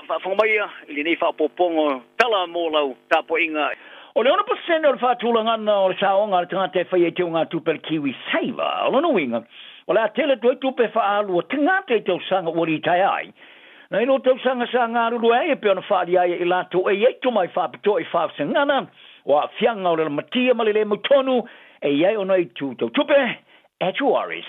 faafofoga maia i lenei faaopoopoga o tala mo lau tapuaiga. O le 6% o le faatulagana o le saoga a le tagata e faia i teugatupe a le KiwiSaver, o lona uiga, o le a tele atu ai tupe faaalu a tagata i tausaga ua litaea ai, nai lo tausaga sa galulue ai e pei ona faaalia ai e i latou e i ai tomai faapitoa i faavasegana o aafiaga o le lamatia ma le le mautonu e i ai ona itu tau tupe, Actuaries.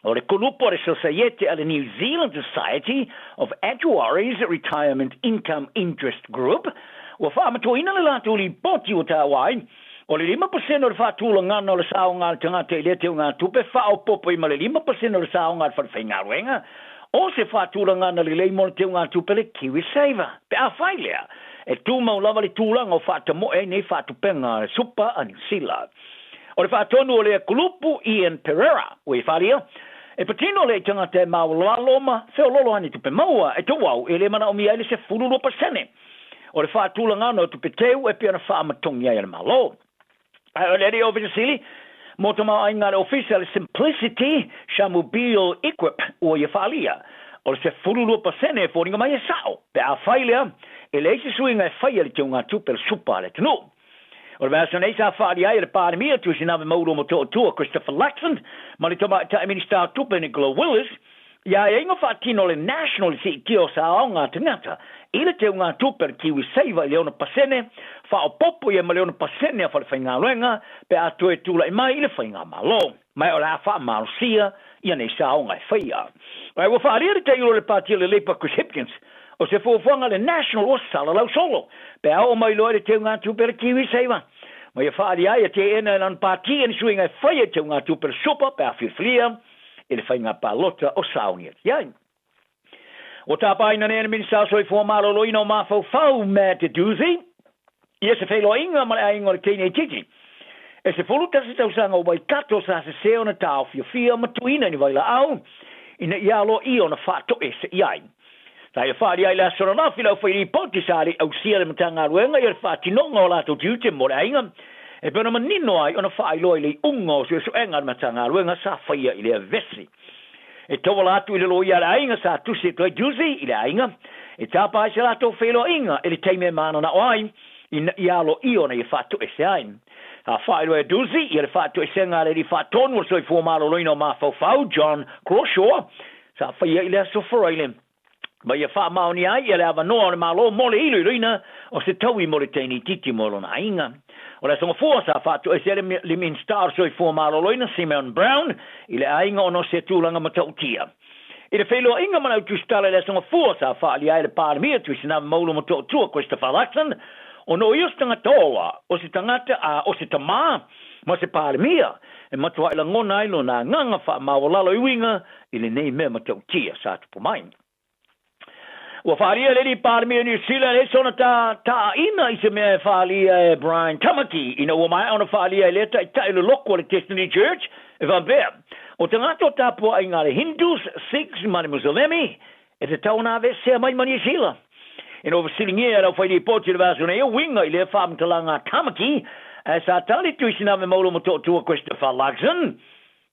O le kulupu a le Sosaiete a le New Zealand Society of Actuaries Retirement Income Interest Group, ua faamatauina le latou lipoti ua taua ai, o le 5% o le faatulagana o le saoga a le tagata i lea teugatupe faaopoopo ai ma le 5% o le saoga a le falefaigaluega, o se faatulagana lelei mo le teugatupe le KiwiSaver. Pe afai lea, e tumau lava le tulaga o faatamoe ai nei faatupega a le Supa a Niu Sila. O le faatonu o lea kulupu Ian Pereira, ua i falia, e patino lea i tagata e maualalo ma feololo ai ni tupe maua e tauau e le manaomia ai le 12% o le faatulagana o tupe teu e pei ona faamatogi ai e le Malo. Ae o le alii Ofisa Sili mo tamaoaiga a le Ofisa le Simplicity Shamubeel Equip ua ia faaalia, o le 12% e foliga mai e sao pe afai lea e leai se suiga e faia i le teugatupe o le supa a le atunuu. O le vaiaso nei sa faaalia ai e le Palemia Tuisinave Maulu Motootua Christopher Luxon ma le Tamaitai Minisita o Tupe Nicola Willis i aiaiga faatino a le National i siitia o saoaoga a tagata i le teugatupe a le KiwiSaver i le 6% faaopoopo ia ma le 6% a falefaigaluega pe a toe tulai mai i le faigamalo. Ma o le a faamalosia ia nei saoga e faia. Ae ua faaalia le tailo o le Pati o le Labour Chris Hipkins o se fuafuaga a le National ua salalau solo pe a oo mai loa i le teugatupe a le KiwiSaver. Ma ia faaalia ai a teena e lana pati ni suiga e faia i teugatupe a le Super pe a filifilia i le faiga palota o sauni atu i ai. Ua tapaina nei e le Minisita o Soifua Maloloina o Mafaufau, Matt Doocey, ia se feiloaiga ma le aiga o le teine itiiti e 11 tausaga o Waikato sa sese ona taofiofia ma tuuina i ni vailaau ina ia aloaia ona faatoese i ai. Sa ia faaalia ai le aso ananafi le aufailipoti sa le i ausia le Matagaluega ia le faatinoga o latou tiute mo le aiga e pei ona manino ai ona faailoa i le iuga o suesuega a le Matagaluega sa faia i lea vesi. E tauala atu i le loia a le aiga sa tusi atu ai Dusi i le aiga e tapa ai se latou feiloaiga i le taimi e mananao ai ina ia aloaia ona ia faatoese ai. Sa faailoa e Dusi ia le faatoesega a le alii faatonu o le soifua maloloina o mafaufau, John Crawshaw, sa faia i le aso Faraile ma ia faamaonia ai ia le avanoa o le Malo mo le iloiloina o se taui mo le teine itiiti mo lona aiga. O le aso Gafua sa faatoese ai le Minisita o le Soifua Maloloina Simeon Brown i le aiga ona o se tulaga matautia. I le feiloaiga ma le au tusitala i le aso Gafua sa faaalia ai le Palemia Tuisanava Maulu Motootua Christopher Luxon ona o ia o se tagata ola, o se tagata a o se tamā ma se Palemia e matuai lagona ai lona agaga faamaualalo i uiga i lenei mea matautia sa tupu mai. Ua faaalia le alii Palemia o Niu Sila e leai sona taaina i se mea e faaalia e Brian Tamaki ina ua maea ona faaalia e lea taitai o le loku a le Destiny Church e faapea, o tagata o tapuaiga a le Hindus, Sikhs ma le Musalemi e tatau ona aveesea mai ma Niu Sila. Ina ua fesiligia e le aufailipoti i le vaiaso nei e uiga i lea faamatalaga a Tamaki, ae sa tali Tuisinave Maulu Motootua Christopher Luxon,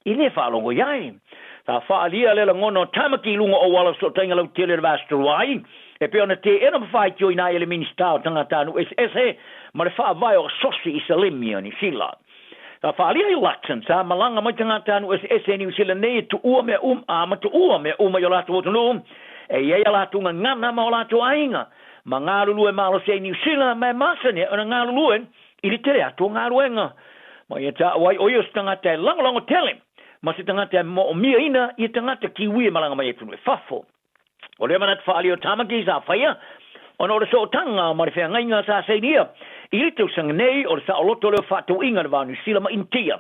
I le faalogo i ai. Sa faaalia le lagona o Tamaki i luga o auala fesootaiga lautele o le Vaesaturuai, e pei ona teena ma faitioina ai e le Minisita o Tagatanuu Eseese ma le Faavae o Asosi i Salemi o Niu Sila. Sa faaalia i Luxon, sa malaga mai tagatanuu eseese i Niu Sila nei e tuua mea uma, a ma tuua mea uma i o latou atunuu, e i ai a latou gagana ma o latou aiga, ma galulue malosi ai i Niu Sila, ma e masani ai ona galulue i le tele atu o galuega. Ma ia taua ai ʻo ia o se tagata e lagolago tele ma se tagata e moʻomiaina ia tagata Kiwi e malaga mai atunuu i fafo. O lea manatu faaalia o Tamaki sa faia ona o le sootaga ma le feagaiga sa sainia i le tausaga nei o le saoloto lea o faatauiga i le va o Niu Sila ma Initia.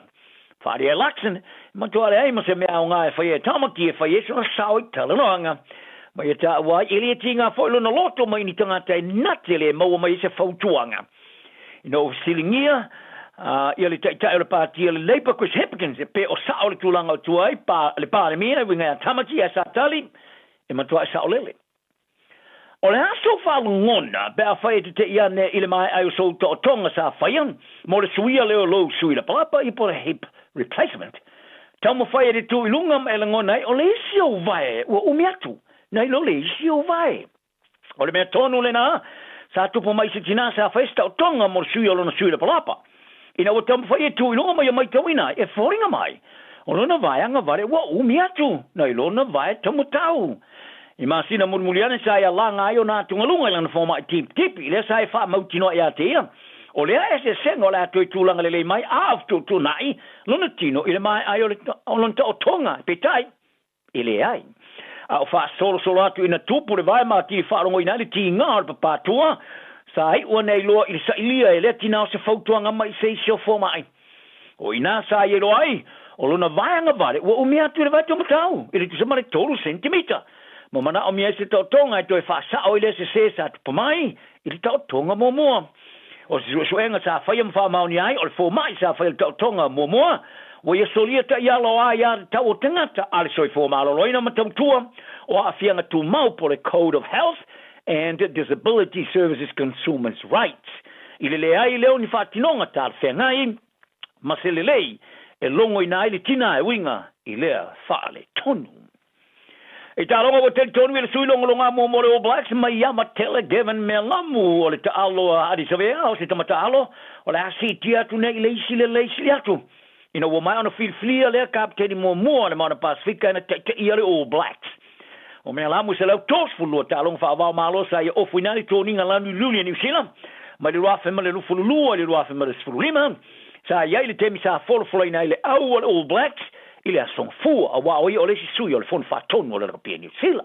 Faaalia e Luxon, e matua leai ma se mea aoga e faia e Tamaki e fai ai sona sao i talanoaga. Ma ia taua ai e le tiga foi lona loto mai ni tagata e na te le maua mai ai se fautuaga. Ina ua fesiligia ia le Taitai o le Pati a le Labour Chris Hipkins e pe o sao le tulaga o tua ai pa le Palemia e uiga ia Tamati ae sa tali e matuai saolele. O le aso faalogona pe afai e tete'i ane i le maea ai o sou taotoga sa faia mo le suia lea o lou sui lapalapa ia po o le hip replacement, taumafai e te tu i luga ma e lagona ai o le isi ou vae ua umi atu nai lo le isi ou vae. O le mea tonu lenā, sa tupu mai i se tinā sa faia se taotoga mo le sui o lona sui lapalapa. Ina ua taumafai e tu i luga ma ia maitauina ai, e foliga mai, o lona vae agavale ua umi atu nai lona vae taumatau. I masina mulimuli ane sa ia laga ai ona atugaluga i lana fomai tipitipi, lea sa e faamautinoa ia te ia, o lea eseesega o le a toe tulaga lelei mai a o fetuutuunai lona tino i le maea ai o lona taotoga. Peitai, e leai. A o faasolosolo atu ina tupu le vae ma atili faalogoina ai le tiga o le papatua, sa iu ane ai loa i le sailia e lea tinā o se fautuaga mai i se isi o fomai. O i inā sa ia iloa ai, o lona vae agavale ua umi atu i le vae taumatau, i le tusa ma le 3 senitimita. Ma manaomia ai se taotoga e toe faasao i lea sesē sa tupa mai i le taotoga muamua. O se suesuega sa faia ma faamaonia ai, o le fomai sa faia i le taotoga muamua, ua ia solia taiala o aiatatau o tagata a le soifua maloloina ma tautua o aafiaga tumau po o le Code of Health and Disability Services Consumers Rights. I le leai lea o ni faatinoga talafeagai ma se lelei e logoina ai le tinā e uiga i lea faaletonu. I taaloga ua talitonu i le sui logologa muamua o le All Blacks mai ia Matele Gavin Mealamu o le taalo a Adi Savea o se tama taalo o le a siitia atu nei i le isi lelei sili atu ina ua maea ona filifilia lea kapeteni muamua o le Maota Pasefika e na taitaia le All Blacks. O Mealamu 132 taaloga faavao malo sa ia ofoina ai le toniga lanu i Luli a Niu Sila mai le 2022 i le 2015 sa i ai le taimi sa folafolaina ai le au a le All Blacks i le Aso Gafua, auā o ia o le isi sui o le Fono Faatonu o le Lakapi a Niu Sila.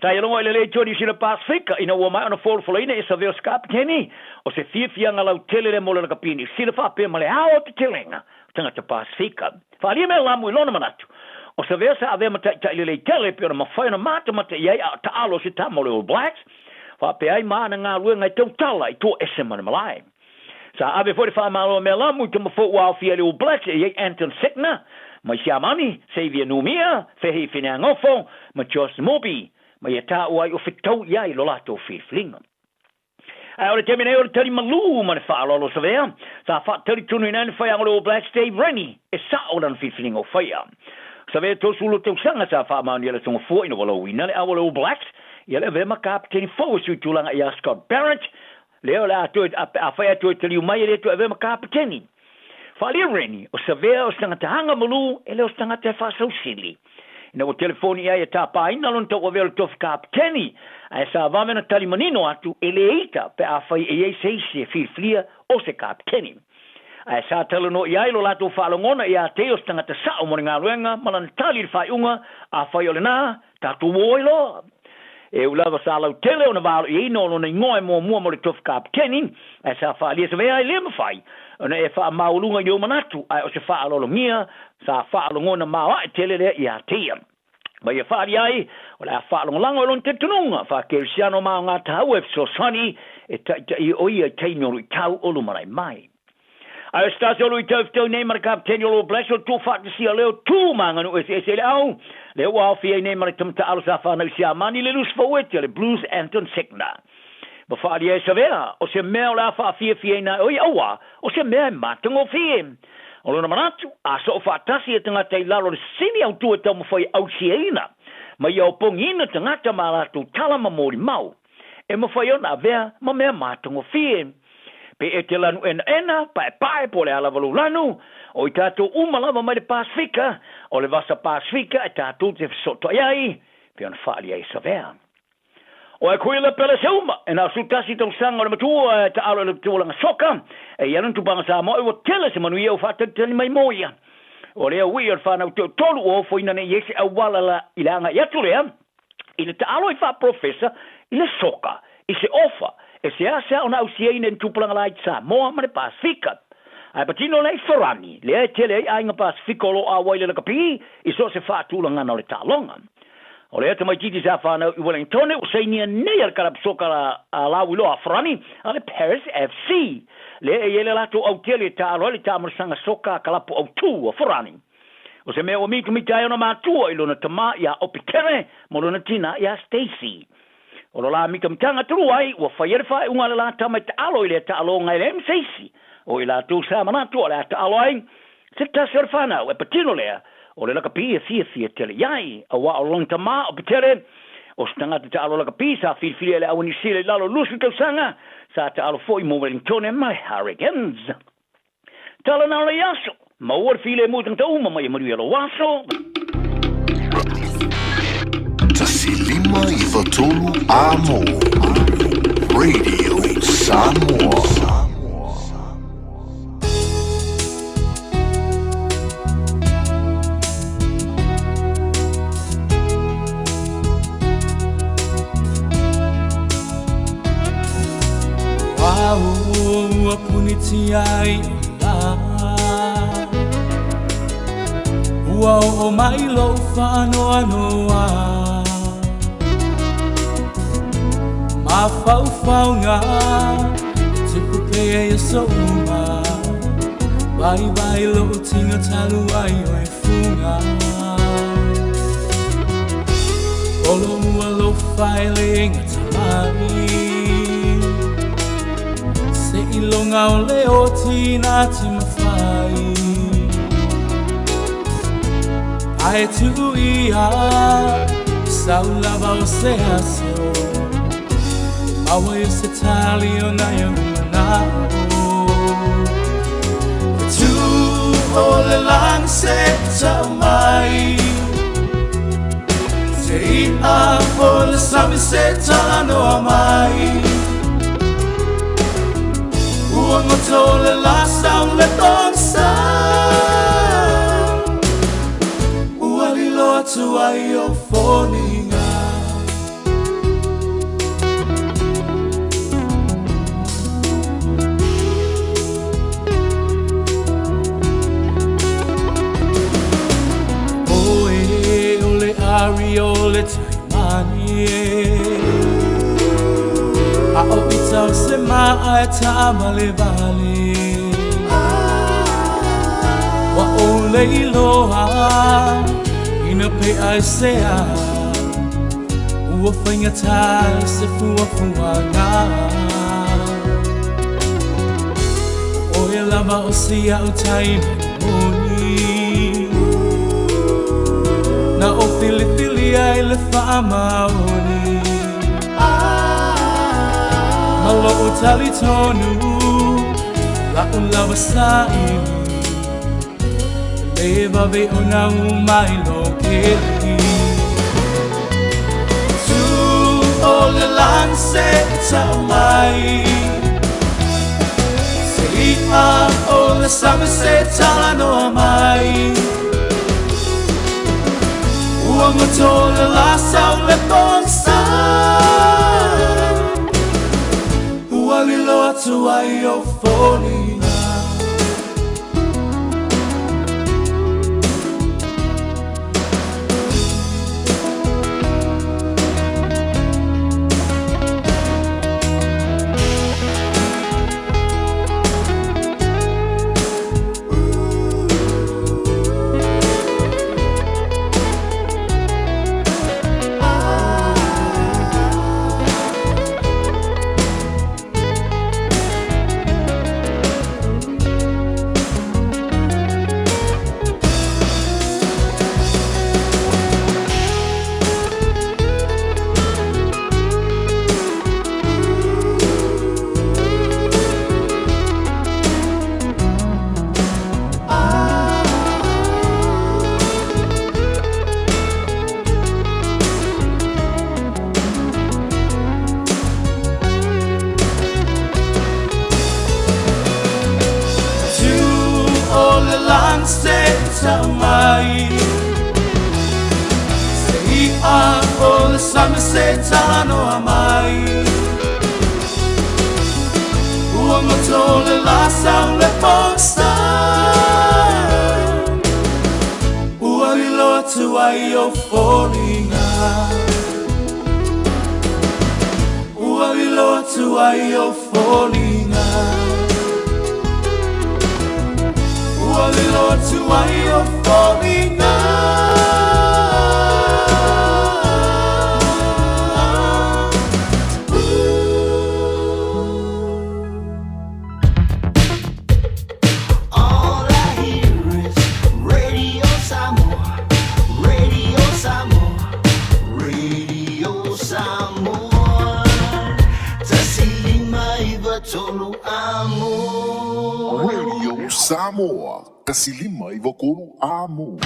Sa ia logo i le lei atu a Niu Sila Pasefika ina ua maea ona folafolaina e Saveo se kapeteni o se fiafiaga lautele lea mo le Lakapi a Niu Sila faapea ma le aoatetelega o tagata Pasefika. Faaalia mea lamu i lona manatu, o Savea sa avea ma taitai lelei tele pei ona mafai ona matamata i ai a o taalo se tama o le All Blacks, faapea ai ma ana galuega e tautala i tua ese ma le malae. Sa ave foi le faamalo a Mealamu i tama fou ua aofia i le All Blacks e i ai Anton Segner mai Siamani, Xavier Numia, Fehi Fineangofo ma Josh Moby, ma ia taua ai o fetau i ai lo latou filifiliga. Ae o le taimi nei o le tali malū ma le faaaloalo o Savea, sa faatalitonuina ai le faiaga o le All Blacks Dave Rennie e sao lana filifiliga o faia. O Savea 32 tausaga sa faamaonia le Togafua ina ua lauina le au a le All Blacks ia le avea ma kapeteni fou e sui tulaga ia Scott Barrett, Lea o le a toe, afai a toe taliu mai e le toe avea ma kapeteni. Faaalia Rennie, o Savea o se tagata agamalū, e le o se tagata e faasausili. Ina ua telefoni i ai e tāpāina lona tauavea o le tofi kapeteni, ae sa vave ona tali manino atu, e le ita pe afai e i ai se isi e filifilia o se kapeteni. Ae sa talanoa i ai lo latou faalogona iā te ia o se tagata sao mo le galuega ma lana tali i le faaiuga, afai o lenā, tatou o ai loa. E ui lava sa lautele ona valoiaina o lona igoa e muamua mo le tofi kapeteni, ae sa faaalia Savea e le mafai ona e faamaualuga i ou manatu, ae o se faaaloalogia sa faalogona maoae tele lea iā te ia. Ma ia faaalia ai, o le a faalagolago i lona talitonuga faa-kerisiano ma aoga taua e fesoasoani e taitaia o ia i taimi o luitau o lumanai mai. Ae o se tasi o luitau e fetau nei ma le kapeteni o le All Blacks o le tuufaatasia lea o tu ma aganuu eseese i le au, lea ua aofia ai nei ma le tama taalo sa fanau i Siamani le Lusi Faueti a le Blues Anton Segner. Ma faaalia e Savea, o se mea o le a faafiafiaina ai o ia auā, o se mea e matagofie. O lona manatu, a soo faatasi e tagata i lalo o le sini autū e taumafai e ausiaina ma ia opogiina tagata ma a latou tala ma molimau, e mafai ona avea ma mea matagofie. Pe e te lanu enaena, paepae po o le a lava lou lanu, o i tatou uma lava mai le Pasefika, o le vasa Pasefika e tatou te fesootai ai, pei ona faaalia ai e Savea. O Akuila Peleseuma, e na o 11 tausaga o le matua e taalo i le tulaga soka, e i ai lona tupaga Samoa ua tele se manuia ua faatalitali mai mo ia. O lea ui o le fanau toatolu ua ofoina nei i ai se auala la i le agai atu lea i le taalo i faaprofesa i le soka, i se ofa e seasea ona ausiaina i ni tupulaga laiti Samoa ma le Pasefika. Ae patino lea i Farani, lea e tele ai aiga Pasefika o lo o auai i le lakapi i so o se faatulagana o le taaloga. O lea tamaitiiti sa fanau i Wellingtone ua sainia nei a le kalapu soka a lauiloa a Farani a le Paris FC, lea e i ai le latou autele e taalo ai le taamalosaga soka a kalapu autū a Farani. O se mea ua mitamita ai ona matua i lona tamā iā Opitere ma lona tinā iā Stacey. O lo la mitamitaga talu ai, ua faia le faaiuga a le la tama e taalo i lea taaloga e leai ma se isi o i latou sa manatu o le a taalo ai se tasi o le fanau e patino lea o le lakapi e fiafia tele i ai, auā o lona tamā o Petele, O se tagata taalo lakapi sa filifilia e le au Niu Sila i lalo o 20 tausaga, sa taalo foi mo Wellingtone ma le Hurricanes. Tala na o le aso, maua le filemu i tagata uma ma ia manuia lou aso. 1 5 93 Amo Radio Samoa. Ua punitia ai o lā. Ua oo mai lou faanoanoa. Mafaufauga e tupu pea i aso uma. Vaivai lou tino talu ai o e fuga. Holomua alofa e le gata mai. Seiloga o le oti na te mafai. Ae tuu ia sau lava o se aso. E maua ai se tali o nai ou manaʻo. E tu o le lagi se tau mai. Se i'a o le sami se talanoa mai. Ua goto le la sau le pogisa. Ua lilo atu ai o foliga. Oe o le ari o le taimani e. A o ita o se ma'a e taʻavalevale. Ua ou le iloa ina pe'a e se a. Ua faigata i se fuafuaga. Oe lava o si a'u taimani moni. Na ou filifilia i le faamaoni. Ma lo'u talitonu la'u lava saili. E lē vave ona uma i lou keli. Tu o le lagi se tau mai. Se i'a o le sami se talanoa mai. Ua goto le la sau le pogisa. Ua lilo atu ai o foliga. Tu o le lagi se tau mai. Se i'a o le sami se talanoa mai. Ua goto le la sau le pogisa. Ua lilo atu ai o foliga. Ua lilo atu ai o foliga. Ua lilo atu ai o foliga. All I hear is Radio Samoa, Radio Samoa, Radio Radio Samoa, 159 Amo.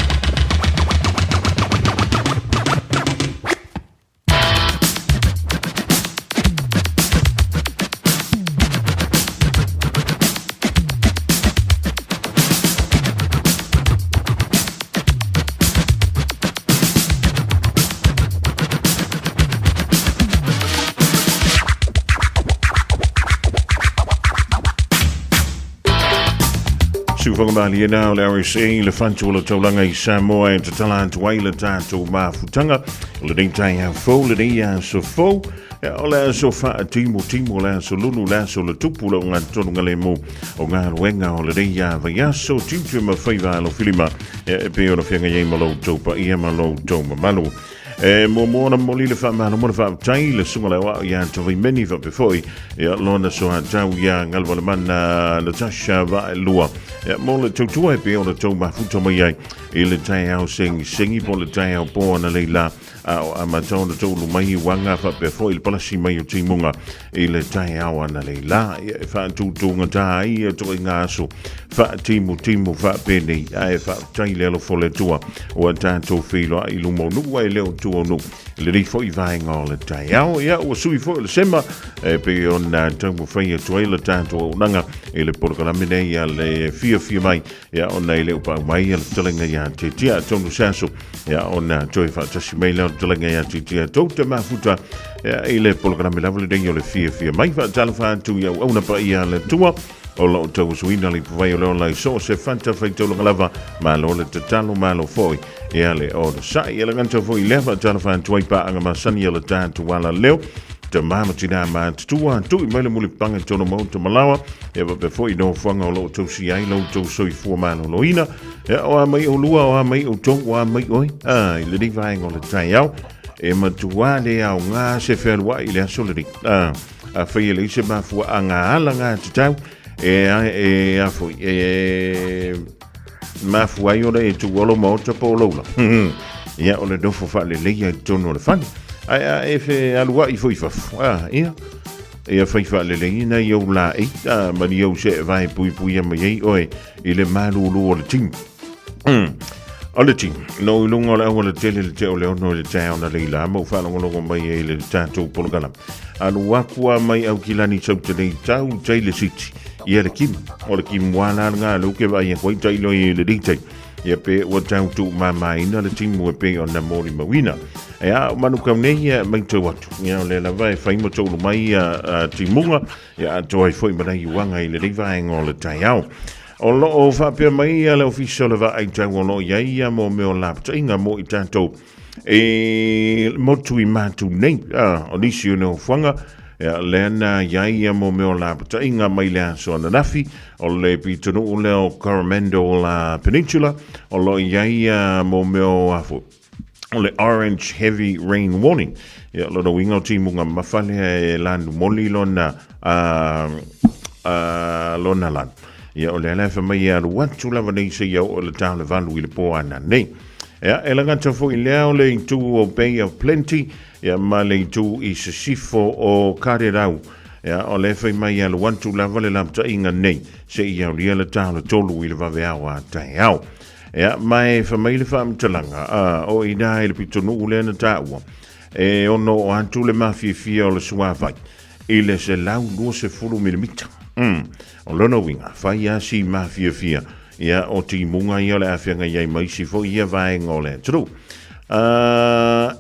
Siufaga na o le RSA le fatu o le taulaga i Samoa e tatala atu ai le tatou mafutaga o lenei taeao fou lenei aso fou o le aso faatimotimo le aso lulu le aso le tupu le ogatotonu galemu o galuega o lenei vaiaso tiute ma faiva alofilima e pei ona feagai ai ma lo outou paia ma lo outou mamalu. E muamua ona momoli le faamalo ma le faafetai i le susuga le aoao ia Tavaimeni faapea foi ia lona soatau ia Galumalemana Natasha Vaelua ia, mo le tautua e pei ona tou mafuta mai ai i le taeao segisegi po o le taeao po analeila a o amata ona toulu mai i uaga faapea foi le palasi mai o timuga i le taeao analeila ia, e faatutugata ai ia toaiga aso faatimutimu faapenei ae faafetai le alofa o le Atua ua tatou feiloai i luma o nuu ae le o tua o nuu lenei foi vaega o le taeao. Ia ua sui foi o le sema e pei ona taumafai atu ai le tatou auaunaga i le polokalame nei a le fiafia mai ia ona e le o pau mai le fetalaiga ia Tetia atonu se aso ia ona toe faatasi mai lea o le fetalaiga ia Tetia tou te mafuta ia, i le polokalame lava lenei o le fiafia mai. Faatalofa atu i auauna paia a le Atua o lo o tauasuina le ipuvai o le ola i so o se fata faitaulaga lava. Malo le tatalo, malo foi ia le onosai. E lagata foi lea faatalofa atu ai paaga masani a le tatou ala leo tama ma tina matutua tui mai le mulipaga tonu maota malawa ia faapea foi nofoaga o lo o tausia ai lo outou soifua maloloina. Ia o a mai oulua, o a mai outou, o a mai oe a i lenei vaega o le taeao e matua le aoga se fealuai i le aso lenei. A afai e leai se mafuaaga alagatatau e e a foi e mafua ai ona e tuualo maota po o loula ia o le nofo faaleleia i totonu o le fale ae a e fealuai foi i fafo a ia ia fai faaleleina i ou laei a ma ni ou seevae puipuia mai ai oe i le malūlū o le timu. O le timu, no i luga o le auala tele le tea o le 6 i le taeao na leila ma u faalogologo mai ai le tatou polokalame. Alu aku a mai Aukilani sau te nei tau tai le siti. Ia le kima, o le kimu ala nga le uke vai e koi tai loi i le ritei. Ia pe ua tau tu mamaina le timu e pei ona molimauina. E a o manu kau nei ia mai tau atu. Ia o le lava e whai mo tōlu mai ia timunga. Ia atoa ai foi ma nei uaga i lenei vaega o le taeao. O lo o faapea mai ia le Ofisa o le Vaai Tau o lo o i ai ia mo mea o lapataiga mo i tatou e motu i mātu nei. Ah, o nisi o nofoaga, ia, lea na i ai ia mo mea o lapataiga mai le aso ananafi, o le pitonuu lea o Coromandel Peninsula, o lo o i ai ia mo mea o afo, o le Orange Heavy Rain Warning. Ia, lona uiga o timuga mamafa lea e lanu moli lona, lona lanu. Ia, o lea la e fai mai e alu atu lava nei seia oo i le ta o le 8 i le po ana nei. Ia, e lagata foi lea o le itu o Bay of Plenty, ia, ma le itu i sisifo o Karerau. Ia, o lea e fai mai e alu atu lava le lapataiga nei seia aulia le ta o le 3 i le vaveao a taeao. Ia, ma e fai mai le faamatalaga, a, o i ina i le pitonuu lea na taua, e ono oo atu le mafiafia o le suavai i le 120 milimita. O lona uiga, fai lava si mafiafia, ia, o timuga ia o le a feagai ai ma isi foi ia vaega o le atunuu.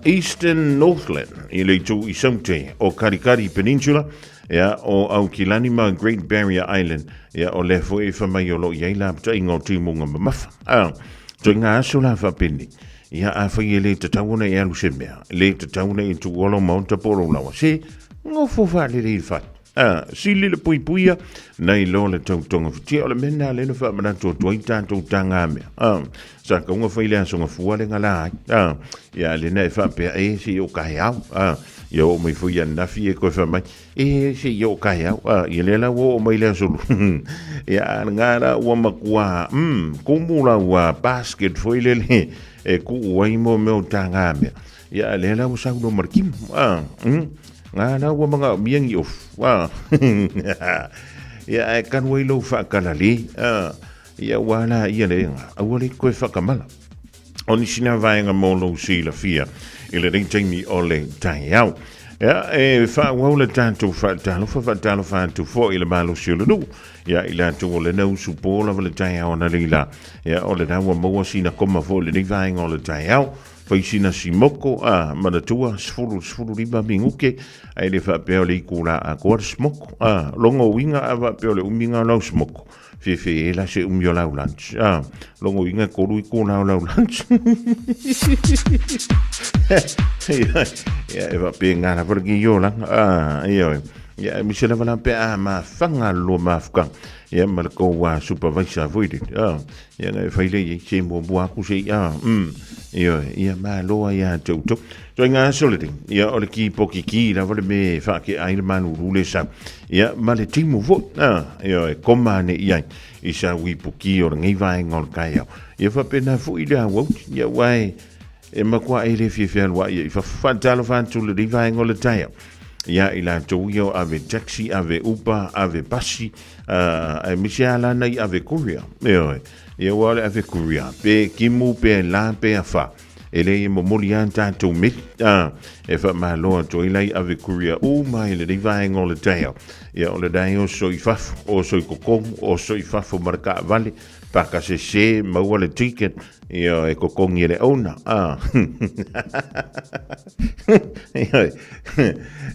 Eastern Northland, i le itu i Saute o Karikari Peninsula, ia, o Aukilani ma Great Barrier Island, ia, o lea foi e fai mai o lo o i ai lapataiga o timuga mamafa. A, toe ngā aso la faapenei, ia, afai e le tatau ona e alu se mea, le tatau ona e tuua lou maota po o lou laoa, se gofo faalelei i le fale. A, sili le puipuia, nai lo le tautoga fitia, o le mea lena lea na faamanatu atu ai tatou tagamea. A, sa kauga fai le aso gafua le gala ai. A, ia, lena e faapea, e, se i o kaeao. A, ia oo mai foi ananafi e koe fai mai, e, se i o kaeao. A, ia lea la ua oo mai le aso lu. Ia, a ngā la ua matua, kumu la ua basket foi lele e kuu ai mo mea o tagamea. Ia, lea la ua saunoa ma le kimo. A, Ngā la ua manaomia ni ofu, a. Ia, ae kanu ai lou faakalale, a. Ia, ua ala ia le ega, aua le toe faakamala. O nisi na vaega mo lou silafia i lenei taimi o le taeao. Ia, e faaauau le tatou faatalofa, faatalofa atu foi i le malosi o le nuu. Ia, i latou o lena usupo lava le taeao na leila. Ia, o lena ua maua sina koma foi i lenei vaega o le taeao. Fai sina simoko, a, manatua, 10 15 minute, ae le faapea o le itula atoa le simoko. A, logo uiga a faapea o le umiga o lau simoko. Fefe e la se umi o lau lunch. A, logo uiga e kolu itula o lau lunch. Ia, ia, e faapea ngā lava le ki iolanga. A, ia, ia, e mise lava la pe a mafaga lua mafukaga. Ia, ma le kou a supervisor foi le. A, Ia na e fai le i se muamua aku se i a. Ioe, ia malo ai ia te outou. Toi ngā aso le ding. Ia o le ki poki ki lava le me whaake ai le manuru le sau. Ia ma le timu fo. Ah, ioe, koma ane i ai. I sa wipu ki o le ngei vaenga o le kai au. Ia whapena fu i le au Ia wae e makua e le fia fia lua ia i whawhantalo whantu le riva vaenga o le tai au. Ia i la tau ia o ave taxi, ave Uber, ave basi, uh, e misi a lana i ave courier. Ioe, ia ua o le ave courier. Pe kimu, pe la, pe afa. E le i momoli a tātou meli. E whamalo atu i lai ave courier u mai le riva vaenga o le tai au. Ia o le dai o so i fafo, o so i kokongu, o so i fafo maraka vale, paka se se, maua le ticket, Ia, e kokongi e le ouna. Ah. Ia,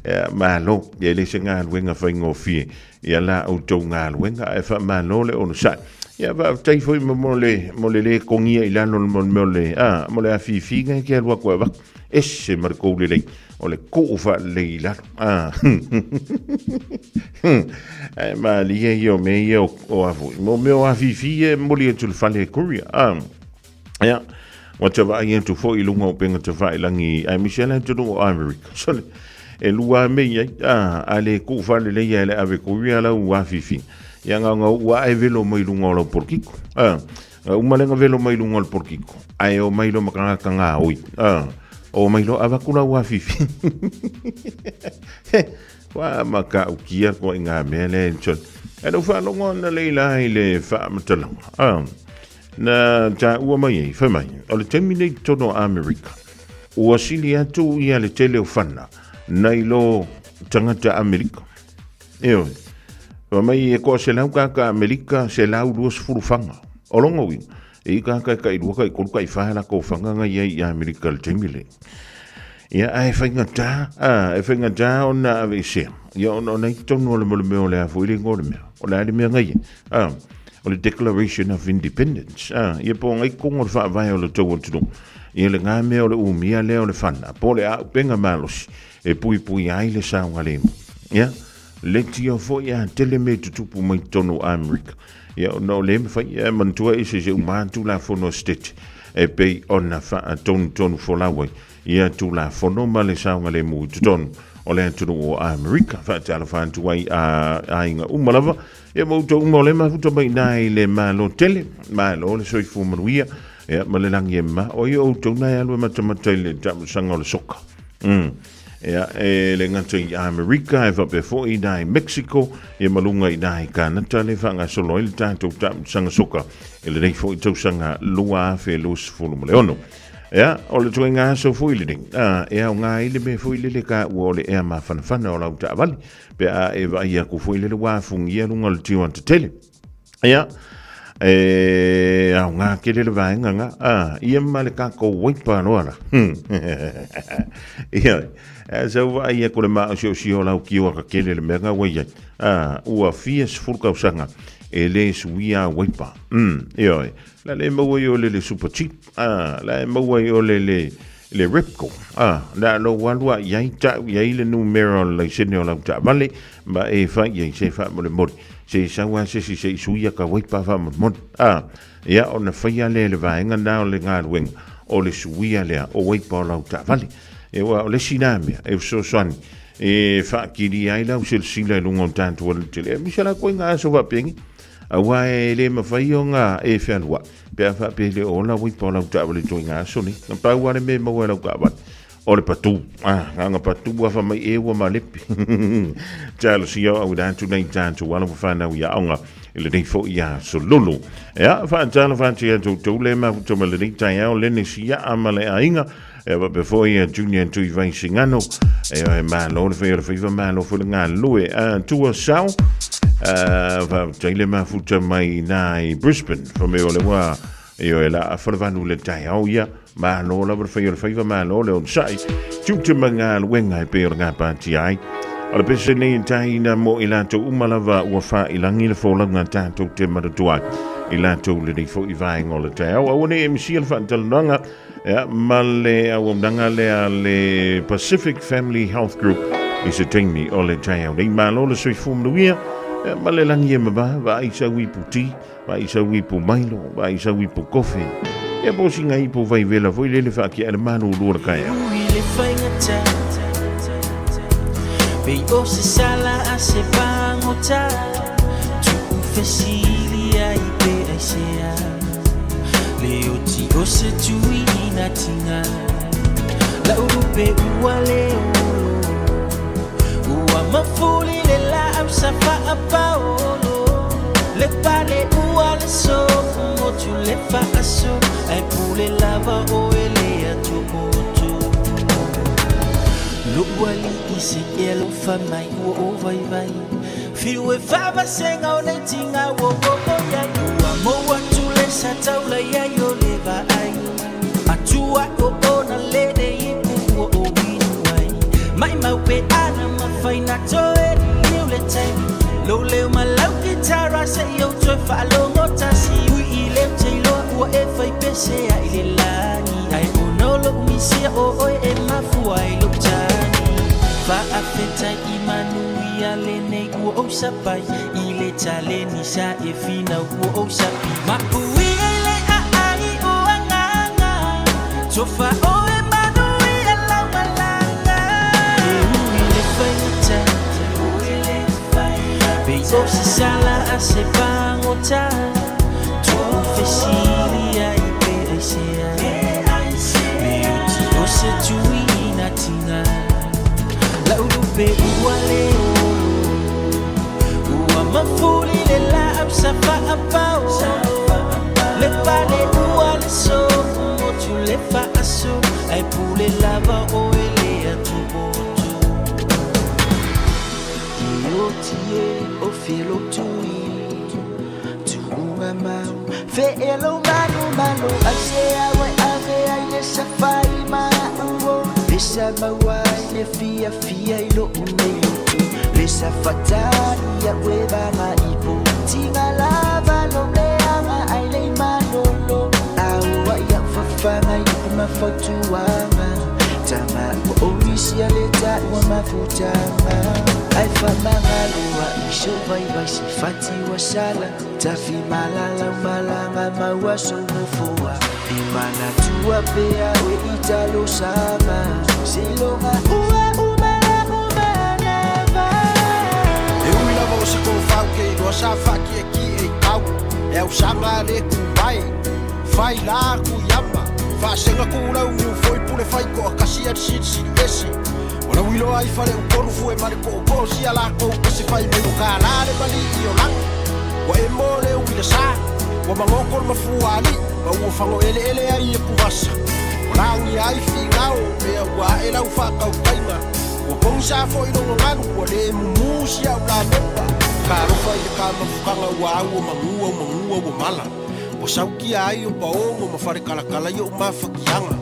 ia, malo. Ia, e le se galuega faigofie. Ia la outou galuega, ae faamalo le onosai. Ia, faafetai foi mo mo le, mo le lē kogia i lalo mo le mea o le, ah, mo le afiafiga e ke alu atu e avatu. Ese ma le kou lelei, o le kuu faalelei i lalo. Ah. Ae malie ia o mea ia o, o a foi. Mo mea o afifi e momoli atu i le fale e courier. Ah. Ia, ua ta vaai atu foi i luga o upega tafailagi aemaise le atunuu o Amerika. Sole, e lua lava mea i ai. Ah, a le kuu faaleleia e le ave courier lau afifi. Ia gaogao ua ae velo mai luga o lau polokiko. Ah, uma le velo mai luga o le polokiko. Ae o mai loa ma tagata gaoi. Ah, o mai loa avatu lau afifi. Ua matautia koe i ngā mea lea e tol. E lou faalogo ana leila i le faamatalaga. Ah, na tāua mai ai, fai mai, o le taimi nei totonu o Amerika, ua sili atu ia le tele o whana, nei lo tangata Amerika. Ioe, fai mai e koa se lau kaka Amerika, se lau 20 whanga. O longo uiga, e i kaka e kai rua, kai kolu, kai whae la kau whanga ngai ai i Amerika le taimi le. Ia, ae faigata, a, e faigata ona aveesea. Ia, ona ona i totonu o le mo le mea o le a foi le igoa o le mea. O le a le mea ngai ai. A, o le Declaration of Independence. A, ia po o ngai totonu o le faavae o le tou atunuu. Ia le ngā mea o le umia lea o le fana, po o le auupega malosi e puipuia ai le saogalemu. Ia, letia foi a tele mea tutupu mai totonu o Amerika. Ia, ona o le mawhai, e manatua e se se uma tulafono a state e pei ona faatonutonu folau ai ia Tulafono ma le saogalemu i totonu o le atunuu o Amerika. Faatalofa atu ai a aiga uma lava. Ia ma outou uma o le mafuta mai i i le Malo tele, malo le soifua manuia, ia ma le lagi e mama. O ia outou na e alu e matamata i le taamilosaga o le soka. Ia, e le gata i Amerika, e faapea foi i i Mexico, ia ma luga i i Kanata le faagasolo ai le tatou taamilosaga soka i lenei foi tausaga 2026. Ia, o le ituaiga aso foi lenei, a, e aoga ai le mea foi lele ka ua o le ea mafanafana o lau taavale, pe a e vaai atu foi lele ua afugia luga o le tio tele. Ia, e aoga tele le vaega nga, a, ia ma le tatou waipa loa la. Ia, e sau vaai atu le maosioosio o lau tio akatele le mea nga ua i ai. A, ua fia 10 tausaga e le suia waipa. Ioe, la le maua i o le le super cheap. A, la e maua i o le le le Repco. A, la lou alu a i ai ta'u i ai le numera o le laisene o lau taavale, ma e fai i ai se faamolemole. Se i sau a se isi se i suia ka waipa faamolemole. A, ia ona faia lea e le vaega na o le galuega o le suia lea o waipa o lau taavale. E ua o le isi na mea e fesoasoani e faakilia ai lau silasila i luga o tatou alatele. E misa la koe ngā aso faapengi. Aua e le mawhai o ngā e whealua. Pe a faapea e le o ola waipa o lau taavale i ituaiga aso nei. Na pau lava le mea e maua e lau taavale. O le patu, ah, ganga patu afa mai e ua malepi. Talosia o auina atu nei tātou ala whanau i aonga i lenei fo'i aso lolo. Ea, whaatalo whaati atu tau le mafuta ma lenei taiao lene si a ma le aiga. Ea wape fo'i a Junior Tui Vai Singano. Ea he malo le whai o le whaiva malo fo le ngā lue. A tua sao, wha le mafuta mai nā i Brisbane. Wha me o le wā, Ioe la a falevanu le taeao ia, malo lava le whai o le whaiva, malo le onosai, tiute ma ngā luenga e pei o le ngā pāti ai. O le pese nei e tāina mo i lātou uma lava ua wha i langi le fōlauga tātou te maratua i lātou le nei fo i vaenga o le taeao. Aua nei e misia le whaantalanoanga ia, ma le auaunaga lea le Pacific Family Health Group i se taimi o le taeao nei. Malo le soifua manuia ia, ma le langi e mava, vaai sau ipu ti. Vai sau ipu mailo, vai sau ipu kofe. Ia po singa ipu vai vela foi lele whaakia ele malu lua le kaea. Ui le faigata Pei o se sala a se pagota Tuu fesili ai pe aisea Le oti o se tui ina tiga Lau lupe ua le olo Ua mafuli le laau sa faapaolo Le pale ua le sofu motu le faaso Ae pule lava o e le atumotu Lo'u alii se e alofa mai ua o vaivai Fiu e faavasega o nei tiga ua oo iai Ua mou atu le sa taula iai o le vaai Atua o ona lele ipu ua o inu ai Maimau pe ana mafai na toe liliu le taimi Lou leo ma lau kitara seia ou toe faalogo tasi Ui i le ou te iloa ua e fai pese ai le lagi Ae ona o lo'u misia o oe e mafua ai lou tagi Faafetai i manuia lenei ua ou sapai I le taleni sa e finau ua ou sapi Mapuia i le aai o agaga Tofa oe manuia lau malaga E ui le faigata Pei o se sala a se pagota Tuu fesili ai pe aisea Le oti o se tui ina tiga Lau lupe ua le olo Ua mafuli le laau sa faapaolo Le pale ua le sofu motu le faaso Ae pule lava oe le atumotu E oti e o felo tui Tuunga mau Feelo manu malo Ai se au e ave ai le safai ma uo Le sa maua ai le fia fia i loo nei lotu Le sa fatani a ue vanga ipo Tinga lava lo leanga ai le malolo Au ai au fafanga i upu mafautuanga Tama ua omisia le taua mafutanga Ai famagaloa i so vaivai se fati ua sala Tafi malalau malaga maua sou nofoa E manatua pea oe i talosaga Seiloga ua uma lau manava. E ui lava o se kofau ke iloa sa faakiekie i kau E ausaga a le kuvae Fai la kuiama Faasega kulau niu foi pule fai koa kasi a le silisili ese Ua lau iloa ai fale upolu fue ma le poopoo sia lakou pese fai mai ua kālā le malii o lagi Ua e mo le uila sa Ua magoko le mafua alii Ma ua fago eleele ai e kuvasa Ua lagia ai figao mea ua ae lau faatautaiga Ua pogisa foi logo galu ua le mumu si au lamepa Talofa i le kamafukaga ua au o magua o magua ua mala Ua saukia ai o paogo ma falekalakala i o'u mafakiaga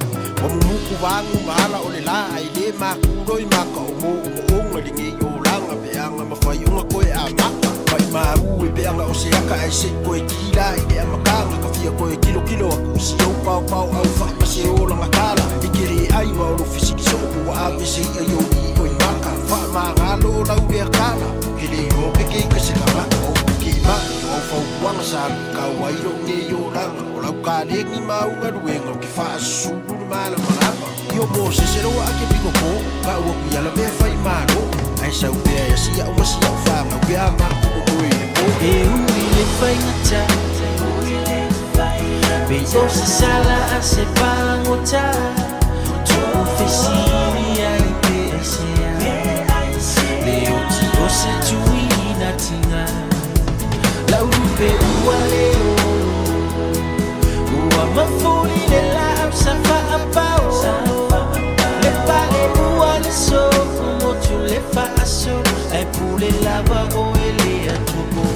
Ua mumuku vagu ma ala o le la ae le makuloi maka o moomooga i lenei olaga peaga ma faioga koe amata Maimau e peaga o se aka ae se'i koe kila i le amataga Ka fia koe kilokilo aku i si ou paopao au fa'i ma se olaga tala I ke le ai ma o lou fesili soo po ua ave se i'a i ou ioi maka Faamagalo o lau lea tala Ke le iloa pe ke ika se tagata o ke ma'i o au fautuaga sa luitau ai lou nei olaga O lau kalegi ma au galuega ou te faasusulu le malamalama I o Mosese loa a ke piko po ka ua kui ala mea fai malo Ae sau pea e asi a'u ma si a'u fanau pe a maku o oe i le po. E ui le faigata Pei o se sala a se pagota Tuu fesili. Ae pule lava oe le Atua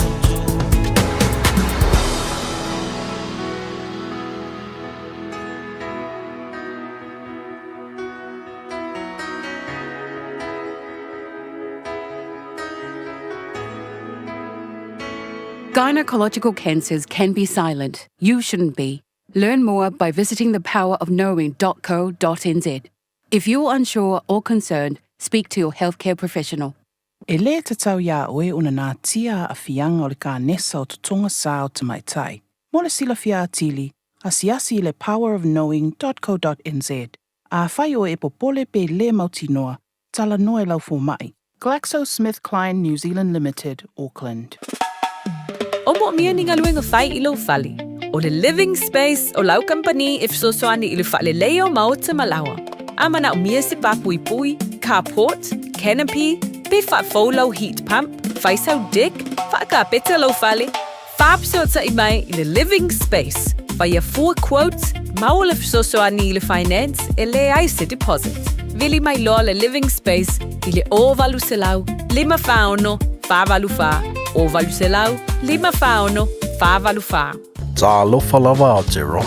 Gynecological cancers can be silent. You shouldn't be. Learn more by visiting thepowerofknowing.co.nz. If you're unsure or concerned, speak to your healthcare professional. E lē tatau iā oe ona natia aafiaga o le kanesa o totoga sā o tamaitai. Mo le silafia atili, asiasi i le powerofknowing dot co dot nz. Afai oe e popole pe lē mautinoa, talanoa i lau fomaʻi. GlaxoSmithKline New Zealand Limited, Auckland. O moomia ni galuega fai i lou fale. O le Living Space o lau kamupani e fesoasoani i le faaleleia o maota ma laoa. A manaomia se pā puipui, carport, canopy, pe faafou lau heat pump, fai sau deck, faakapeta lou fale, faafesootai mai i le Living Space. Faia fua quote, maua le fesoasoani i le finance e leai se deposit. Vili mai loa le Living Space i le 0800 546 484, 0800 546 484. Talofa lava Aotearoa.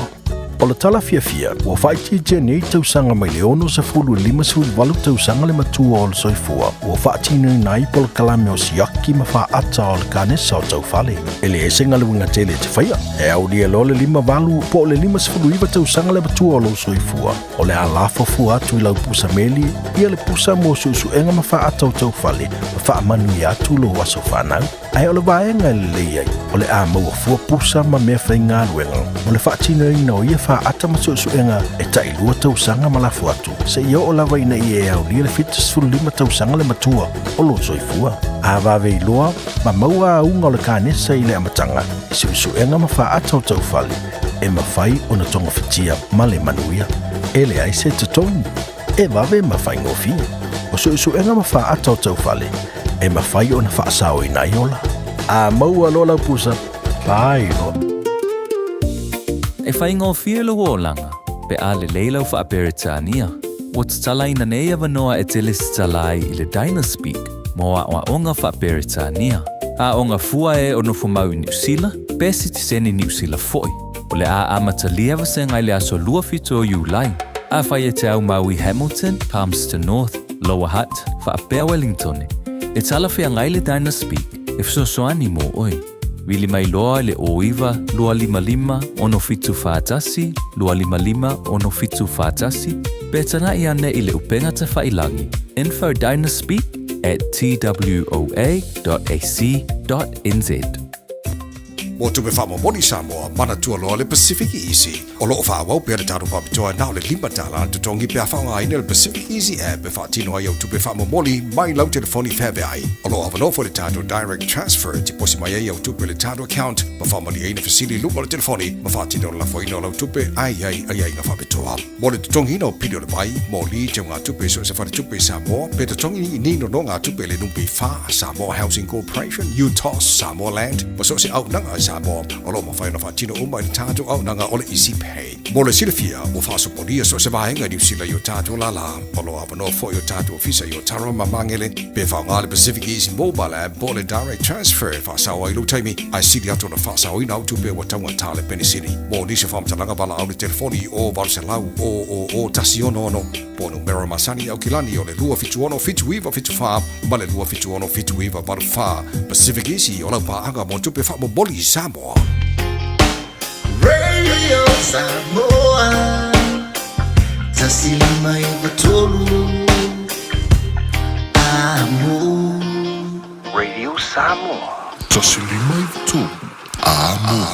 O le tala fiafia, ua faaitiitia nei tausaga mai le 60 i le 58 tausaga le matua o le soifua ua faatinoina ai polokalame o siaki ma faata o le kanesa o taufale. E leai se galuega tele e te faia, e aulia loa le 58 po o le 59 tausaga le matua o lou soifua, o le a lafo fua atu i lau pusa meli ia le pusa mo suesuega ma faata o taufale ma faamanuia atu lou aso fanau. Ae o le vaega e lelei ai, o le a maua fua pusa ma mea faigaluega mo le faatinoina o ia faata ma suesuega e tailua tausaga ma lafo atu, seia oo lava ina ia e aulia le 75 tausaga le matua o lou soifua. A vave iloa ma maua auga o le kanesa i le amataga i suesuega ma faata o taufale, e mafai ona togafitia ma le manuia. E leai se totogi. E vave ma faigofie. O suesuega ma faata o taufale, e mafai ona faasaoina ai ola. A maua loa lau pusa, fai loa. E faigofie lou olaga pe a lelei lau Faa-Peretania. Ua tatalaina nei avanoa e te lesitala ai i le Dynaspeak mo aoaoga Faa-Peretania. Aoga fua e o nofomau i Niusila pe sitiseni Niusila foi. O le a amatalia vasega i le aso 27 o Iulai. Afai e te aumau i Hamilton, Palmerston North, Lower Hutt, faapea Wellingtone, e talafeagai le Dynaspeak e fesoasoani mo oe. Vili mai loa i le 09 255 6741 255 6741 pe tanaʻi ane i le upega tafailangi infodynaspeak at twoa.ac.nz. Mo tupe faamomoli Samoa, manatua loa le Pacific Easy. O lo o faaauau pea le tatou faapitoa na o le $5 le totogi pe a faaaogaina le Pacific Easy app e faatino ai au tupe faamomoli mai lau telefoni feaveai. O lo o avanoa foi le tatou Direct Transfer e tiposi mai ai au tupe i le tatou account ma faamalieina fesili i luga o le telefoni ma faatino le lafoina o lau tupe a i ai aiaiga faapitoa. Mo le totogiina o pili o le vai, moli, teugatupe i so o se faletupe i Samoa, pe totogi ni nonogatupe i le NPF, Samoa Housing Corporation, UTOS, Samoa Land, ma so o se auaunaga a Samoa, o lo o mafai ona faatino uma i le tatou auaunaga o le Easy Pay. Mo le silafia, ua faasopolia so o se vaega i Niu Sila i o tatou lālā. O lo o avanoa foi o tatou ofisa i Otaru ma Magele, pe faaaoga le Pacific Easy Mobile App po o le Direct Transfer e faasao ai lou taimi, ae sili atu ona faasaoina au tupe ua taugata le penisini. Mo nisi o faamatalaga valaau le telefoni i o 800 000 166 po o numera masani i Aukilani o le 276 7974 ma le 276 7984. Pacific Easy o lau paaga mo tupe faamomoli i Samoa. Radio Samoa 153 Amo. Radio Samoa. 153 Amo.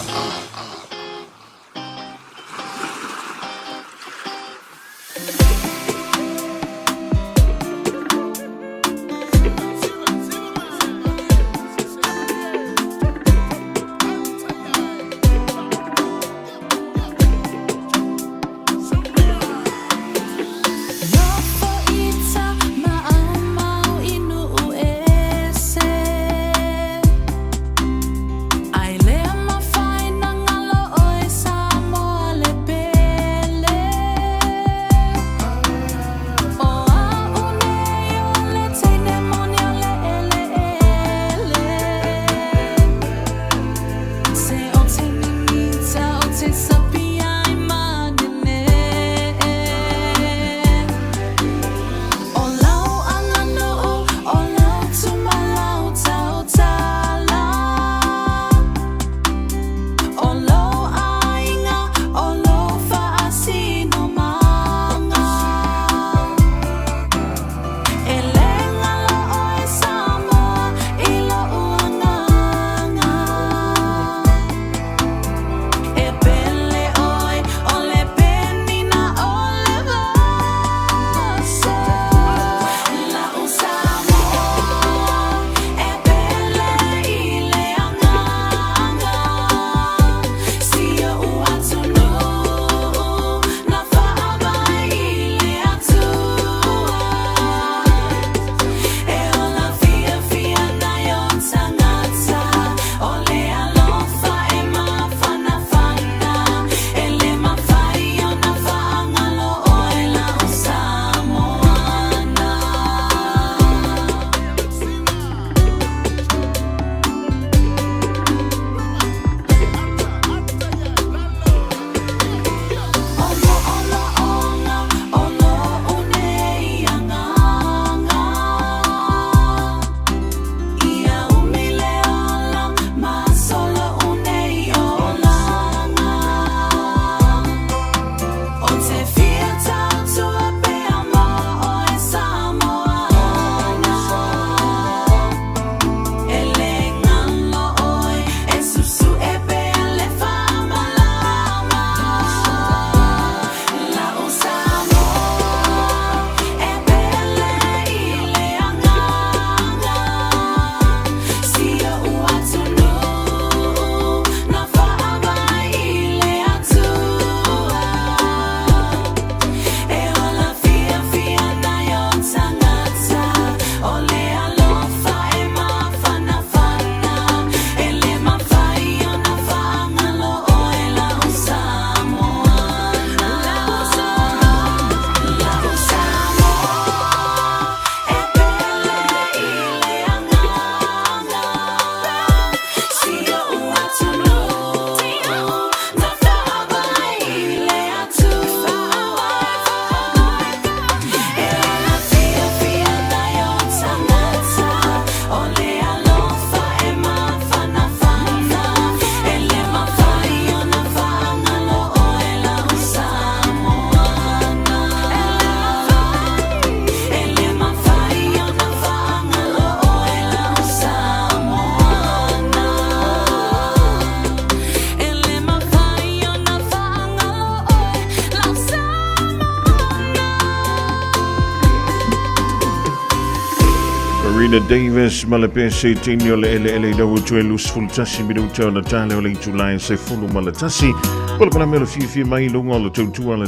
Selina Davis ma le pese tini o le eleele i lau atu e 21 minuta o na tale o le itula e 11. O le palame o le fiafia mai i luga o le tautua le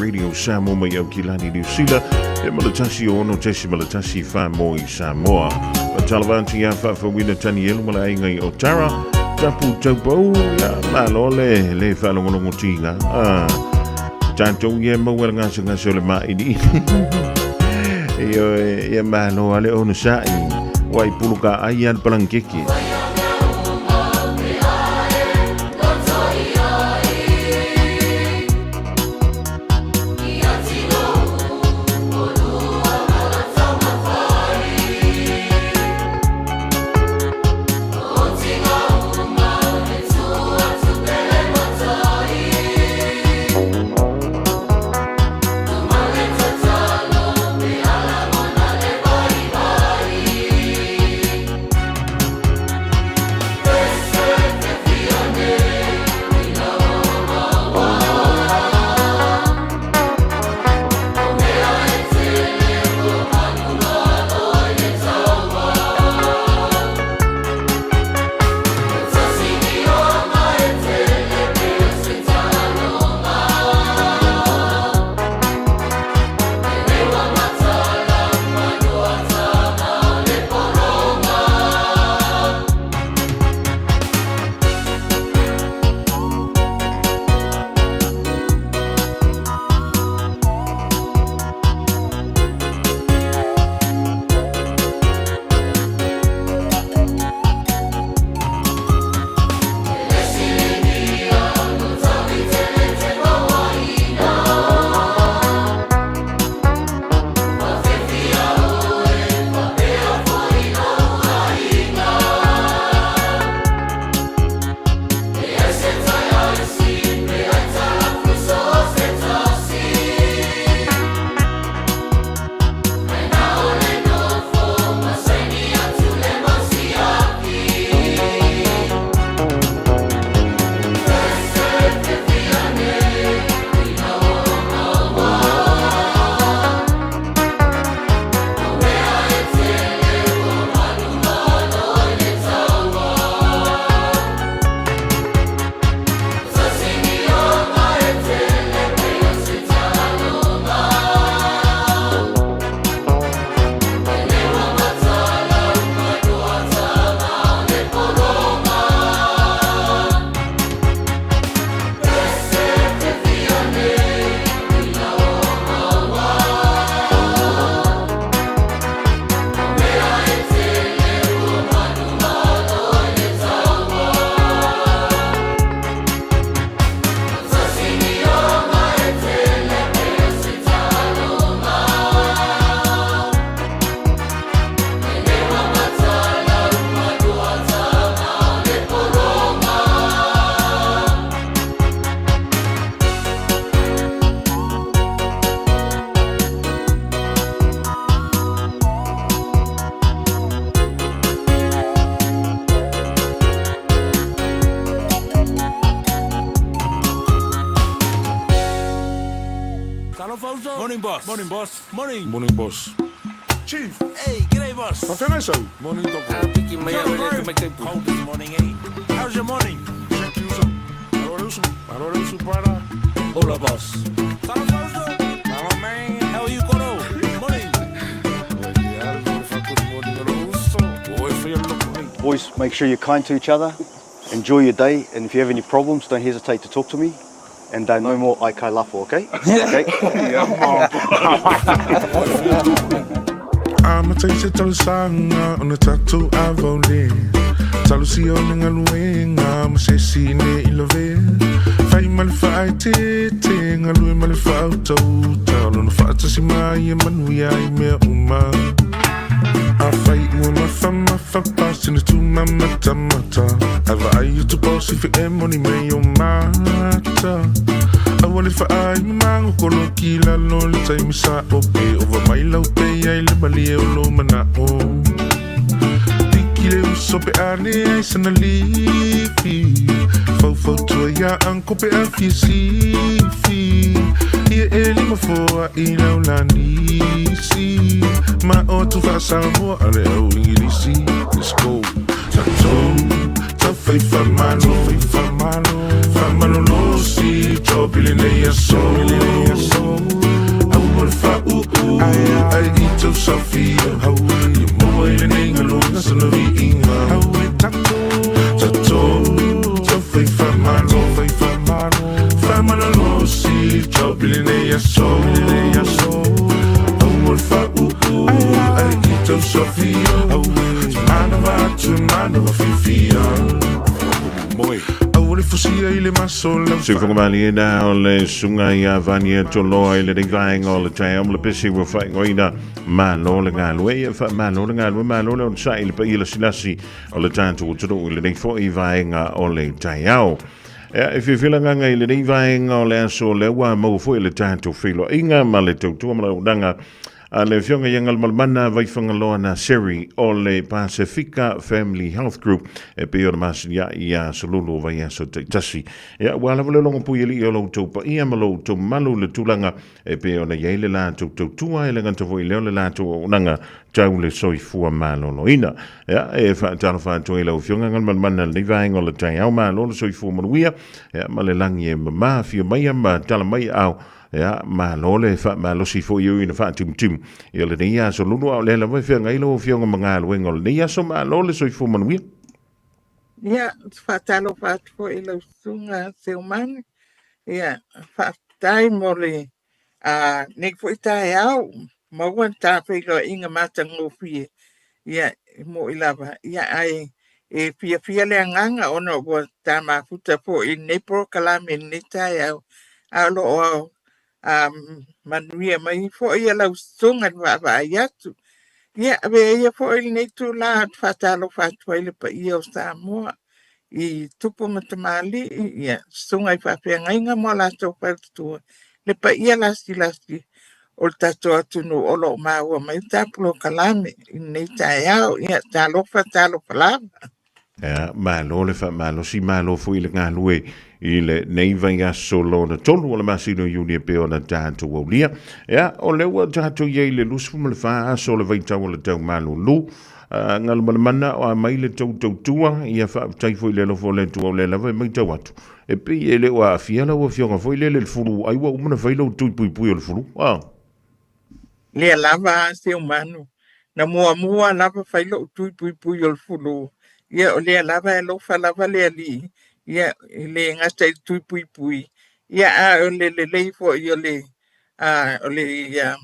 Radio Samoa mai Aukilani Niu Sila e ma le tasi o ono tesi ma le tasi wha mo i Samoa. O talavanti ia whaafawina Tanielu ma le aiga i Otara. Tapu taupau, ia malo le, le whaalongolongo tinga. Tātou ia maua le gasegase o le māʻiliʻili. Ioe, ia malo a le onosaʻi, ua i pulu ka ai a le palangekeke. Morning, boss. Morning, boss. Morning. Morning, boss. Chief. Hey, g'day, boss. Morning, doctor. Cold this morning, eh? How's your morning? Hola, boss. Hello, man. How are you, Koro? Morning. Boys, make sure you're kind to each other. Enjoy your day, and if you have any problems, don't hesitate to talk to me. And no more aikai lafo, okay? Okay. Amata i se talosaga ona tatou avaole Talosia o le galuega ma se isi ne i lavea Fai ma le faaeteete galue ma le faautauta O lona faatasi mai e manuia ai mea uma Afai ua mafamafa pasina tumamatamata Ae vaai atu bosi fe e moni mai o mata Aua le faai mamago koloki i lalo le taimi sa'o Pe ova mai lau pe ai le malie o lou mana'o Piki le uso pe a leai sana lifi Faufautua iā uncle pe a fia sifi Ia e lima foa'i lau lanisi. Igilisi Ma o atu faa-Samoa a le au Igilisi Let's go Tatou taufai faamalo Faamalolosi job i lenei aso Aua le faauu ai i tou saofia Ia maua i lenei galuega sana viiga Tatou taufai faamalo Faamalolosi job i lenei aso Aua le faauu ai i tou saofia Manava atu manava fiafia Aua le fusia i le maso lau Soifua na o le susuga ia Vania Toloa i lenei vaega o le taeao ma le pese ua faaigoaina Malo le galue. Ia faamalo le galue, malo le onosai i le paia lasilasi o le tatou atunuu i lenei foi vaega o le taeao. Ia, e fiafia le agaga i lenei vaega o le aso lea ua maua foi le tatou feiloaiga ma le tautua ma le auaunaga a le Afioga ia Galumalemana Vaifagaloa Naseri o le Pasefika Family Health Group e pei ona masiniai ia Sololo o vaiaso taitasi. Ia, ua lava le logo pui alii o lo outou paia ma lo outou mamalu i le tulaga e pei ona i ai le latou tautua e le gata foi i lea o le latou auaunaga tau le soifua maloloina. Ia, e faatalofa atu ai lau Afioga Galumalemana i lenei vaega o le taeao, malo le soifua manuia, ia, ma le lagi e mama, afio maia ma tala mai aao. Ia, malo le faamalosi foi e ui ina faatimutimu i lenei aso lulu, a o lea lava e feagai lau Afioga ma galuega o lenei aso. Malo le soifua manuia. Ia, ou te faatalofa atu foi i lau susuga Seumani. Ia, faafetai mo le nei foi taeao, maua le ta feiloaiga matagofie. Ia, e moi lava, ia ae e fiafia le agaga ona ua ta mafuta foi i lenei polokalame i lenei taeao, a o lo o manuia mai foi lau susuga i le vaavaai atu. Ia, avea ia foi lenei itula ou te faatalofa atu ai i le paia o Samoa i tupu ma tamalii, ia, susuga i faafeagaiga ma o latou faletua, le paia lasilasi o le tatou atunuu o lo o maua mai le ta polokalame i lenei taeao. Ia, talofa, talofa lava. Ia, malo le faamalosi, malo foi le galue i lenei vaiaso lona tolu o le masina o Iuni e pei ona tatou aulia. Ia, o lea ua tatou i ai i le 24 aso o le vaitau o le tau malulu. Uh, galumalemana o a mai le tou tautua, ia faafetai foi i le alofa o le Atua o lea lava e matau atu. E pei e le o aafia lau afioga foi lele i le fulu, ai ua uma ona fai lou tui puipui o le fulu. Ah. Lea lava Seumanu, na muamua lava fai lou tui puipui o le fulu. Ia o lea lava e alofa lava le Alii, ia e le gata i le tui puipui, ia a o le lelei foi o le, o le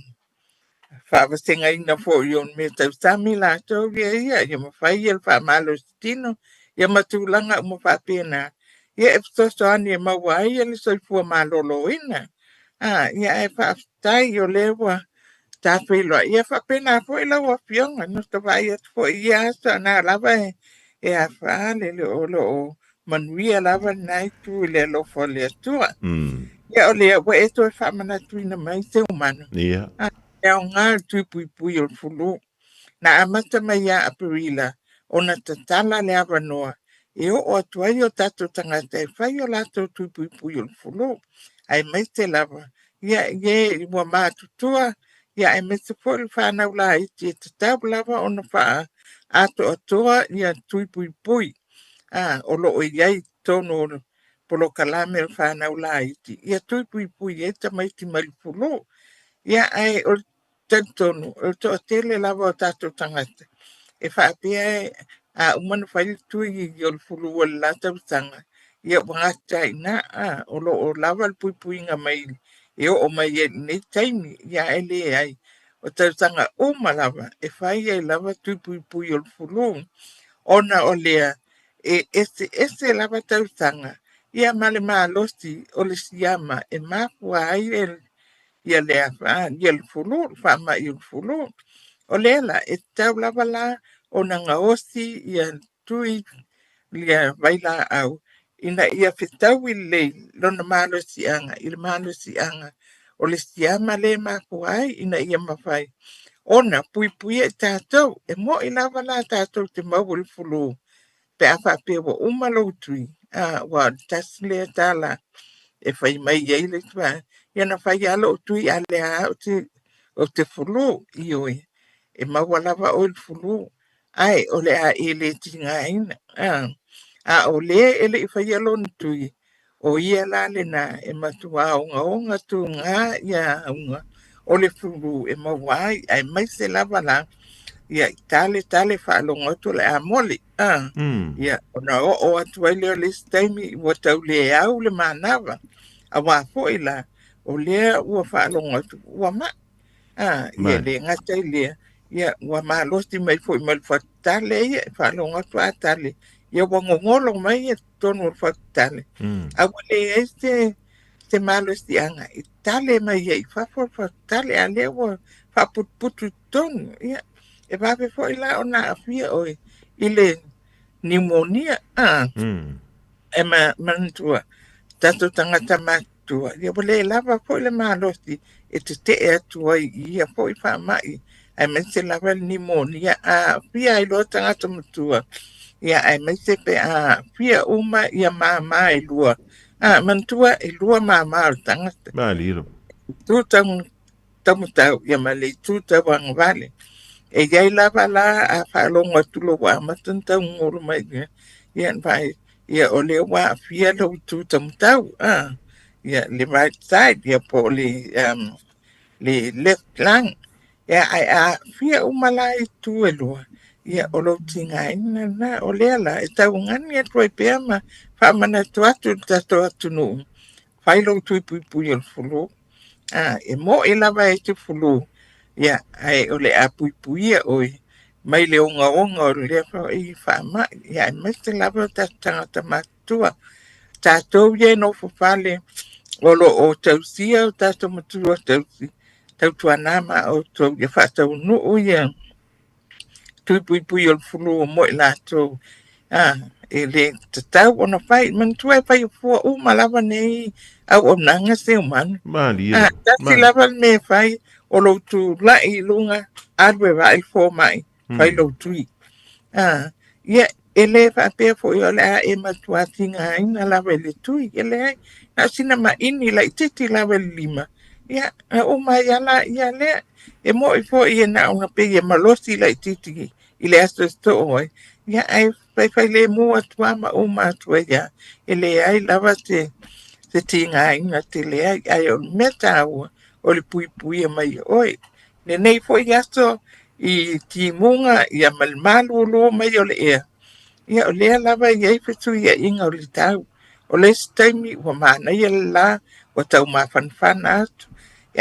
faavasegaina foi o mea tausami latou ia ia, ia mafai le faamalosi tino ia ma tulaga uma faapena, ia e fesoasoani e maua ai le soifua maloloina. A, ia ae faafetai o lea ua ta feiloai. Ia faapena foi lau Afioga, na ta vaai atu foi i ia aso a na lava e afa le o lo o manuia lava lena itu i le alofa o le Atua. Ia o lea ua e toe faamanatuina mai Seumanu. Ia. A, e aoga le tui puipui o le fulu. Na amata mai ia Aperila ona tatala le avanoa e oo atu ai o tatou tagata e fai o latou tui puipui o le fulu. Aemaise lava, ia, i e ua matutua, ia aemaise foi le fanau laiti e tatau lava ona faaatoatoa ia tui puipui o lo o i ai i totonu o le polokalame o fanau laiti, ia tui puipui ai tamaiti mai le fulu. Ia, ae o le talitonu, o le toatele lava o tatou tagata e faapea a uma ona fai le tui o le fulu o le la tausaga, ia ua gata ai i ina, o lo o lava le puipuiga mai e oo mai ai i lenei taimi. Ia ae leai, o tausaga uma lava e fai ai lava tui puipui o le fulu, ona o lea e eseese lava tausaga ia ma le malosi o le siama e mafua ai ia le ia le fulu, le faamai o le fulu. O lea la, e tatau lava la ona gaosi ia tui ia vailaau ina ia fetaui lelei lona malosiaga i le malosiaga o le siama lea e mafua ai ina ia mafai ona puipuia i tatou. E moi lava la tatou te maua i le fulu pe a faapea ua uma lou tui, aua o le tasi lea tala e fai mai ai le isi vaega, ia na fai lava lou tui a o lea lava ou te O te fulu, ioe, e maua lava oe i le fulu, ae o le a e le tigaina. A o le e le i faia lona tui, o ia la lena e matua ogaoga tuga ia auga o le fulu e maua ai, aemaise lava la ia i tale tale faalogo atu o le a moli. Ia ona oo atu ai lea o le isi taimi ua tau le au le manava, aua foi la o lea ua faalogo atu ua mai. Ia le gata i lea, ia ua malosi mai foi ma le fatutale ia, e faalogo atu a tale, ia ua gogolo mai ia totonu o le fatutale. A ua leai se malosiaga e tale mai ai i fafo le fatutale, a lea ua faaputuputu i totonu. Ia, e vave foi la ona aafia oe i le niumonia. E manatua, tatou tagata matutua, ia ua le lava foi le malosi e tetee atu ai i ia foi faamai, aemaise lava le nimonia a aafia ai loa tagata matua, ia aemaise pe a aafia uma ia māmā e lua. A, manatua, e lua māmā o le tagata. Malie lava. Tū taumatau ia ma le itu tauagavale. E i ai lava la a faalogo atu loa ua amata ona taugolo mai ia, ia na vaai, ia o lea ua aafia lou itu taumatau, ia le right side ia po o le, le left lung. Ia ae a aafia uma la itu e lua, ia o lou tigaina lena. O lea la e tauagani atu ai pea ma faamanatu atu i le tatou atunuu, fai lou tui puipui o le flu. E mo'i lava e te fulu, ia, ae o le a puipuia oe mai le ogaoga o lea foi faamai, ia, aemaise lava o tatou tagata matutua. Tatou ia e nofo fale o lo o tausia o tatou matua tausi, tautuana ma outou ia faataunuu ia tui puipui o le fulu mo i latou e le tatau ona fai. Manatua e fai fua uma lava nei auaunaga Seumanu. Malie. Tasi lava le mea e fai o lou tulai i luga alu e vaai le fomai fai lou tui. Ia e le faapea foi o le a e matua tigaina lava i le tui. E leai, na o sina maini laitiiti lava i le lima, ia na uma ai lava laia lea. E mo'i foi e na ona pei e malosi laitiiti i le aso e sosoo ai, ia ae faifailemu atu lava ma uma atu ai lava. E leai lava se tigaina tele ai, ae o le mea taua, o le puipuia mai e oe. Lenei foi aso i timuga ia ma le malulu mai o le ea, ia o lea lava e i ai fesuiaiga o le tau. O le isi taimi ua manaia le la, ua tau mafanafana atu,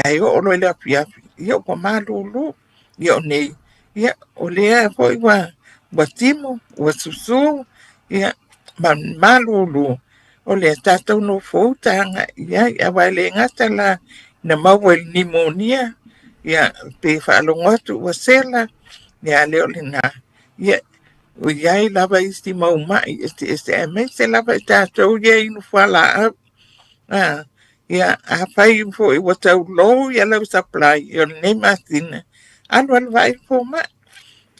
ae oo loa i le afiafi, ia ua malulu. Ia o nei, ia o lea foi ua timu, ua susu, ia ma malulu. O lea tatou nofouta agai i ai, aua e le gata la ina maua i le nimonia, ia pe faalogo atu ua sela, ia a le o lena. Ia ua i ai lava isi mau mai eseese aemaise lava i tatou ia e inu fualaau. Ia, afai foi ua tau low ia lau supply o lenei masina, alu alu vaai le fomai.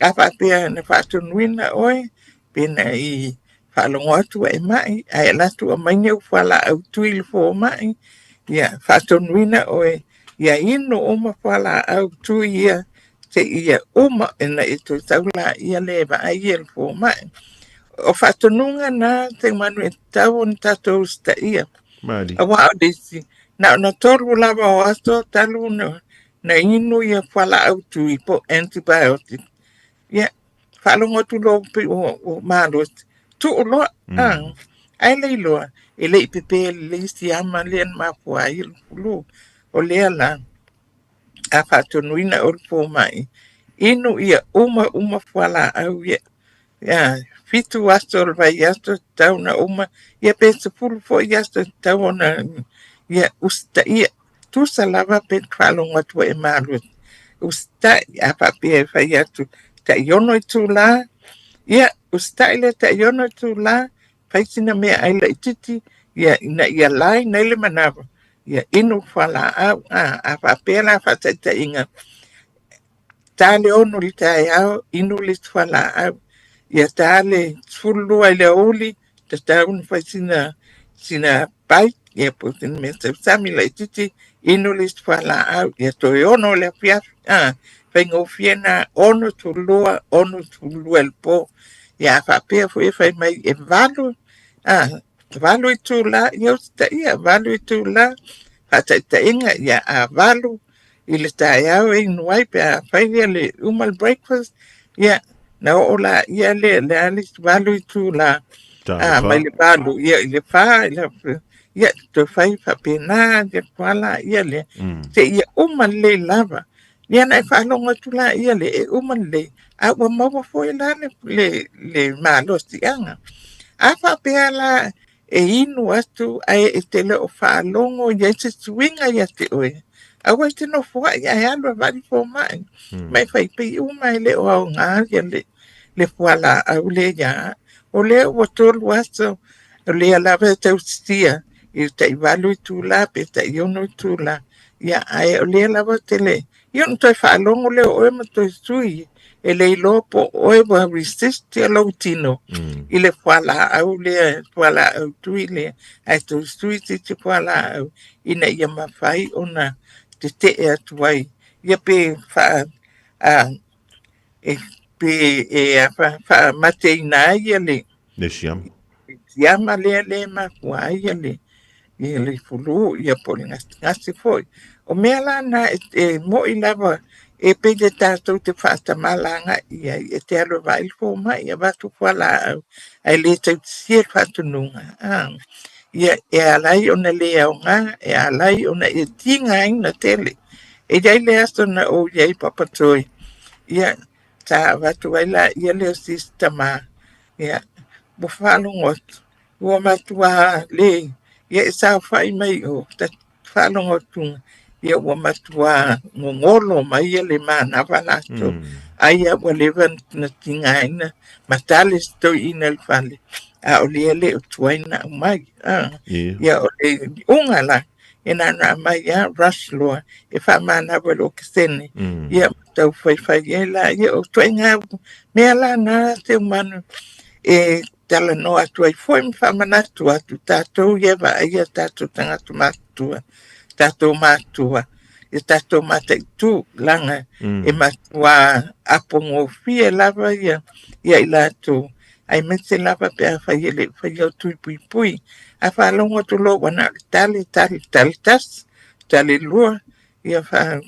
A faapea na faatonuina oe, pe na i faalogo atu ua e mai, ae alu atu aumai ni au fualaau tui i le fomai, ia faatonuina oe ia inu uma fualaau tui ia seia uma ina ia toe sau laia lea e vaai ia i le fomai. O faatonuga na Seumanu e tatau ona tatou usitaia. Aua o le isi, na ona tolu lava o aso talu na inu ia fualaau tui po o antibiotic. Ia, faalogo atu loa pei ua malosi, tuu loa. Ae le iloa, e le i pepe lelei siama lea na mafua ai le flu. O lea la, a faatonuina oe e le fomai, inu ia uma uma fualaau ia. Ia, 7 aso o le vaiaso e tatau ona uma, ia pe 10 foi aso e tatau ona ia usitaia. Tusa lava pe faalogo atu ua e malosi, usitai. A faapea e fai atu tai 6 itula, ia usitai le tai 6 itula, fai sina meaai laitiiti ia ina ia line ai le manava, ia inu le fualaau. A faapea la faataitaiga, ta le 6 i le taeao, inu le isi fualaau. Ia ta le 12 i le aoauli, tatau ona fai sina bite. Ia po o se mea tausami laitiiti, inu le isi fualaau, ia toe 6 i le afiafi, faigofie lena, 62, 62 i le po. Ia a faapea foi e fai mai e 8, 8 itula, ia usitaia, 8 itula, faataitaiga, ia a 8 i le taeao e inu ai pe a fai le uma le breakfast, ia na oo laia lea, le a le isi 8 itula, mai le 8 ia i le 4, ia toe fai faapena ia fualaia lea, seia uma lelei lava. Ia na e faalogo atu laia lea e uma lelei, a ua maua foi la le malosiaga. A faapea la e inu atu ae e te le o faalogo i ai se suiga ia te oe, aua e te nofoai ae alu e vaai le fomai. Ma e fai pei uma e le o aoga ia le fualaau lea ia au. O lea ua 3 aso, o lea lava e tausisia i le tai 8 itula pe tai 6 itula, ia ae o lea lava te le Ia ona toe faalogo lea o oe ma toe sui e le iloa po o oe ua resist ia lou tino i le fualaau lea, fualaau tui lea, ae toe sui se isi fualaau ina ia mafai ona tetee atu ai. Ia pe faa, a, e, pe e faamateina ai ia le, Le siama. Le siama lea lea e mafua ai ia le, ia le fulu ia po o le gasegase foi. O mea la na e moi lava e pei e tatou te faatamala agai i ai, e te alu e vaai le fomai, e avatu fualaau, ae le tautisia le faatonuga. Ia, e ala ai ona le aoga, e ala ai ona e tigaina tele. E i ai le aso na ou i ai i Papatoe, ia, sa avatu ai laia lea o si isi tama, ia, ua faalogo atu, ua matua le, ia e saofai mai o, ta faalogo atu, ia ua matua gogolo mai ia le manava latou. Ai a ua leva na tigaina ma tale si toeaina i le fale, a o lea le o tuai ona aumai. Ia o le iuga la, e na ona aumai lava rush loa e faamanava i le okesene, ia ma tau faifai ai laia. O ituaiga mea la na Seumanu e talanoa atu ai foi ma faamanatu atu tatou ia e vaaia tatou tagata matutua, tatou matua, ia tatou mataitu laga e matua apogofie lava ia i latou, aemaise lava pe afai e le i faia o tui puipui. A faalogo atu loa ua na o le tale, tale, tale tasi, tale lua, ia faa,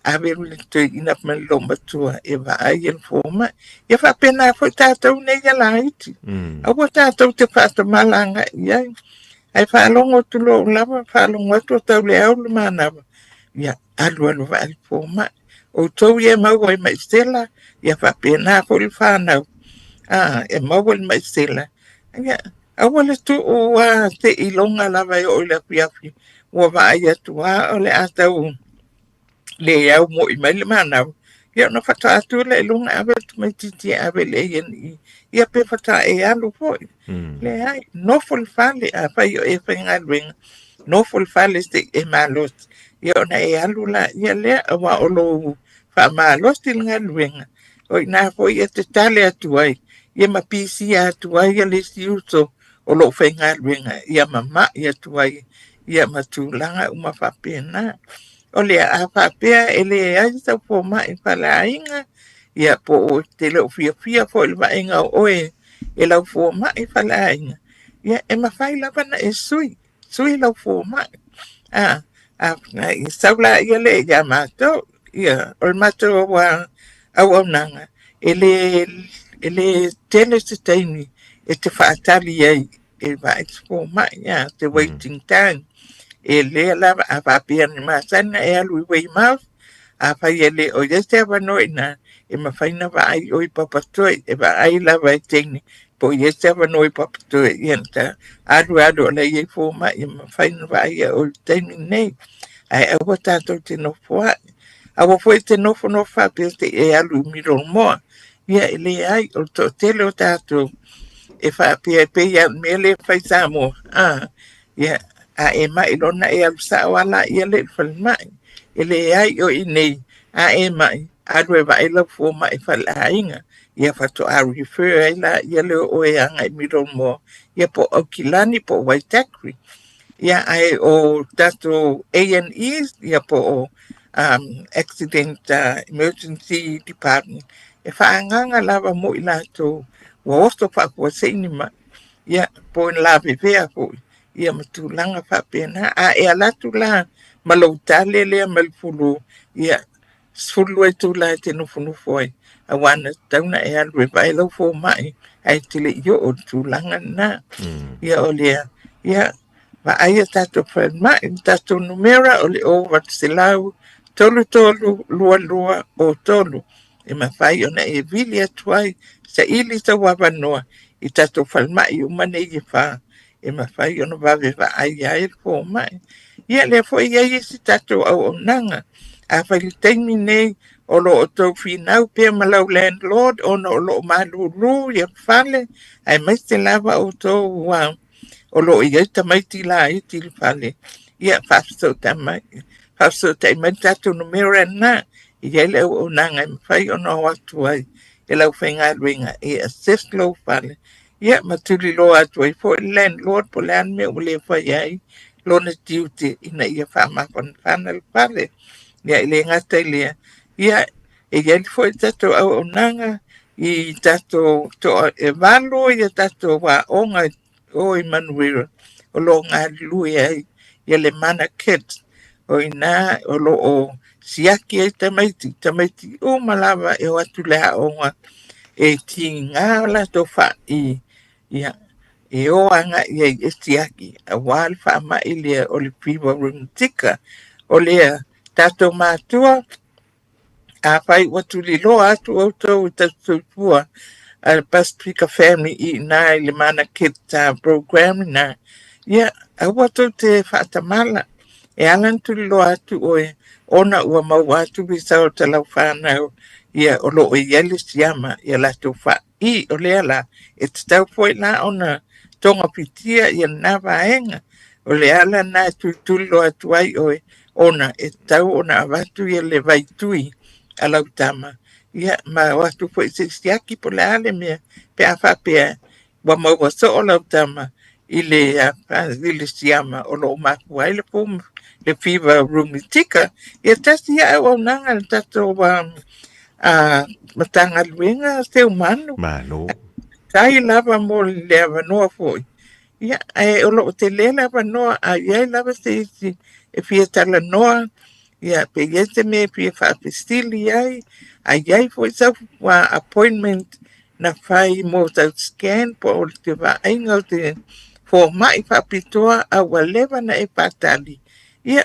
ave le toeaina ma le loomatua e vaai i le fomai. Ia faapena foi tatou nei ia laiti. Aua tatou te faatamala agai i ai. Ae faalogo atu loa lava, faalogo atu o tau le au le manava, ia alu alu vaai le fomai. Outou ia e maua i maisela, ia faapena foi le fanau. E maua le maisela. Ia, aua le tuu a seiloga lava e oo i le afiafi ua vaai atu lava o le a tau le au moi mai le manava, ia ona faatoa atu lea i luga e ave le tamaitiiti e ave i le A&E. Ia pe faatoa e alu foi. Leai, nofo i le fale, afai o e faigaluega, nofo i le fale se i e malosi, ia ona e alu laia lea, aua o lou faamalosi le galuega, o i ina foi e te tale atu ai, ia ma pisia atu ai le isi uso o lou faigaluega, ia mamai atu ai, ia ma tulaga uma faapena. O lea, a faapea e leai sau fomai faleaiga, ia po o te le o fiafia foi i le vaaiga o oe e lau fomai faleaiga, ia e mafai lava ona e sui, sui lau fomai. Sau laia lea ia matou, ia, o le matou auaunaga, e le tele se taimi e te faatali ai e vaai se fomai, te waiting time. E lea lava, a faapea na masani ona e alu i Weymouth, afai e le o i ai se avanoa i ina, e mafai ona vaai oe i Papatoe, e vaai lava e teine po o i ai se avanoa i Papatoe, ia na alu alu o la e i ai fomai e mafai ona vaaia oe i le taimi lenei. Ae aua tatou te nofoai. Aua foi e te nofonofo faapea se i e alu i Middlemoa. Ia e leai, o le toatele o tatou e faapea e pei lava o le mea lea e fai i Samoa, ia, a e mai loa ona e alu sao lava laia lea i le falemai. E leai, o i inei, a e mai, alu e vaai lau fomai faleaiga, ia faatoa refer ai laia lea o oe agai i Middlemoa, ia po o Aukilani po o Waitakere. Ia, ae o tatou A&E, ia po o um, Accident Emergency Department, e faaagaga lava mo i latou ua oso faafuasei ni mai, ia, po o ni lavevea foi, ia ma tulaga faapena. A e alu atu la ma lou tale lea mai le flu, ia, 12 itula e te nofonofo ai, aua na tatau ona e alu e vaai lau fomai, ae te le i oo i le tulaga lena. Ia o lea, ia, vaai a tatou falemai, le tatou numera o le 0800 33 22 03 e mafai ona e vili atu ai, saili sou avanoa i tatou falemai uma nei e fa e mafai ona vave vaaia ai le fomai. Ia, lea foi e i ai isi tatou auaunaga. Afai i le taimi nei o lo o outou finau pea ma lau landlord ona o lo o malulu ia fale, aemaise lava outou ua o lo o i ai tamaiti laiti i le fale, ia faafesootai mai, faafesootai mai le tatou numera lena. E i ai le auaunaga e mafai ona o atu ai e le aufaigaluega e assess lou fale Ia, ma tuliloa atu ai foi le landlord po o le a le mea ua le faia ai lona tiute ina ia faamafanafana le fale. Ia, e le gata i lea, ia, e i ai foi le tatou auaunaga i tatou toa e valu ia tatou aoga o i Manurewa o lo o galulue ai ia le Mana Kids. O i ina o lo o siaki ai tamaiti, tamaiti uma lava e o atu i le aoga e tiga o latou fa'i, ia, e o agai ai e siaki aua le faamai lea o le fever rheumatica. O lea, tatou matua, afai ua tuliloa atu outou i tausisoifua a le Pasifika Family i ina i le Mana Kids Program ina, ia, aua tou te faatamala. E ala ona tuliloa atu oe ona ua maua atu result a lau whanau ia o lo o i ai le siama ia latou fa'i. O lea la, e tatau foi la ona togafitia ia lena vaega. O le ala lena e tulituliloa atu ai oe ona e tatau ona avatu ia le vaitui a lau tama ia ma o atu foi se i siaki po o le a le mea pe a faapea Ua maua soo lau tama i le i le siama o lo o mafua ai le le fever rheumatica. Ia tasi ia auaunaga a le tatou Matagaluega Seumanu. Malo. Faafetai lava mo le avanoa foi. Ia, ae o lo o tele le avanoa a i ai lava se isi e fia talanoa, ia pe i ai se mea e fia faafesili ai, a i ai foi sau appointment na fai mo sau scan po o te vaaiga o te fomai faapitoa a ua leva ona e faatali, ia,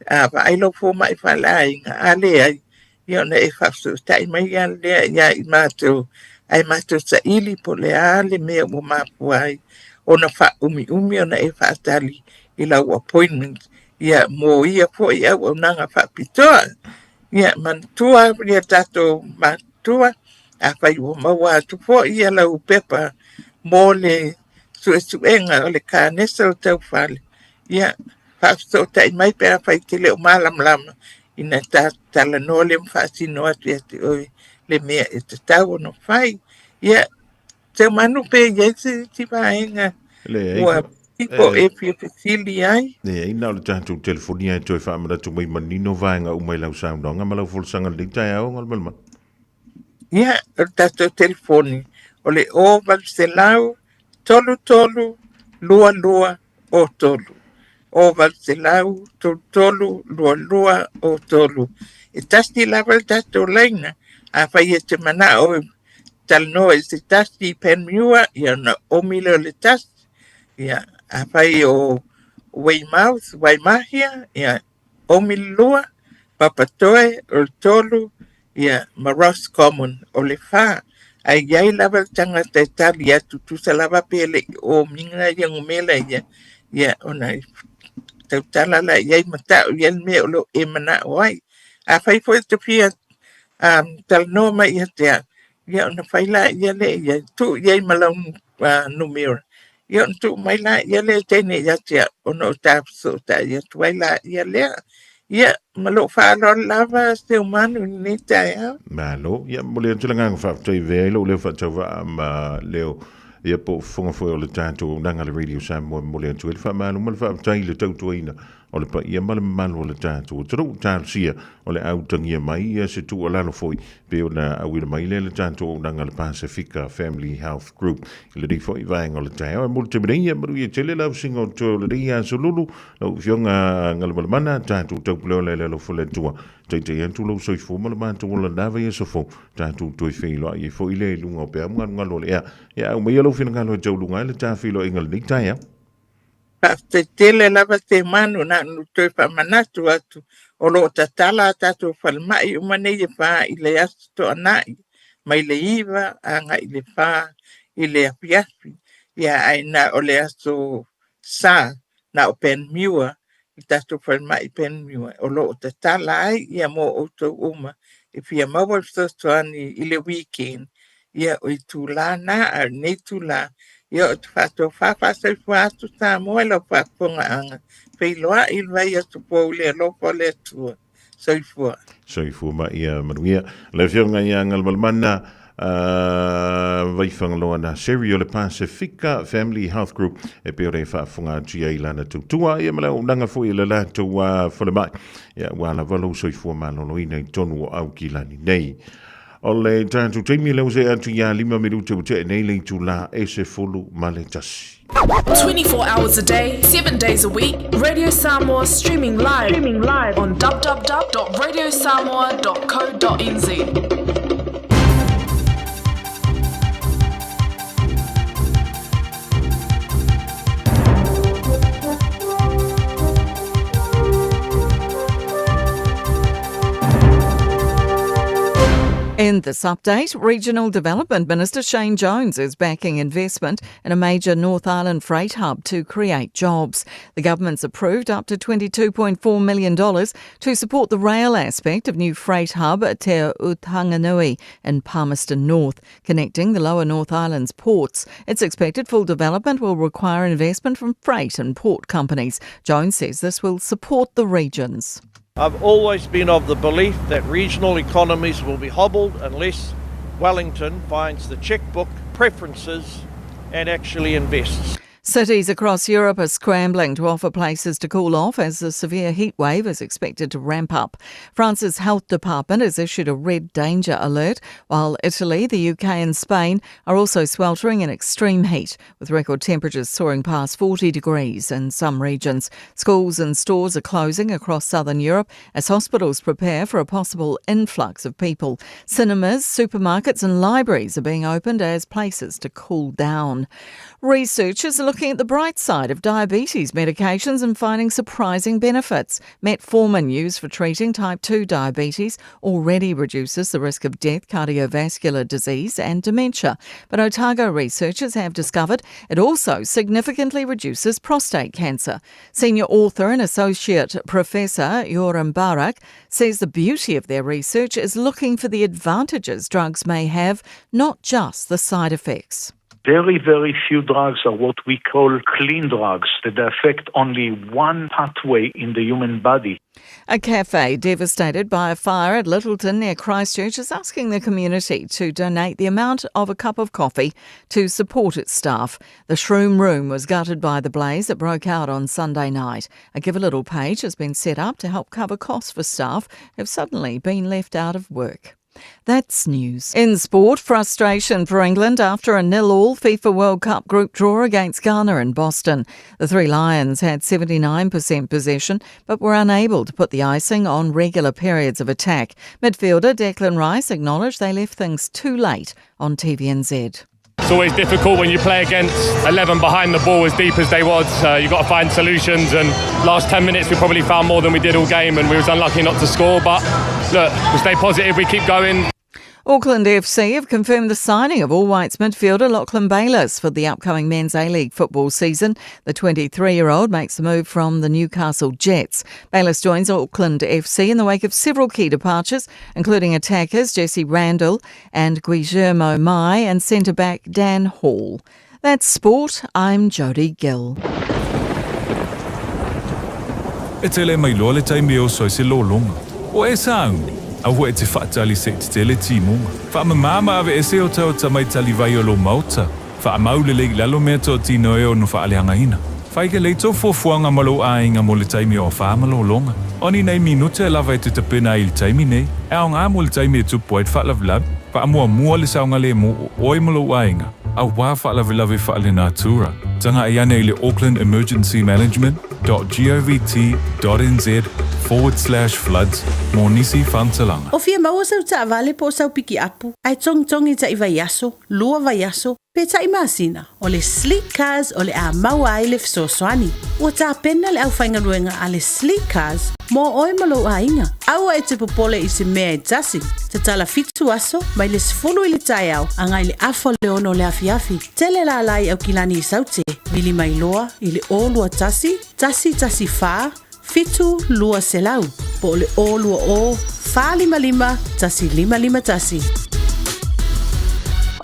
a vaai lau fomai faaleaiga, a leai, ia ona e faafesootai mai lava lea ia i matou, ae matou saili po o le a le mea ua mafua ai ona faaumiumi ona e faatali i lau appointment, ia, mo ia foi auaunaga faapitoa. Ia, manatua ia tatou matutua, afai ua maua atu foi ia lau pepa mo le suesuega o le kanesa o tau fale, ia, faafesootai mai pe afai e te le o malamalama ina ta talanoa lea ma faasino atu ia te oe le mea e tatau ona fai. Ia, Seumanu pe i ai se isi vaega ua tipo e fia fesili ai. Leai, na o le tatou telefoni lava e toe faamanatu mai manino vaega uma i lau saunoaga ma lau folasaga i lenei taeao, Galumalemana. Ia, o le tatou telefoni o le 0800 33 22 03. 0800 33 22 03. E tasi lava le tatou laina, afai e te manao e talanoa i se tasi i Panmure, ia ona omi lea o le tasi. Ia, afai o Weymouth, Waimahia, ia omi le lua, Papatoe o le tolu, ia ma Roscommon o le fa. Ae i ai lava le tagata e tali atu, tusa lava pe le i omiga ia gomela ia, ia ona tautala la i ai ma tau i ai le mea o lo o e manao ai. Afai foi e te fia talanoa mai ia te au, ia ona fai laia lea i ai, tuu i ai ma lau numera, ia ona tuu mai laia lea e teine ia te au, ona o ta fesootai atu ai laia lea. Ia, ma lou faaaloalo lava Seumanu i lenei taeao. Malo. Ia, momoli atu le agaga faafetai e avea ai lou leo faatauvaa ma leo. Ia po o fofoga foi o le tatou auaunaga a le Radio Samoa e momoli atu ai le faamalo ma le faafetai i le tautuaina o le paia ma le mamalu o le tatou atunuu. Talosia o le a utagia mai ia se tuualalo foi pei ona auina mai lea le tatou auaunaga a le Pasifika Family Health Group i lenei foi vaega o le taeao. E momoli taimi nei ia manuia tele le ausiga o toe o lenei aso lulu. Lau Afioga Galumalemana, tatou taupuleola i le alofa o le Atua. Taitai atu lou soifua ma le matou ola na vaiaso fou, tatou toe feiloai ai foi lea i luga o peau galugalu o le ea. Ia aumaia lou finagalo e tauluga ai le ta feiloaiga i lenei taeao. Faafetai tele lava Temanu, na ona ou toe faamanatu atu, o lo o tatala a tatou falemai uma nei e fa i le Aso Toonai mai le 9 agai i le 4 i le afiafi. Ia ae na o le Aso Sa na o Panmure i tatou falemai Panmure o lo o tatala ai ia mo outou uma e fia maua le fesoasoani i le weekend ia o itula na a o lenei itula ia ou te faatofa faasoifua atu Samoa i lau faafofogaaga feiloai i le vaiaso fou i le alofa o le Atua. Soifua. Soifua ma ia manuia. Le Afioga ia Galumalemana Vaifagaloa Naseri o le Pasifika Family Health Group e pei ona e faafofoga atu i ai lana tautua ia ma le auaunaga foi i le latou falemai. Ia ua lava lou soifua maloloina i totonu o Aukilani nei. O le tatou taimi lea ua see atu ia 5 minute ua tea nei le itula e 11. 24 hours a day, 7 days a week, Radio Samoa streaming live, streaming live on www.radiosamoa.co.nz. In this update, Regional Development Minister Shane Jones is backing investment in a major North Island freight hub to create jobs. The government's approved up to $22.4 million to support the rail aspect of new freight hub at Te Utanganui in Palmerston North, connecting the lower North Island's ports. It's expected full development will require investment from freight and port companies. Jones says this will support the regions. I've always been of the belief that regional economies will be hobbled unless Wellington finds the checkbook, preferences and actually invests. Cities across Europe are scrambling to offer places to cool off as the severe heat wave is expected to ramp up. France's health department has issued a red danger alert, while Italy, the UK, and Spain are also sweltering in extreme heat, with record temperatures soaring past 40 degrees in some regions. Schools and stores are closing across southern Europe as hospitals prepare for a possible influx of people. Cinemas, supermarkets, and libraries are being opened as places to cool down. Researchers are looking at the bright side of diabetes medications and finding surprising benefits. Metformin, used for treating type 2 diabetes, already reduces the risk of death, cardiovascular disease, and dementia. But Otago researchers have discovered it also significantly reduces prostate cancer. Senior author and associate professor Yoram Barak says the beauty of their research is looking for the advantages drugs may have, not just the side effects. Very, very few drugs are what we call clean drugs, that affect only one pathway in the human body. A cafe devastated by a fire at Lyttelton near Christchurch is asking the community to donate the amount of a cup of coffee to support its staff. The Shroom Room was gutted by the blaze that broke out on Sunday night. A Give a Little page has been set up to help cover costs for staff who've suddenly been left out of work. That's news. In sport, frustration for England after a nil-all FIFA World Cup group draw against Ghana in Boston. The Three Lions had 79% possession but were unable to put the icing on regular periods of attack. Midfielder Declan Rice acknowledged they left things too late on TVNZ. It's always difficult when you play against 11 behind the ball as deep as they was. You've got to find solutions, and last 10 minutes we probably found more than we did all game, and we was unlucky not to score. But look, we stay positive, we keep going. Auckland FC have confirmed the signing of All Whites midfielder Lachlan Bayliss for the upcoming men's A-League football season. The 23-year-old makes the move from the Newcastle Jets. Bayliss joins Auckland FC in the wake of several key departures, including attackers Jesse Randall and Guillermo Mai and centre-back Dan Hall. That's sport. I'm Jodie Gill. E tele mai loa le taimi e oso ai se lologa. O e sauni, aua e te faatali se i tetele timuga. Faamama ma aveese o taota mai talivai o lou maota. Faamau lelei i lalo meatotino e ono faaleagaina. Fai lelei tou fuafuaga ma lou aiga mo le taimi o afa ma lologa. O ni nai minute lava e te tapena ai i le taimi nei, e aoga mo le taimi e tupu ai le faalavelave. Faamuamua le saogalemu o oe ma lou aiga, auā faalavelave faalenatura. Tagai ane i le Auckland Emergency Management dot govt dot nz forward slash floods mo nisi faamatalaga. O fia maua sau taavale po o sau pikiapu, ae togitogi taʻi vaiaso, lua vaiaso, pe taʻi masina, o le Sleek Cars o le a maua ai le fesoasoani. Ua tapena le aufaigaluega a le Sleek Cars mo oe ma lou aiga. Aua e te popole i se mea e tasi. Tatala fitu aso, mai le 10 i le taeao agai le afa o le 6 o le afiafi. Tele lala i Aukilani i Saute, vili mai loa i le 021 114 7200 po o le 020 455 1551.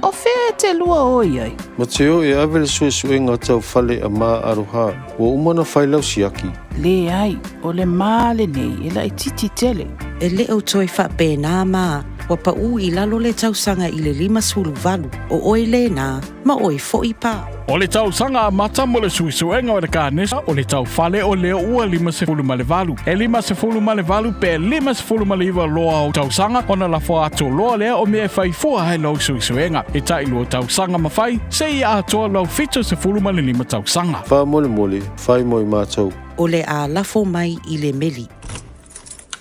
O fea e te lua o i ai? Mateo e ave le suesuega tau fale a Ma Aroha, ua uma ona fai lau siaki. Leai, o le ma lenei e laitiiti tele. E le o toe faapena ma ua paʻū i lalo le tausaga i le 58, o oe lena, ma oe foʻi pa. O le tausaga amata mo le suesuega o le kanesa o le taufale o lea ua 58. E 58 pe 59 loa o tausaga ona lafo atu loa lea o mea e fai fua ai lau suesuega. E tailua tausaga ma fai, seia atoa lau 75 tausaga. Faamolemole, fai mo i matou. O le a lafo mai i le meli.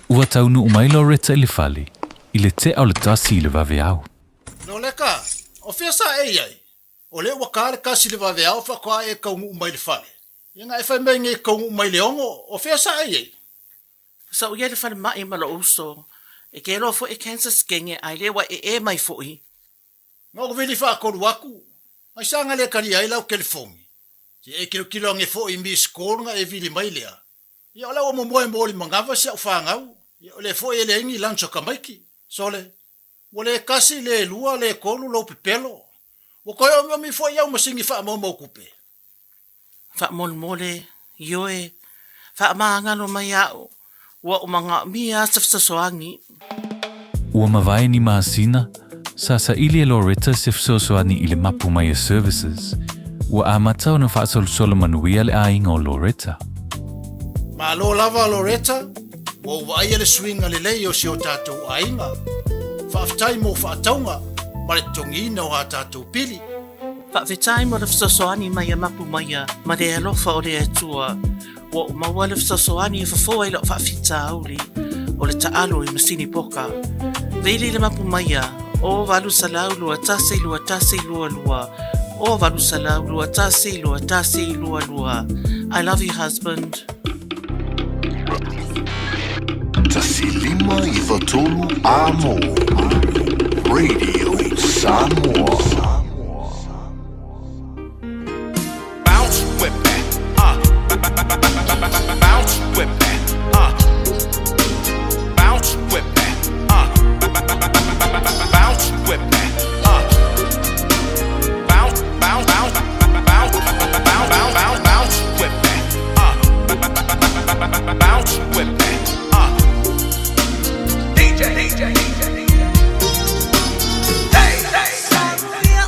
Ua taunuu mai Loretta i le fale i le tea o le tasi i le vaveao. Loleka, o fea sa e i ai? O lea ua ka le kasi i le vaveao faatoa e taunuu mai i le fale. Ia na e fai mai nei e taunuu mai i le ono, o fea sa e i ai? Sa ou i ai i le falemai ma lou uso. E ke loa foi e cancer skenge ae le ua ee mai foi. Na ou vili faatolu atu, ai sa na le talia ai lau telefoni. Se e tilotilo ane foi i miss call na e vili mai lea. Ia o la ua momoe mo le manava si au fanau, ia o lea foi e leai ni lunch a tamaiti. Sole, ua le tasi, le lua, le tolu lou pepelo. Ua toe omiomi foi au masini faamaumau tupe. Faamolemole, ioe, faamagalo mai a'u, ua ou manaomia se fesoasoani. Ua mavae ni masina, sa saili e Loretta se fesoasoani i le Mapu Maia Services. Ua amata ona faasolosolo manuia le aiga o Loretta. Malo lava Loretta, ua ou vaaia le suiga lelei o si o tatou aiga. Faafetai mo faatauga ma le totogiina o a tatou pili. Faafetai mo le fesoasoani mai a Mapu Maia ma le alofa o le Atua. Ua ou maua le fesoasoani e fofo ai lau faafitauli o le taalo i masini poka. Vili le Mapu Maia, o 800 21 21 22, o 800 21 21 22. I love you husband. 1593 Amo Radio Samoa. Bounce with me, bounce with me, bounce with me, bounce with me, bounce, bounce, bounce, bounce, bounce, bounce, bounce with me, bounce with me, DJ, DJ, DJ, hey, hey.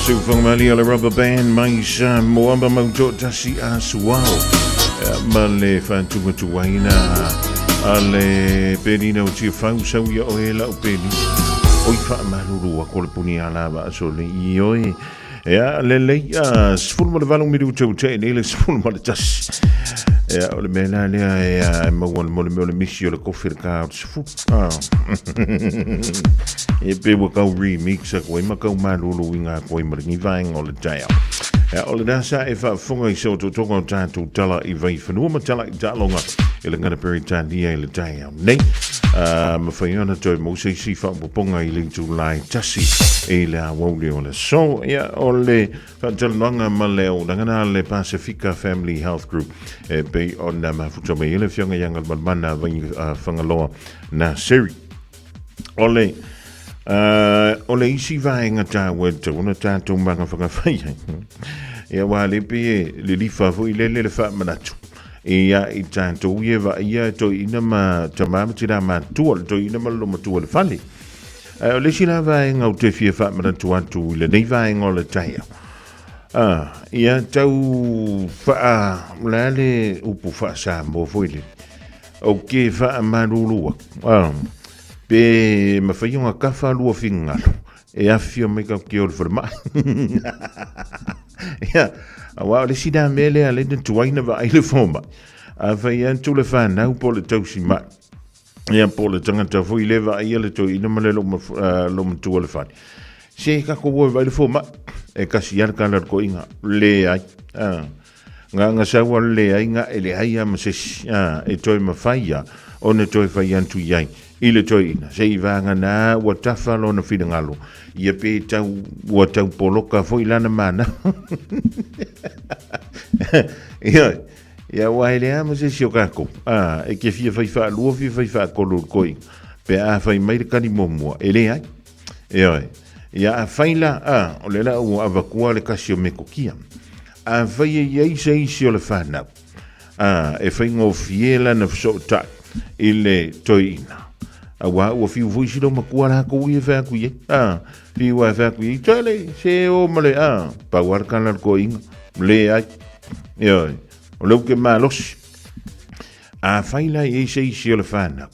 Siufagamali o le Rubber Band mai Samoa ma mau toatasi a Suao ma le faatugatuaina a le Penina o Tiafau sau ia oe lau Peni. Oi faamalulu aku le puni a lava aso le i oe. Ia, lelei, 18 minuta ua tea nei le 11. Ia, o le mea la lea e maua le mo le mea o le misi o le kofi le ka o le sefulu. E pe ua kau remix aku ai ma kau malulu inga aku ai ma le vaenga o le taeao. Ia, o le nasa e faafofoga i se ototoga o tatou tala i Vaifanua ma tala i taaloga i le gana Peretania i le taeao nei. Mafai ona toe maua se isi faaopoopoga i le itula e tasi i le aoauli o le aso. Ia, o le faatalanoaga ma le auaunaga a le Pasifika Family Health Group e pei ona mafuta mai ai le Afioga ia Galumalemana Fagaloa Naseri. O le o le isi vaega taua e tatau ona tatou magafagafai ai, ia aua le pei e lilifa foi lele le faamanatu ia i tatou ia e vaaia e toeaina ma tama ma tina matutua, le toeaina ma le lomatua i le fale. Ae o le isi la vaega ou te fia faamanatu atu i lenei vaega o le taeao, ia tau faa, o le a le upu faa-Samoa foi lele, ou te faamalulu atu, pe mafai ona kafa lua finagalo e afifio mai tatou te o i le falemai. Ia, aua o le isi lea mea lea lea na tuai na vaai le fomai. A fai atu le fanau po o le tausimai, ia po o le tagata foi lea e vaaia le toeaina ma le loomatua o le fale, se tatou o e vaai le fomai, e kasi lava le tala a le toeaina, leai. Nganga sau a le leai nga e leai a ma se isi, e toe mafai a ona toe fai atu i ai i le toeaina. Se i vaga na ua tafa lona finagalo, ia pe tau, ua tau poloka foi lana mana. Ia, ia ua e lea ma se isi o kākou. E ke fia fai whaalua, fia fai whaakolu le koinga. Pe a fai mai le kani muamua, e leai. Ioe. Ia a fai la, a, o le la ua avatua le kasi o metokia. A fai e iai se isi o le whanau, a, e faigofie lana fesootai i le toeaina. Auā ua fiu foi si loomatua latou ia e fai atu i ai. A, fiu lava e fai atu i ai, Tele, se o ma le, a, pau lava le tala a le toeaina, leai. Ioe. O lea ou te malosi. A fai la i ai se isi o le whanau,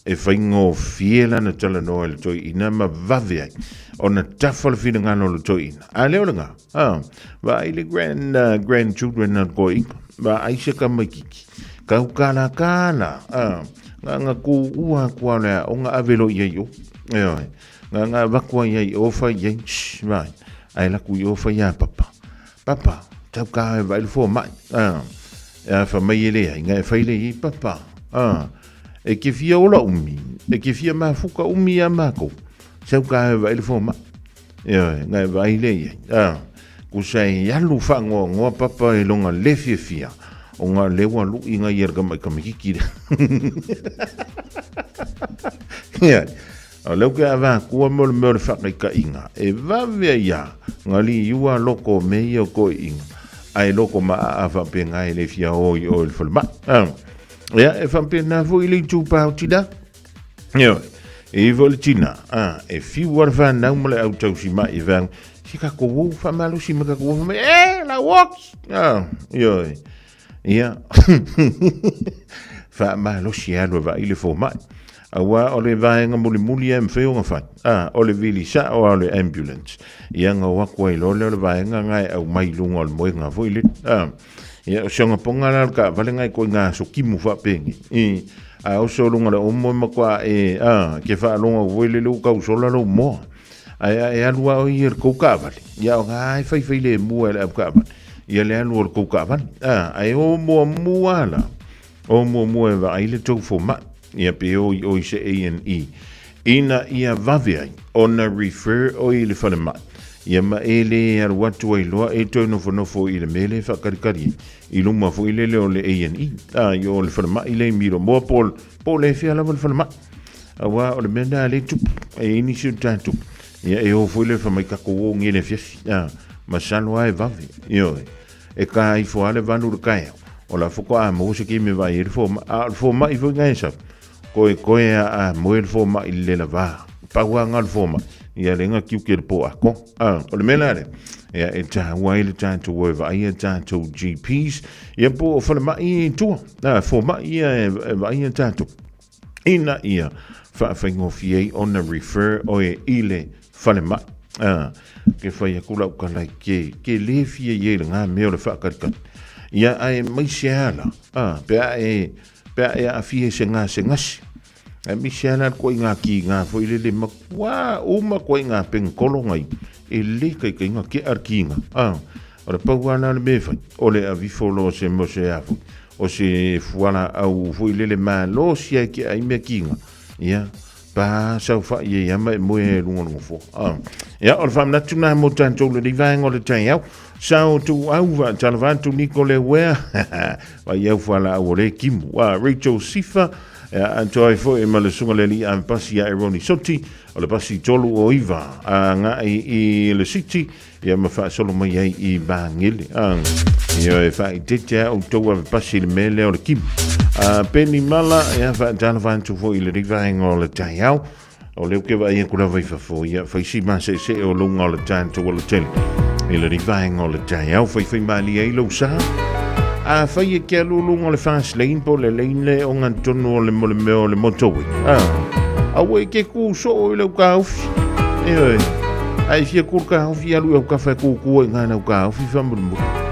e faigofie lana talanoa i le toeaina ma vave ai ona tafa le finagalo o le toeaina. A lea o lena, a, vaai le grand, grandchildren a le toeaina, vaai se tamaititi, kau kalakala, a, nganga tuua atu a o le aoga ave loa i ai i o. Ioe, nganga avatu ai ai i o fai i ai, shh, vaai, ae alu atu i o fai ia papa. Papa, tau ka e vaai le fomai. A, e a fa mai e leai, nga e fai le i papa. A, e ke fia ola umi, e ke fia mafuka umi ia mākou. Sau ka e vaai le fomai. Ioe, nga e vaai le i ai. A, kusa e alu whaangoangoa papa e longa le fiafia, o ngā lewa lui nga ia le kama i kamakiki le. Ia, O lea ke avakua mo le mea o le faakaikaʻiga, e vave ai a nga liua loko o mea ia o koeʻiga, ae loko maʻaʻa faapena e le fia o i o i le falemai. Ia, e faapena foi le itupa o tina. Ioe, e iai foi le tina, a, e fiu lava le fanau ma le au tausimai e fai, se tatou o faamalosi ma tatou o fai mai, e, lauoki! Ioe, Ia, faamalosi e alu e vaai le fomai. Aua o le vaega mulimuli e mafai ona fai, a, o le vili sao lava o le ambulance. Ia ona o atu ai loa lea o le vaega na e aumai i luga o le moega foi lele. A, ia o si ona poga la o le taavale na e ituaiga aso timu faapenei. I, a oso i luga o le omo e matua e, a, ke faalogo atu foi lele ua tau sola lou moa. Ae a e alu lava oe ia i le tou taavale, ia o na e faifai lemu lava e le avetaavale ia le alu o le tou taavale. A, ae o muamua la, o muamua e vaai le tou fomai, ia pe o i o i se A&E, ina ia vave ai ona refer oe i le falemai, ia ma e le alu atu ai loa e toe nofonofo i le mea lea e faakalikali ai, i luma foi lele o le A&E, a, i o le falemai lea i Milomoa po o le fea lava le falemai. Aua o le mea lena lea e tupu, e i ai nisi o tatou, ia e o foi le fai mai tatou o nei i le afiafi, a, masalo lava e vave, ioe. E ta ifo lava le 8 i le taeao, o la faatoa maua se taimi e vaai ai le fomai, a o le fomai foi lena e sau, koekoe lava a moe le fomai i le lavā. Pau lava na o le fomai, ia lea na tiute i le po atoa. A, o le mea la lea, ia e taua ai le tatou o e vaaia tatou GPs, ia po o falemai i tua, a, fomai ia e vaaia tatou, ina ia faafaigofie ai ona refer oe i le falemai. A, ke fai atu lau tala ke, ke le fia i ai lena mea o le faakalikali. Ia, ae mai se ala, a, pe a e, pe a e aafia i se gasegase, Aemaise lava la le koiga kiga foi lele matua uma koiga penitolo nai e le taitaiga kea le kiga a. O le pau lava la o le mea e fai o le aveifo loa o se mea o se a foi o se fualaau foi lele malosi lava e kea ai mea kiga ia pa saofai ai lava ma e moe ai i luga o le nofoa a. Ia o le faamanatu lena mo tatou lenei vaega o le taeao. Sao Tuuau Vaatalava atu Niko Lewea Vai au fualaau o le timu a Rachel Sifa E atoa ai foi ma le susuga le alii ave pasi ia Eroni Soti o le pasi 309 agai i le City ia ma faasolo mai ai i Magele. Ia e faaeteete a outou ave pasi i le mea lea o le timu. Penny Mala ia faatalofa atu foi i lenei vaega o le taeao. O lea ou te vaai atu lava i fafo, ia fai si maseesee o luga o le tatou alatele. I lenei vaega o le taeao, faifai malie ai lou sa. A fai e ke alu luga o le fast lane po o le lane le o gatonu o le mo le mea o le motorway. A, aua e ke ku soo i lau kaufi. Ioe. A e fia ku le kaufi, alu i au kafa e kukua i ngā lau kaufi faamolemole.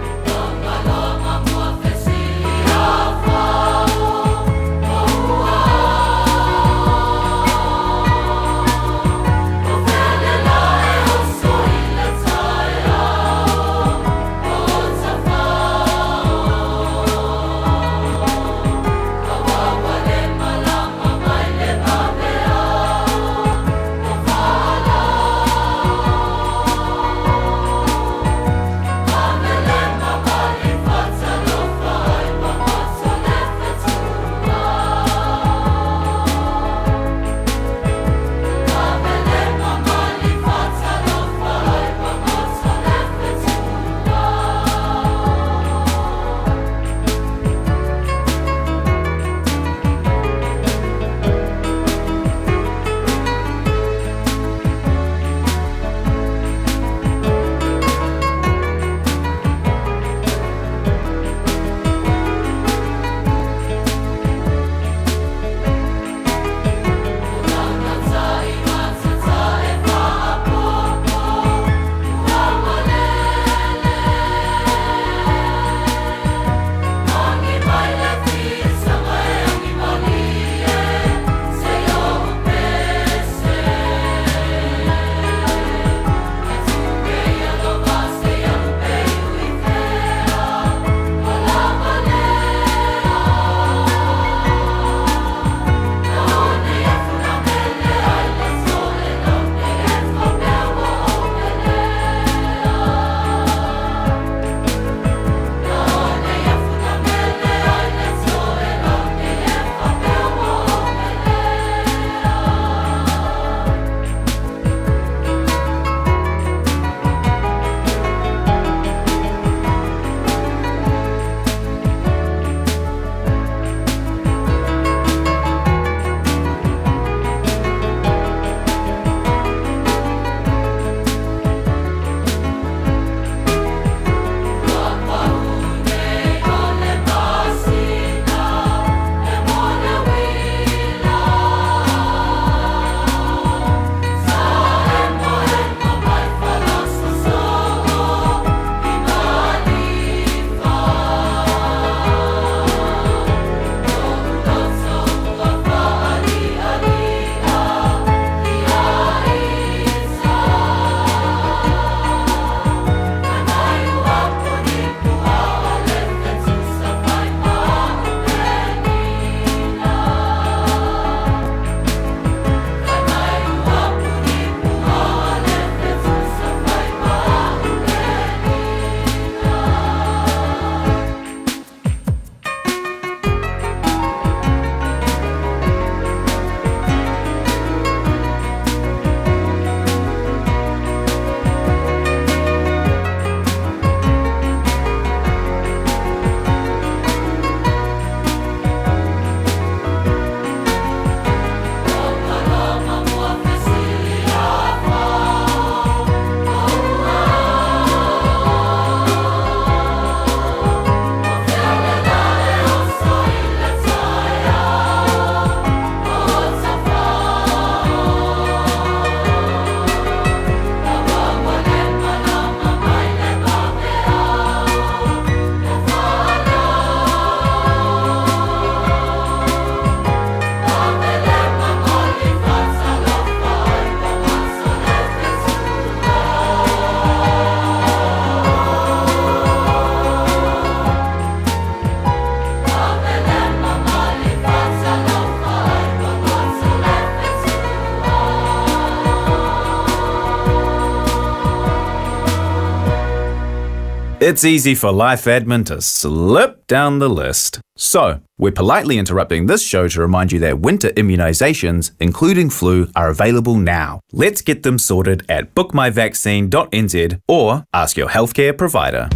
It's easy for life admin to slip down the list. So, we're politely interrupting this show to remind you that winter immunisations, including flu, are available now. Let's get them sorted at bookmyvaccine.nz or ask your healthcare provider.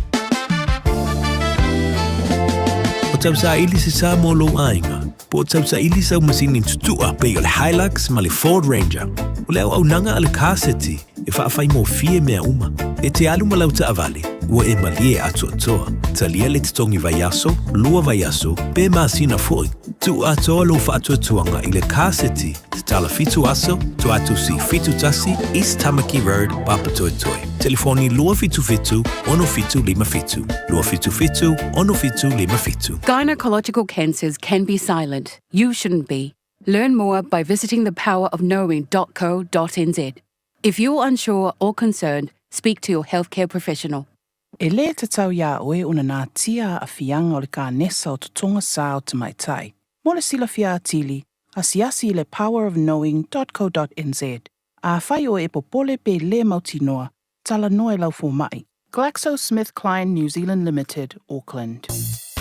O tausaili se sa mo lou aiga, po o tausaili sau masini tutua pei o le Hilux ma le Ford Ranger. O le auaunaga a le Car City e faafaigofie mea uma. E te alu ma lau taavale, ua e malie atoatoa. Talia le totogi vaiaso, lua vaiaso, pe masina foi. Tuu atoa lou faatuatuaga i le Car City, tatala fitu aso, Tuatusi 71, East Tamaki Road, Papatoetoe. Telefoni 277 6757, 277 6757. Gynecological cancers can be silent. You shouldn't be. Learn more by visiting thepowerofknowing.co.nz. If you're unsure or concerned, speak to your healthcare professional. E lē tatau iā oe ona natia aafiaga o le kanesa o totoga sa o tamaitai. Mo le silafia atili, asiasi i le powerofknowing.co.nz. Afai oe e popole pe lē mautinoa, talanoa i lau fomaʻi. GlaxoSmithKline New Zealand Limited, Auckland.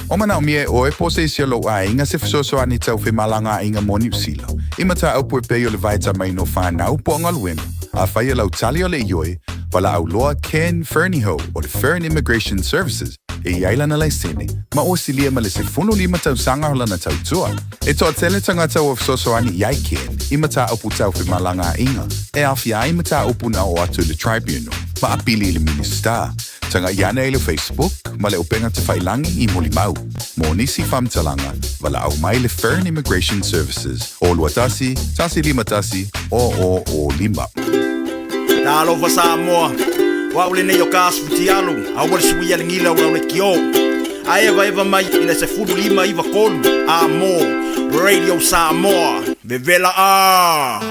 O manaomia e oe po o se isi o lou aiga se fesoasoani tau femalagaaiga mo Niu Sila, i mataupu e pei o le vaetamaina o fanau po o galuega. Afai o lau tali o le ioe, valaau loa Ken Fernihough o le Fern Immigration Services e i ai lana laisene, ma ua silia ma le 15 tausaga o lana tautua. E toatele tagata ua fesoasoani i ai Ken i mataupu tau femalagaaiga e aofia ai mataupu na oo atu i le Tribunal ma apili i le Minisita. Tagai ane i le Facebook ma le upega tafailagi i Molimau. Mo nisi faamatalaga, valaau mai le Fern Immigration Services o 21 151 0005. Talofa Samoa, o au lenei o ka asu fitialu, aua le suia le gila o lau lekiō. A evaeva mai i le 15 93 a mo Radio Samoa, vevela a!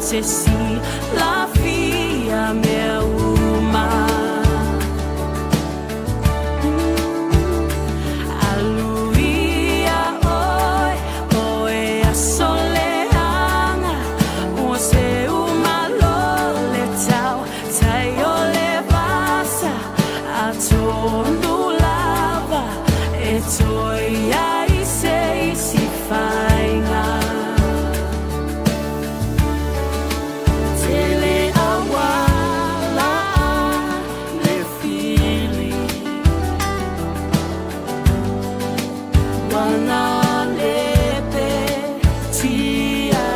te silafia mea uma. Alu ia ʻoe, o e aso leaga, ua seu malo le tau tai o le vasa, atonu lava e toe i ai se isi faiga. Tele auala le fili, ua le tia.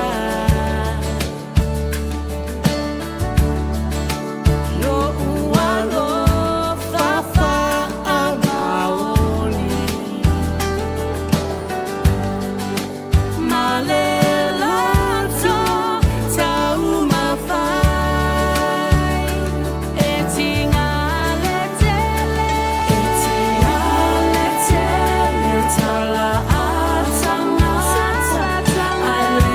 Lo'u alofa faamaoni, ma le loto taumafai e tiga le tele, e tiga le tele tala a tagata, ae le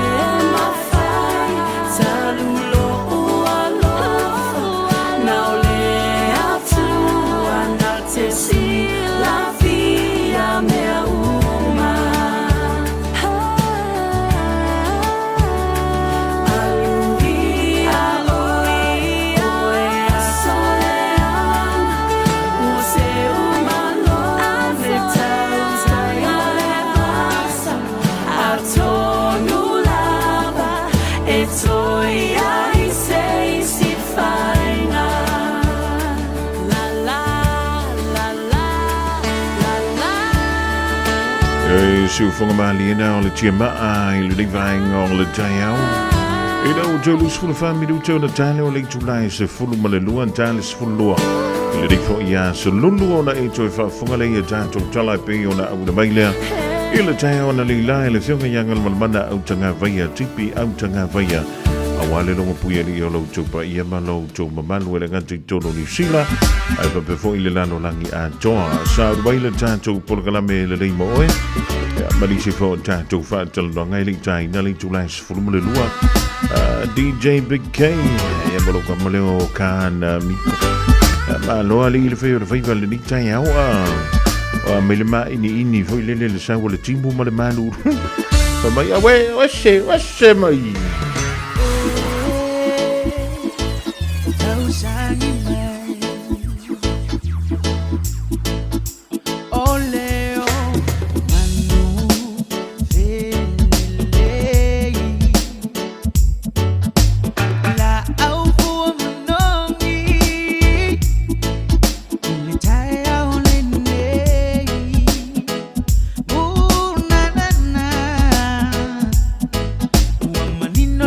mafai talu lo'u alofa na o le Atua na te silafia mea uma. Alu ia ʻoe, o e aso leaga, ua seu malo le tau tai o le vasa, atonu lava e toe i ai se isi faiga. La la la la la la. E siufoga maliena o le tiamaa i lenei vaega o le taeao. I lau 34 minute ona tale o le itula e 12 tale 12. I lenei foi aso lulu ona e toe faafofoga lea ia tatou tala e pei ona auina mai lea. I le taeao analeila e le Afioga ia Galumalemana Autagavaia, Tipi Autagavaia. Aua le logo pui alii o lo outou paia ma lo outou mamalu e le gata i totonu o Niu Sila, ae faapea foi le lalolagi atoa. Sa uru ai le tatou polokalame lelei mo oe, ia, ma nisi foi o tatou faatalanoaga e le i taina le itula e 12. DJ Big K, ia ma lou kama leo o Kāna Miko. Ia, malo alii le fai o le faiva lenei taeao, a mai le māiniini foi lele le sau o le timu ma le malulu. Fai mai, auē, oese, oese mai. Tausagi mai O leo manu felelei La au fua manogi I le taeao lenei Ooh, na na na Ua manino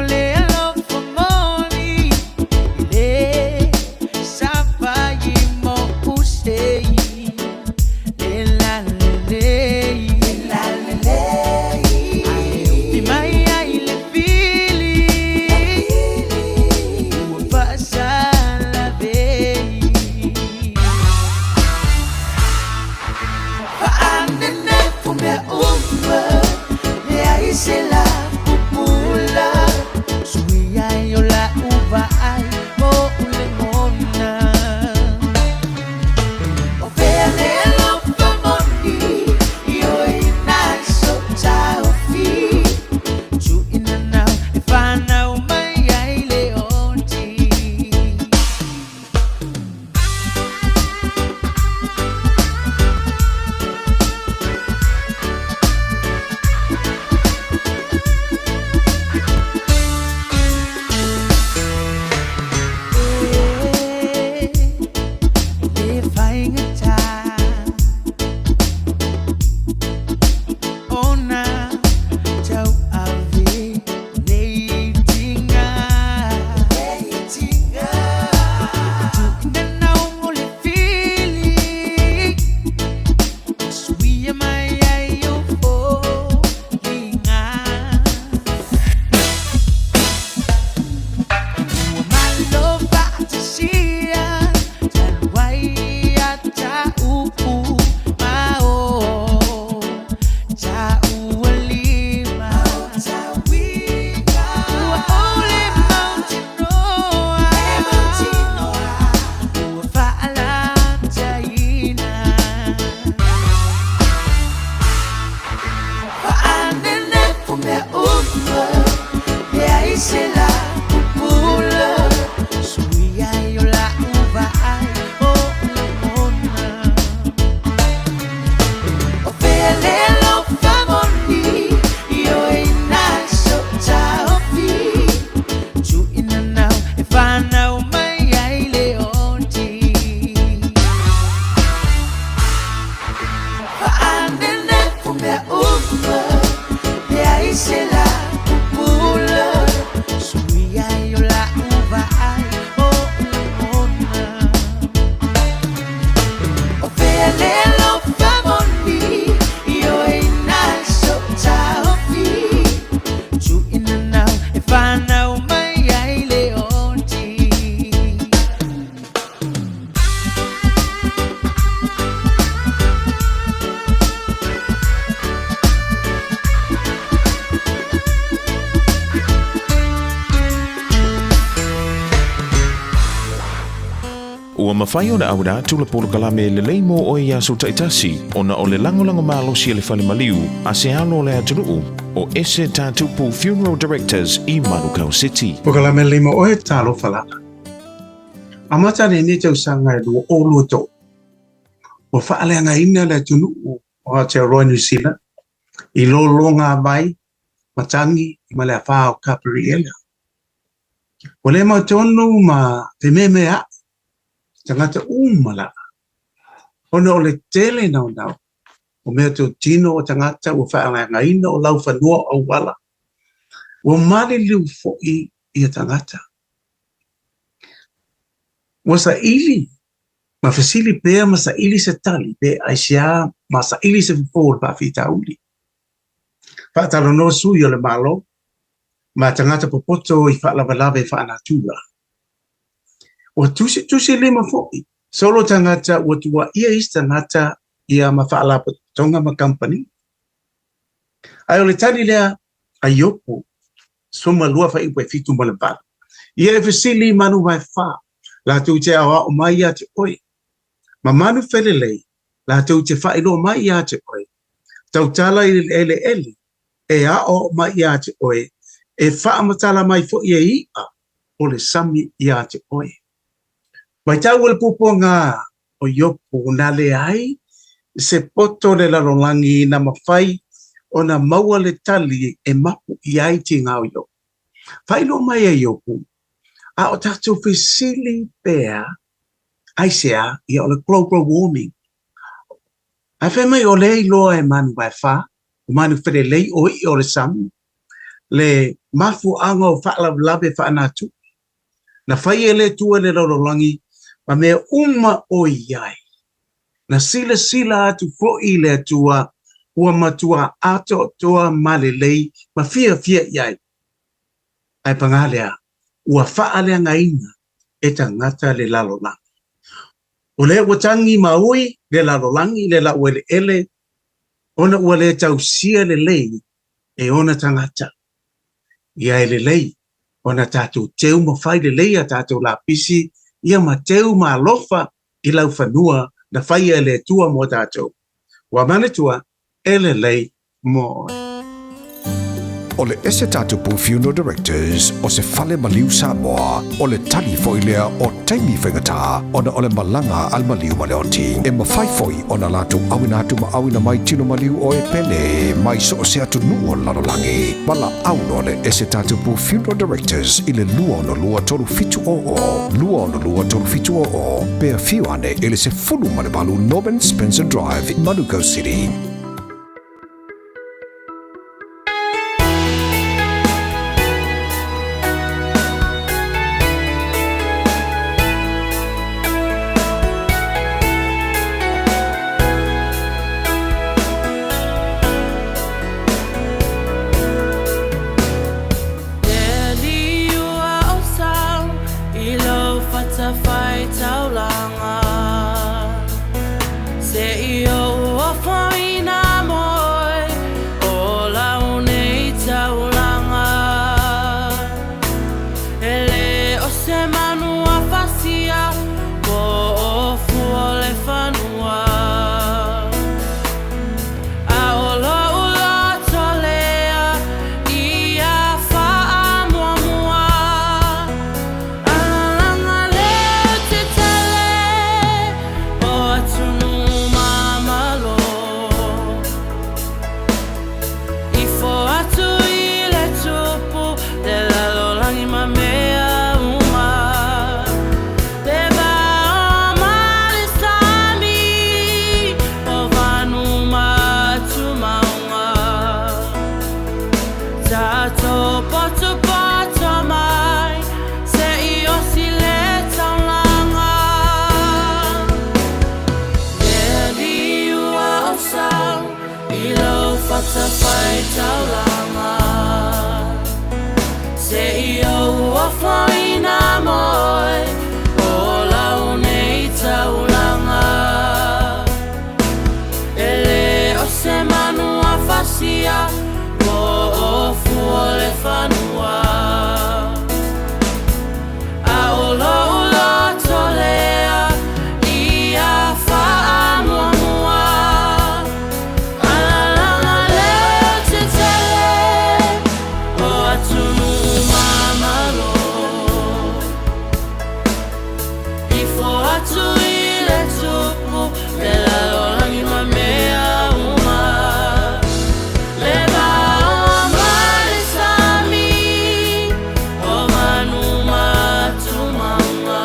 mea uma Leai se la pupula Suia i o la uvaai o ona O fea le alofa moni I oe na so taofi Tu'uina nau e fanau mai ai le oti Fa'anenefu mea uma Leai se la pupula Suia i o la'u vaai o'u ona O fea le alofa moni I oe na so taofi Tu'uina nau e fanau mai ai le oti. Ua mafai ona auina atu le polokalame lelei mo oe i aso taitasi ona o le lagolago malosi a le fale maliu a se alo o le atunuu o Ese Tatupu Funeral Directors i Manukau City. Polokalame lelei mo oe, talofa lava. Amata lenei tausaga e 2023, ua faaleagaina le atunuu o Aotearoa New Zealand i lologa vai matagi ma le afā o Kaperiela. Ua le mautonu ma fememea'i tagata uma lava, ona o le tele naunau o meatotino o tagata ua faaleagaina o laufanua o auala, ua maliliu fo'i ia tagata. Ua saili ma fesili pea ma saili se tali pe aisea ma saili se fofo o le faafitauli. Faatalanoa sui o le Malo ma tagata popoto i faalavelave faanatura. Ua tusitusilima fo'i solo tagata ua tuuaia isi tagata ia ma faalapotopotoga ma kamupani. Ae o le tali lea a Iopu 12 fuaiupu e 7 ma le 8, Ia e fesili i manu vaefa, latou te aoao mai ia te oe, ma manu felelei, latou te faailoa mai ia te oe, tautala i le eleele, e aoao mai ia te oe, e faamatala mai foi e i'a o le sami ia te oe. Matau o le puapuaga o Iopu na leai se poto o le lalolagi na mafai ona maua le tali e mapu i ai tiga o Iopu. Faailoa mai e Iopu, a o tatou fesili pea aisea ia o le global warming. Ae fai mai o lea e iloa e manu vaefa, o manu felelei o i'a o le sami, le mafuaaga o faalavelave faanatura. Na fai e le Atua le lalolagi ma mea uma o i ai. Na silasila atu fo'i le Atua ua matua atoatoa ma lelei ma fiafia i ai. Ae pagā lea, ua faaleagaina e tagata le lalolagi. O lea ua tagi ma ui le lalolagi le laueleele ona ua le tausia lelei e ona tagata. Ia e lelei ona tatou teu ma fai lelei a tatou lapisi ia ma teu ma alofa i laufanua na faia e le Atua mo tatou. Ua manatua e lelei mo oe. O le Ese Tatupu Funeral Directors o se fale maliu Samoa, o le tali foi lea o taimi faigata ona o le malaga a le maliu ma le oti. E mafai foi ona latou auina atu ma auina mai tino maliu o e pele mai so o se atunuu o le lalolagi. Valaau loa le Ese Tatupu Funeral Directors i le 262 3700, 262 3700, pe afio ane i le 18 Norman Spencer Drive, Manukau City. Le liua o sau i lou fatafaitaulaga, Se i ou ofoina. Tatou potopoto mai se i osi le taulaga. Le liu a o sau i lou fatafaitaulaga. Se i ou ofoina moe o lau nei taulaga. E le o se manu a fasia po o fua le fanua. A o lou loto lea ia faamuamua. Alalaga leo tetele o atunuu mamalo. Ifo atu i le tupu le lalolagi ma mea uma. Le vaoa ma le sami o manu ma tumauga.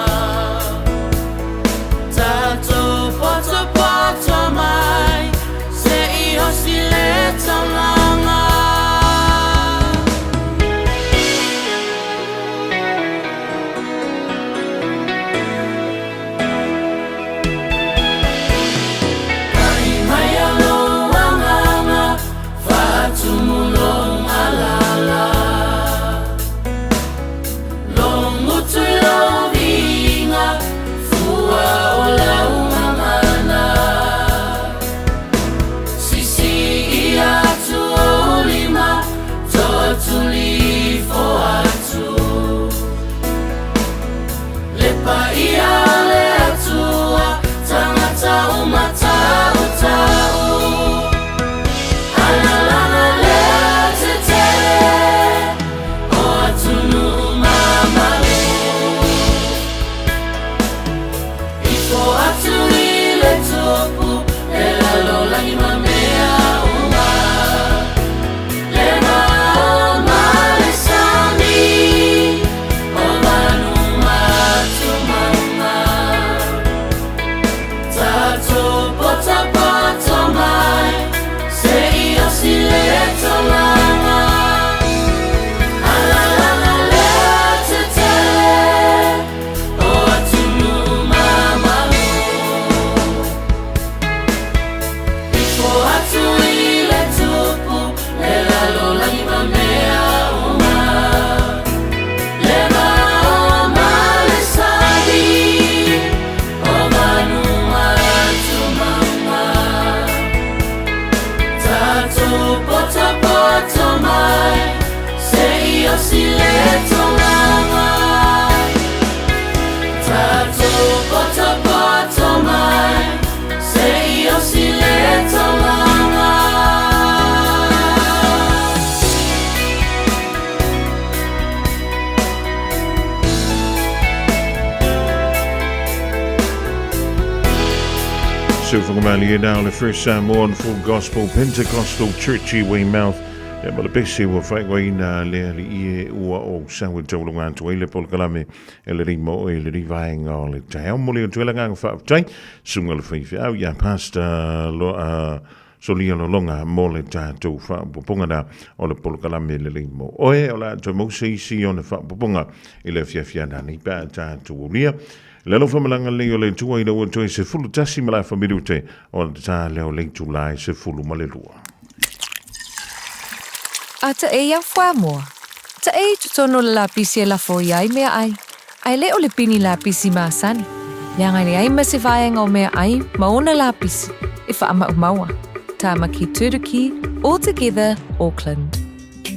Tatou potopoto mai se i osi le taulaga. Ta'i mai lou agaga, faatumu lou malala. Logotu i lou viiga, fua o lau gagana. Sisii atu ou lima, toatuli ifo atu. Le paia o le Atua, tagata uma tautau. Alalaga leo tetele o atunuu mamalo. Ifo atu i le tupu le lalolagi ma mea uma. Le vaoa ma le sami o manu ma tumauga. Tatou potopoto mai se i osi le taulaga. Alalaga leo tetele o atunuu mamalo. Ifo atu i le tupu le lalolagi ma mea uma. Le vaoa ma le sami o manu ma tumauga. Tatou potopoto mai se i osi le taulaga. Tatou potopoto mai se i osi le taulaga. Siufagamali e le First Samoan Full Gospel Pentecostal Church i Weymouth. E ma le pese ua faaigoaina le alii e ua ou sau e taulaga atu ai le polokalame e le rima o e le rivaenga o le taeao. Momoli atu ai le agaga faafetai, susuga le faifeau ia Pastor Lo, Solia Lolonga mo le tatou faaopoopoga na o le polokalame lelei mo oe. O le a toe mau se isi ona faaopoopoga i le afiafi a nanei pe a tatou aulia. Le alofa ma le agalelei o le Atua ina ua toe 11 ma le afa minute o le ta lea o le itula e 12. A ta e ia fuamoa. Ta e i totonu o le lapisi e lafo i ai meaai, a e le o le pini lapisi masani. Leaga e leai ma se vaega o meaai ma ona lapisi e faamaumaua. Tamaki Turuki, All Together, Auckland.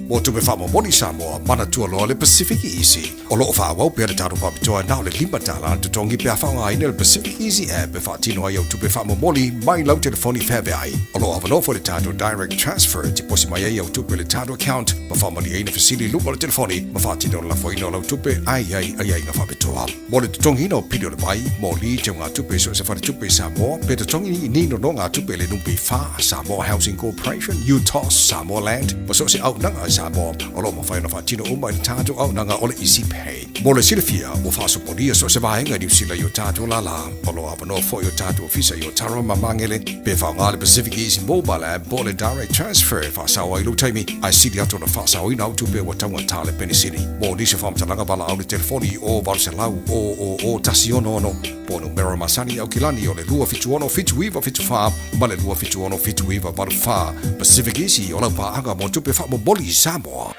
Mo tupe faamomoli Samoa, manatua loa le Pacific Easy. O lo o faaauau pea le tatou faapitoa na o le $5 le totogi pe a faaaogaina le Pacific Easy app e faatino ai au tupe faamomoli mai lau telefoni feaveai. O lo o avanoa foi le tatou Direct Transfer e tiposi mai ai au tupe i le tatou account ma faamalieina fesili i luma o le telefoni ma faatino le lafoina o lau tupe a i ai aiaiga faapitoa. Mo le totogiina o pili o le vai, moli, teugatupe i so o se faletupe i Samoa, pe totogi i ni nonogatupe i le NPF, Samoa Housing Corporation, UTOS, Samoa Land, ma so o se auaunaga a Samoa, o lo o mafai ona faatino uma i le tatou auaunaga o le Easy Pay. Mo le silafia, ua faasopolia so o se vaega i Niu Sila i o tatou lālā. O lo o avanoa foi o tatou ofisa i Otara ma Magele pe faaaoga le Pacific Easy Mobile App po o le Direct Transfer e faasao ai lou taimi, ae sili atu ona faasaoina au tupe ua taugata le penisini. Mo nisi o faamatalaga valaau le telefoni i o 800 000 166 po o numera masani i Aukilani o le 276 7974 ma le 276 7984. Pacific Easy o lau paaga mo tupe faamomoli i Samoa.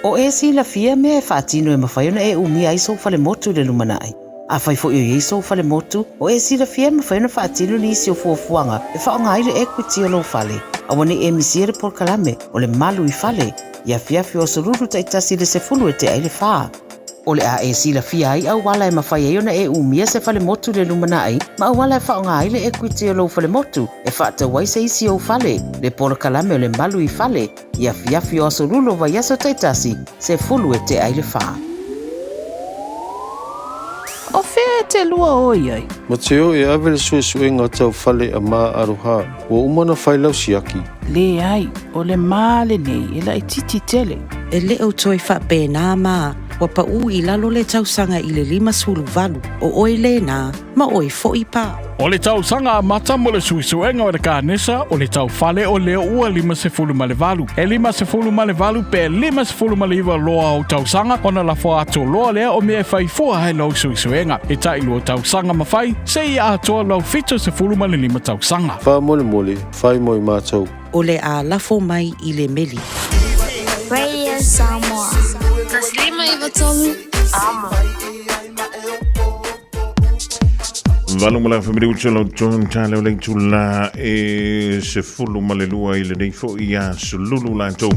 O e silafia mea e faatino e mafai ona e umia ai sou falemotu i le lumanai. Afai foi o i ai sou falemotu, o e silafia e mafai ona faatino nisi o fuafuaga e faaaoga ai le equity o lou fale. Aua ne i e misia le polokalame o le Malu i Fale i afiafi o aso Lulu taitasi i le 10 e tea i le fa. O le a e silafia ai auala e mafai ai ona e umia se falemotu i le lumanai ma auala e faaaoga ai le equity o lou falemotu e faatau ai se isi ou fale, le polokalame o le Malu i Fale i afiafi o aso Lulu o vaiaso taitasi, 10 e tea i le fa. O fea e te lua o i ai? Mateo e ave le suesuega tau fale a Ma Aroha. Ua uma ona fai lau siaki. Leai, o le ma lenei e laitiiti tele. E le o toe faapena ma ua paʻū i lalo le tausaga i le 58, o oe lena, ma oe foi pa. O le tausaga amata mo le suesuega o le kanesa o le taufale o lea ua 58. E 58 pe 59 loa o tausaga ona lafo atu loa lea o mea e fai fua ai lau suesuega. E tailua tausaga ma fai, seia atoa lau 75 tausaga. Faamolemole, fai mo i matou. O le a lafo mai i le meli. Radio Samoa. 153 Amo. Valu ma le afa minute o lau tala o le itula e 12 i lenei foi aso Lulu latou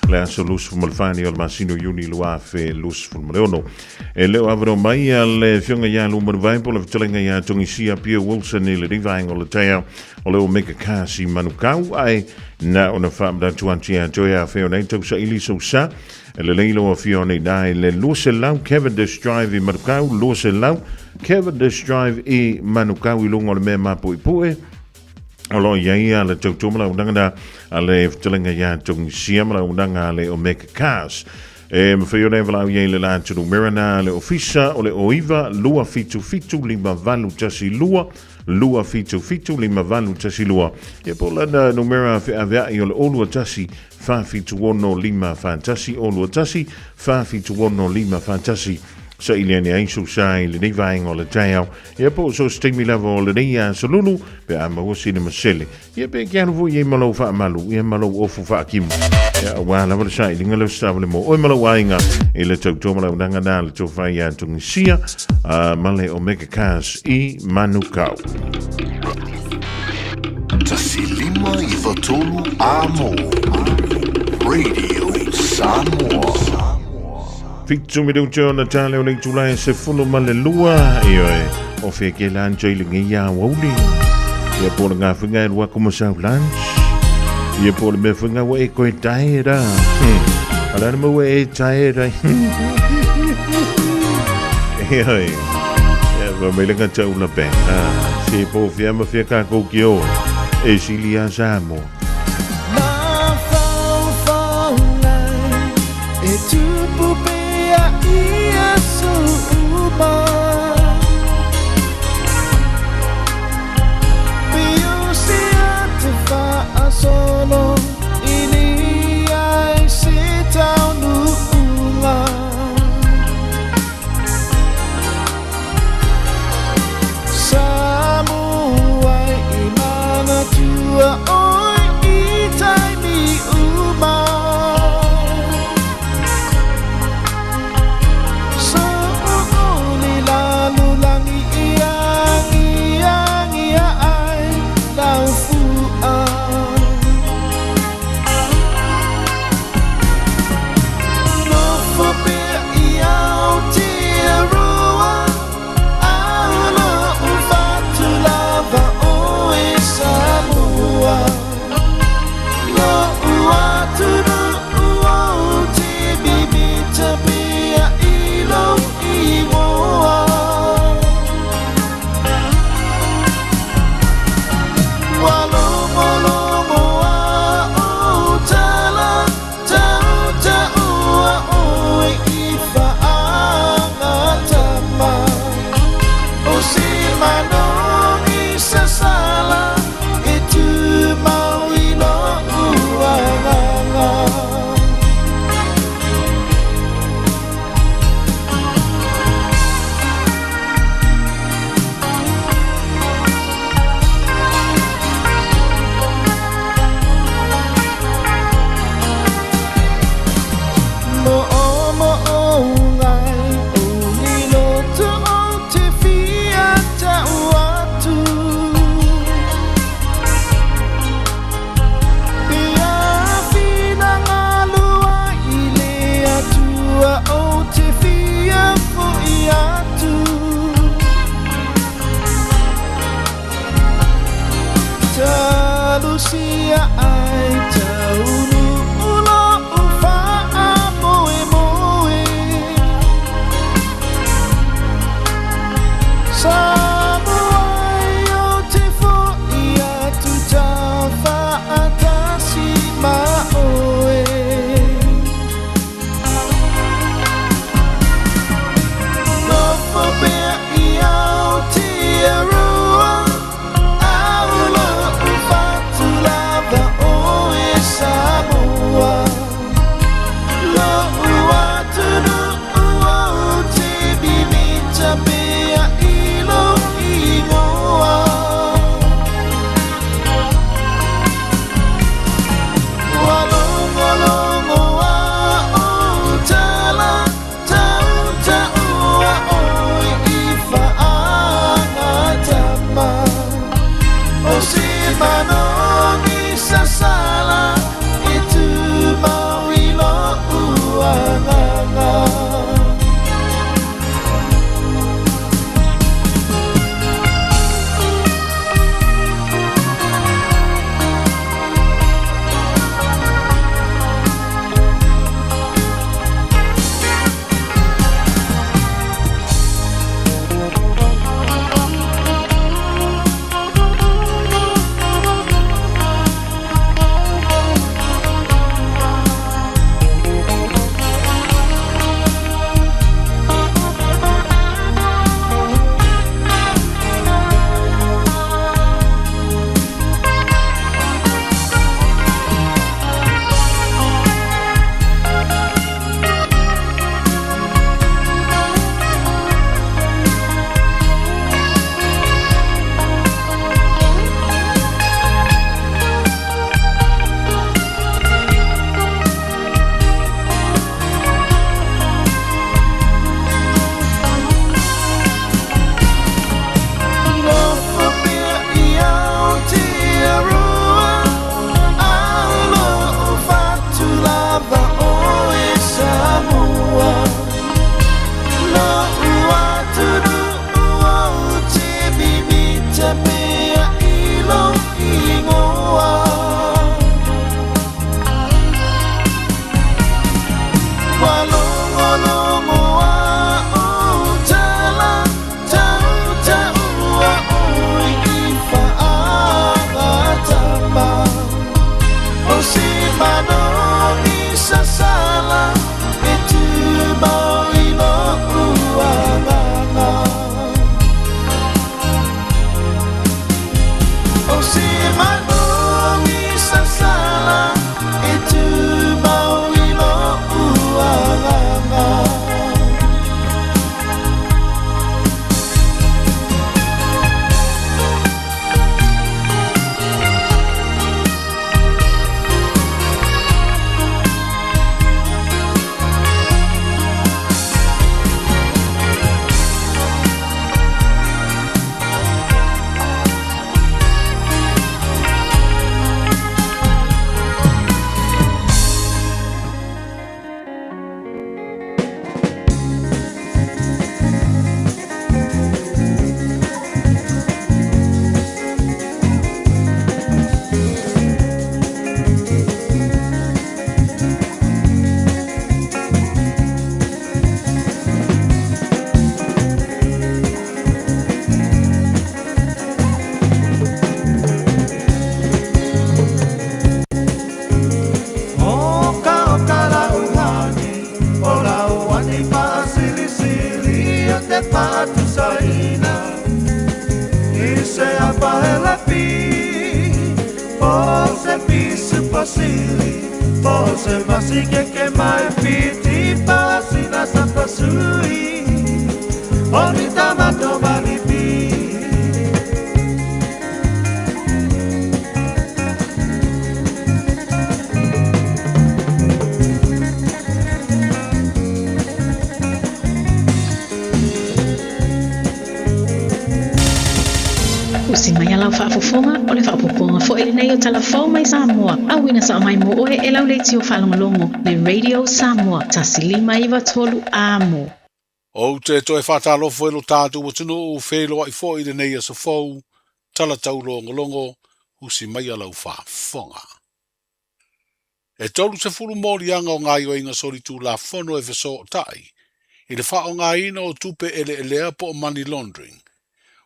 le aso 24 o le masina o Iuni 2026. E le o avanoa mai a le afioga ia Lumanuvae po o le fetalaiga ia Togisia Pio Wilson i lenei vaega o le taeao o le Omega Cars i Manukau ae na ona faamanatu atu ia te oe afai o nei tausaili sou sa E lelei lou afio ane i ina i le 200 Cavendish Drive i Manukau, 200 Cavendish Drive i Manukau i luga o le mea mapuipue. O lo o i ai a le tautua ma le auaunaga na a le fetalaiga ia Togisia ma le auaunaga a le Omega Cars. E mafai ona e valaau i ai le la numera na a le ofisa o le 09 277 5812 277 5812. Ia po o lana numera feaveai o le 021 476 541 021 476 541. Saili ane ai sou sa i lenei vaega o le taeao. Ia po o so o se taimi lava o lenei aso Lulu, pe a maua sina masele. Ia pe ke alu foi i ai ma lou faamalu, ia ma lou ofu faakimu. Ia aua lava le sailiga leo se taavale mo oe ma lou aiga i le tautua ma le auaunaga na le tofa ia Togisia ma le Omega Cars i Manukau. 153 Amo Radio Samoa. 7 minuti ona tale o le itula e 12, ioe, o fea ke lunch ai lenei ia aoauli. Ia po o le gafuiga e lua atu ma sau lunch. Ia po o le mea fuiga ua e koe tae ra. Ala na maua e tae ra. Ioe. Ia fa mai lenga tau la pe. Ah, se po fia ma fia ka kou ki o. E sili a Samoa. E tupu pea i aso uma. Pio se a te whaasolo i ni ai se taunuunga. Samoa i manatua oi pasili Po se masi ke ke mai piti pasina sa pasui O ni tamato malipi. Usi mai a lau faafofoga, o le faaopoopoga foi lenei o Tala Fou mai Samoa, auina sao mai mo oe e lau leitio faalogologo, le Radio Samoa, 1 5 9 3 Amo. Ou te toe faatalofa i lo tatou atunuu feiloai foi i lenei aso fou, tala taulogologo, usi maia lau faafofoga. E 30 moliaga o gaoioiga solitulafono e fesootai i le faaaogaina o tupe eleelea po o money laundering.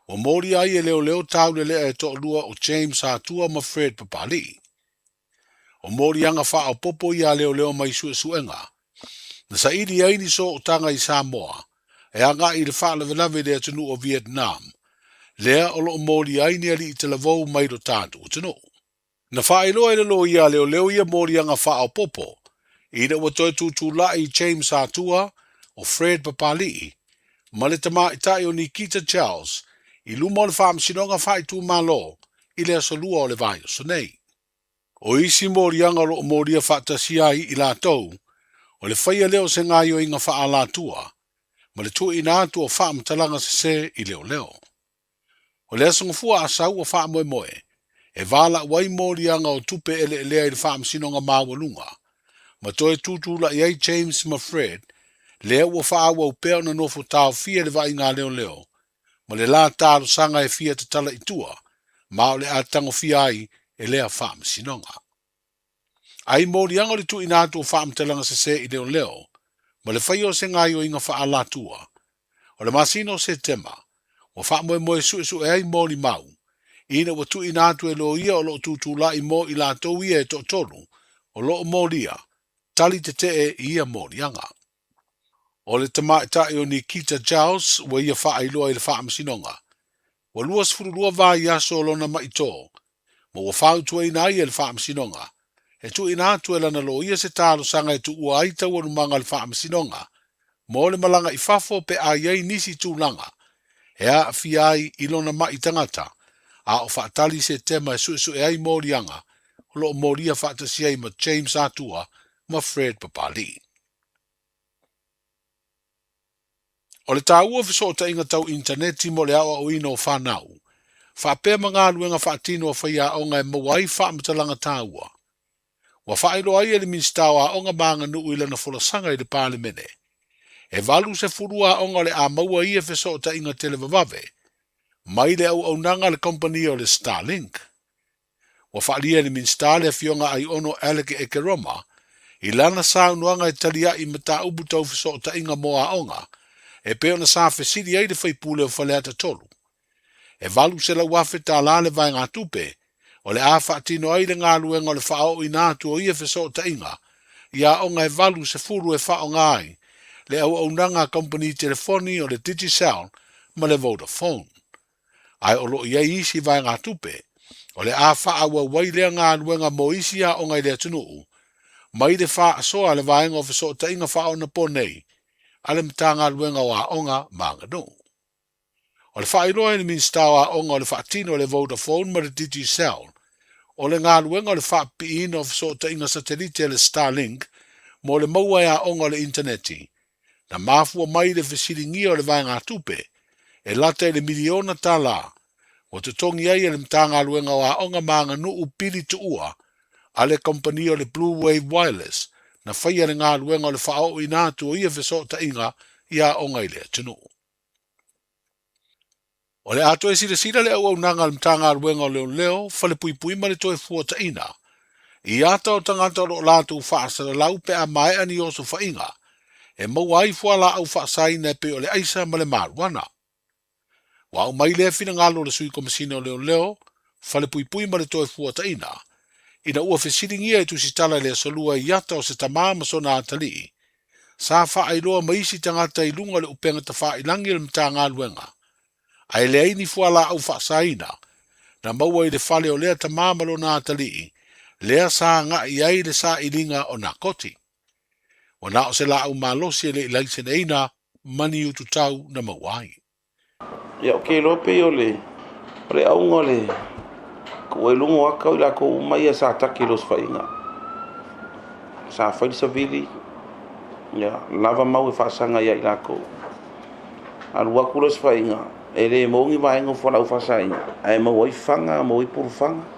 Ua molia ai e leoleo taulelea e toalua o James Atua ma Fred Papali'i. O moliaga faaopoopo ia leoleo mai suesuega. Na saili ai ni sootaga i Samoa e agai i le faalavelave i le atunuu o Vietnam, lea o loo molia ai ni alii talavou mai lo tatou atunuu. Na faailoa e le loia a leoleo ia moliaga faaopoopo ina ua toe tutulai James Atua o Fred Papali'i ma le tamaitai o Nikita Charles i luma o le faamasinoga faaitumalo i le aso Lua o le vaiaso nei. O isi moliaga o loo molia faatasi ai i latou, o le faia lea o se gaoioiga faaalatua ma le tuuina atu o faamatalaga sesē i leoleo. O le aso Gafua Asau ua faamoemoe e valaau ai moliaga o tupe eleelea i le faamasinoga maualuga ma toe tutulai ai James ma Fred, lea ua faaauau pea ona nofo taofia le vaaiga a leoleo ma le la talosaga e fia tatala i tua ma o le a tagofia ai e lea faamasinoga. Ai moliaga o le tuuina atu o faamatalaga sesē i leoleo ma le faia o se gaoioiga faaalatua. O le masina o Setema ua faamoemoe suesue ai molimau ina ua tuuina atu e loia o loo tutulai mo i latou ia e toatolu o loo molia tali tetee i ia moliaga. O le tamaitai o Nikita Charles ua ia faailoa i le faamasinoga. Ua 22 vaiaso o lona maitō, ma ua fautuaina ai e le faamasinoga e tuuina atu e lana loia se talosaga e tuua ai taualumaga o le faamasinoga mo le malaga i fafo pe a i ai nisi tulaga e aafia ai i lona mai tagata a o faatali Setema e suesue ai moliaga o loo molia faatasi ai ma James Atua ma Fred Papali'i. O le taua o fesootaiga tau initaneti mo le aoaoina o fanau, faapea ma galuega faatino a faiaoga e maua ai faamatalaga taua. Ua faailoa ai e le Minisita o Aoga ma Aganuu i lana folasaga i le Palemene, e 80 aoga o le a maua ia fesootaiga televavave mai le auaunaga a le kamupani o le Starlink. Ua faaalia e le Minisita le Afioga Aiono Alec Ekeroma i lana saunoaga e taliai mataupu tau fesootaiga mo aoga e pei ona sa fesili ai le faipule o Faleata 3. E $800,000 le vaegatupe o le a faatino ai le galuega o le faaooina atu o ia fesootaiga i aoga e 80 e faaaoga ai le auaunaga a kamupani telefoni o le Digicel ma le Vodafone. Ae o loo i ai isi vaegatupe o le a faaauau ai lea galuega mo isi aoga i le atunuu mai le faasoa a le vaega o fesootaiga faaonaponei a le Matagaluega o Aoga ma Aganuu. O le faailoa e le Minisita o Aoga o le faatino e le Vodafone ma le Digicel o le galuega o le faapipiina o fesootaiga satelite a le Starlink mo le maua e aoga o le initaneti na mafua mai le fesiligia o le vaegatupe e lata i le $1 miliona ua totogi ai e le Matagaluega o Aoga ma Aganuu pili tuua a le kamupani o le Blue Wave Wireless na faia le galuega o le faaooina atu o ia fesootaiga i aoga i le atunuu. O le a toe silasila le auaunaga a le Matagaluega o Leoleo, Falepuipui ma le Toe Fuataina i ata o tagata o loo latou faasalalau pe a maea ni osofaiga e maua ai fualaau faasaina e pei o le aisa ma le maluana. Ua aumai lea finagalo o le Sui Komesina o Leoleo, Falepuipui ma le Toe Fuataina ina ua fesiligia e tusitala i le aso Lua i ata o se tamā ma sona atalii sa faailoa ma isi tagata i luga o le upega tafailagi o le Matagaluega ae leai ni fualaau faasaina na maua i le fale o lea tamā ma lona atalii lea sa agai i ai le sailiga o nakoti. Ua na o se laau malosi e le i laiseneina ma ni ututau na maua ai. Ia, ou te iloa pei o le o le auga o le tuu ai luga o aka o i latou uma ia sa taki i le osofaiga. Sa fai le savili, ia, lava mau e faasaga ia i latou. Alu atu le osofaiga, e le maua ni vaega o fualaau faasaina, ae maua ai fana, maua ai pulufaga.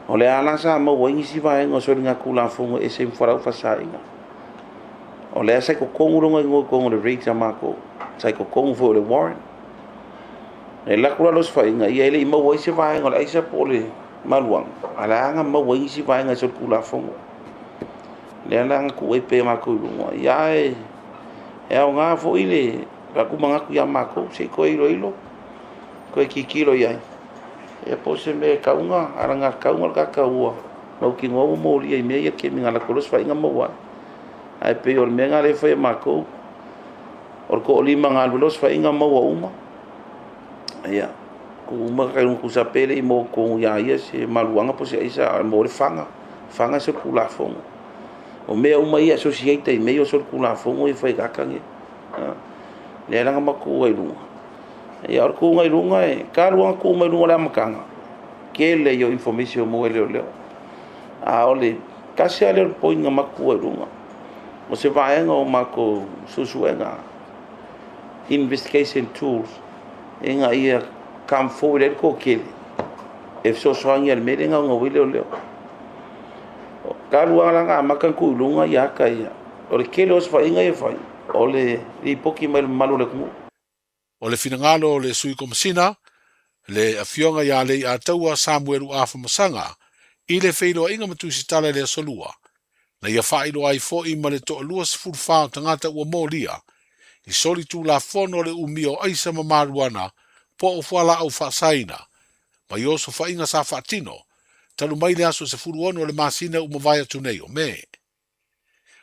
O le a la sa maua ai nisi vaega o soligatulafono e ese ma fualaau faasaina. O lea sa i totonu lona igoa i totonu o le rate a matou, sa i totonu foi o le warrant. E alu atu la le osofaiga, ia e le i maua ai se vaega o le aisa po o le maluaga, a o la na maua ai nisi vaega e solitulafono. Lea la na tuu ai pea matou i luga. Ia ae e aoga foi le avatu manatu ia matou se i toe iloilo, toe tilotilo i ai. Ia po o se mea e tatau ona alagatatau ona tagata ua mautinoa ua molia i mea ia kemiga latou le osofaiga maua ai. Ae pei o le mea lena lea e fai e matou, o le toalima na alu i le osofaiga maua uma. Ia, tuu uma kai luga tusa pe le i maua totonu ia ia se maluaga po o se aisa, a maua le faga. Faga solitulafono. O mea uma ia associate i mea ia o solitulafono ia fai kaka nei. Lea la na matou ai luga. Ia o le tuuga i luga e talu lava ona tuu mai luga o le amataga, tele ia o information e maua e leoleo. A o le tasi lava lea o le point na matou tuua i luga, o se vaega o matou suesuega, investigation tools, ina ia come forward ai le toatele e fesoasoani i le mea lea e gaugau ai leoleo. Talu lava la ona amata ona tuu i luga ia ata ia, o le tele o osofaiga ia e fai, o le lipoti mai le mamalu o le atunuu. O le finagalo o le Sui Komesina, le Afioga ia Leiataua Samuelu Afamasaga, i le feiloaiga ma Tusitala i le Aso Lua, na ia faailoa ai foi ma le toalua 14 o tagata ua molia i solitulafono le umia o aisa ma maluana po o fualaau faasaina mai osofaiga sa faatino talu mai le aso 16 o le masina ua mavae atu nei o Me.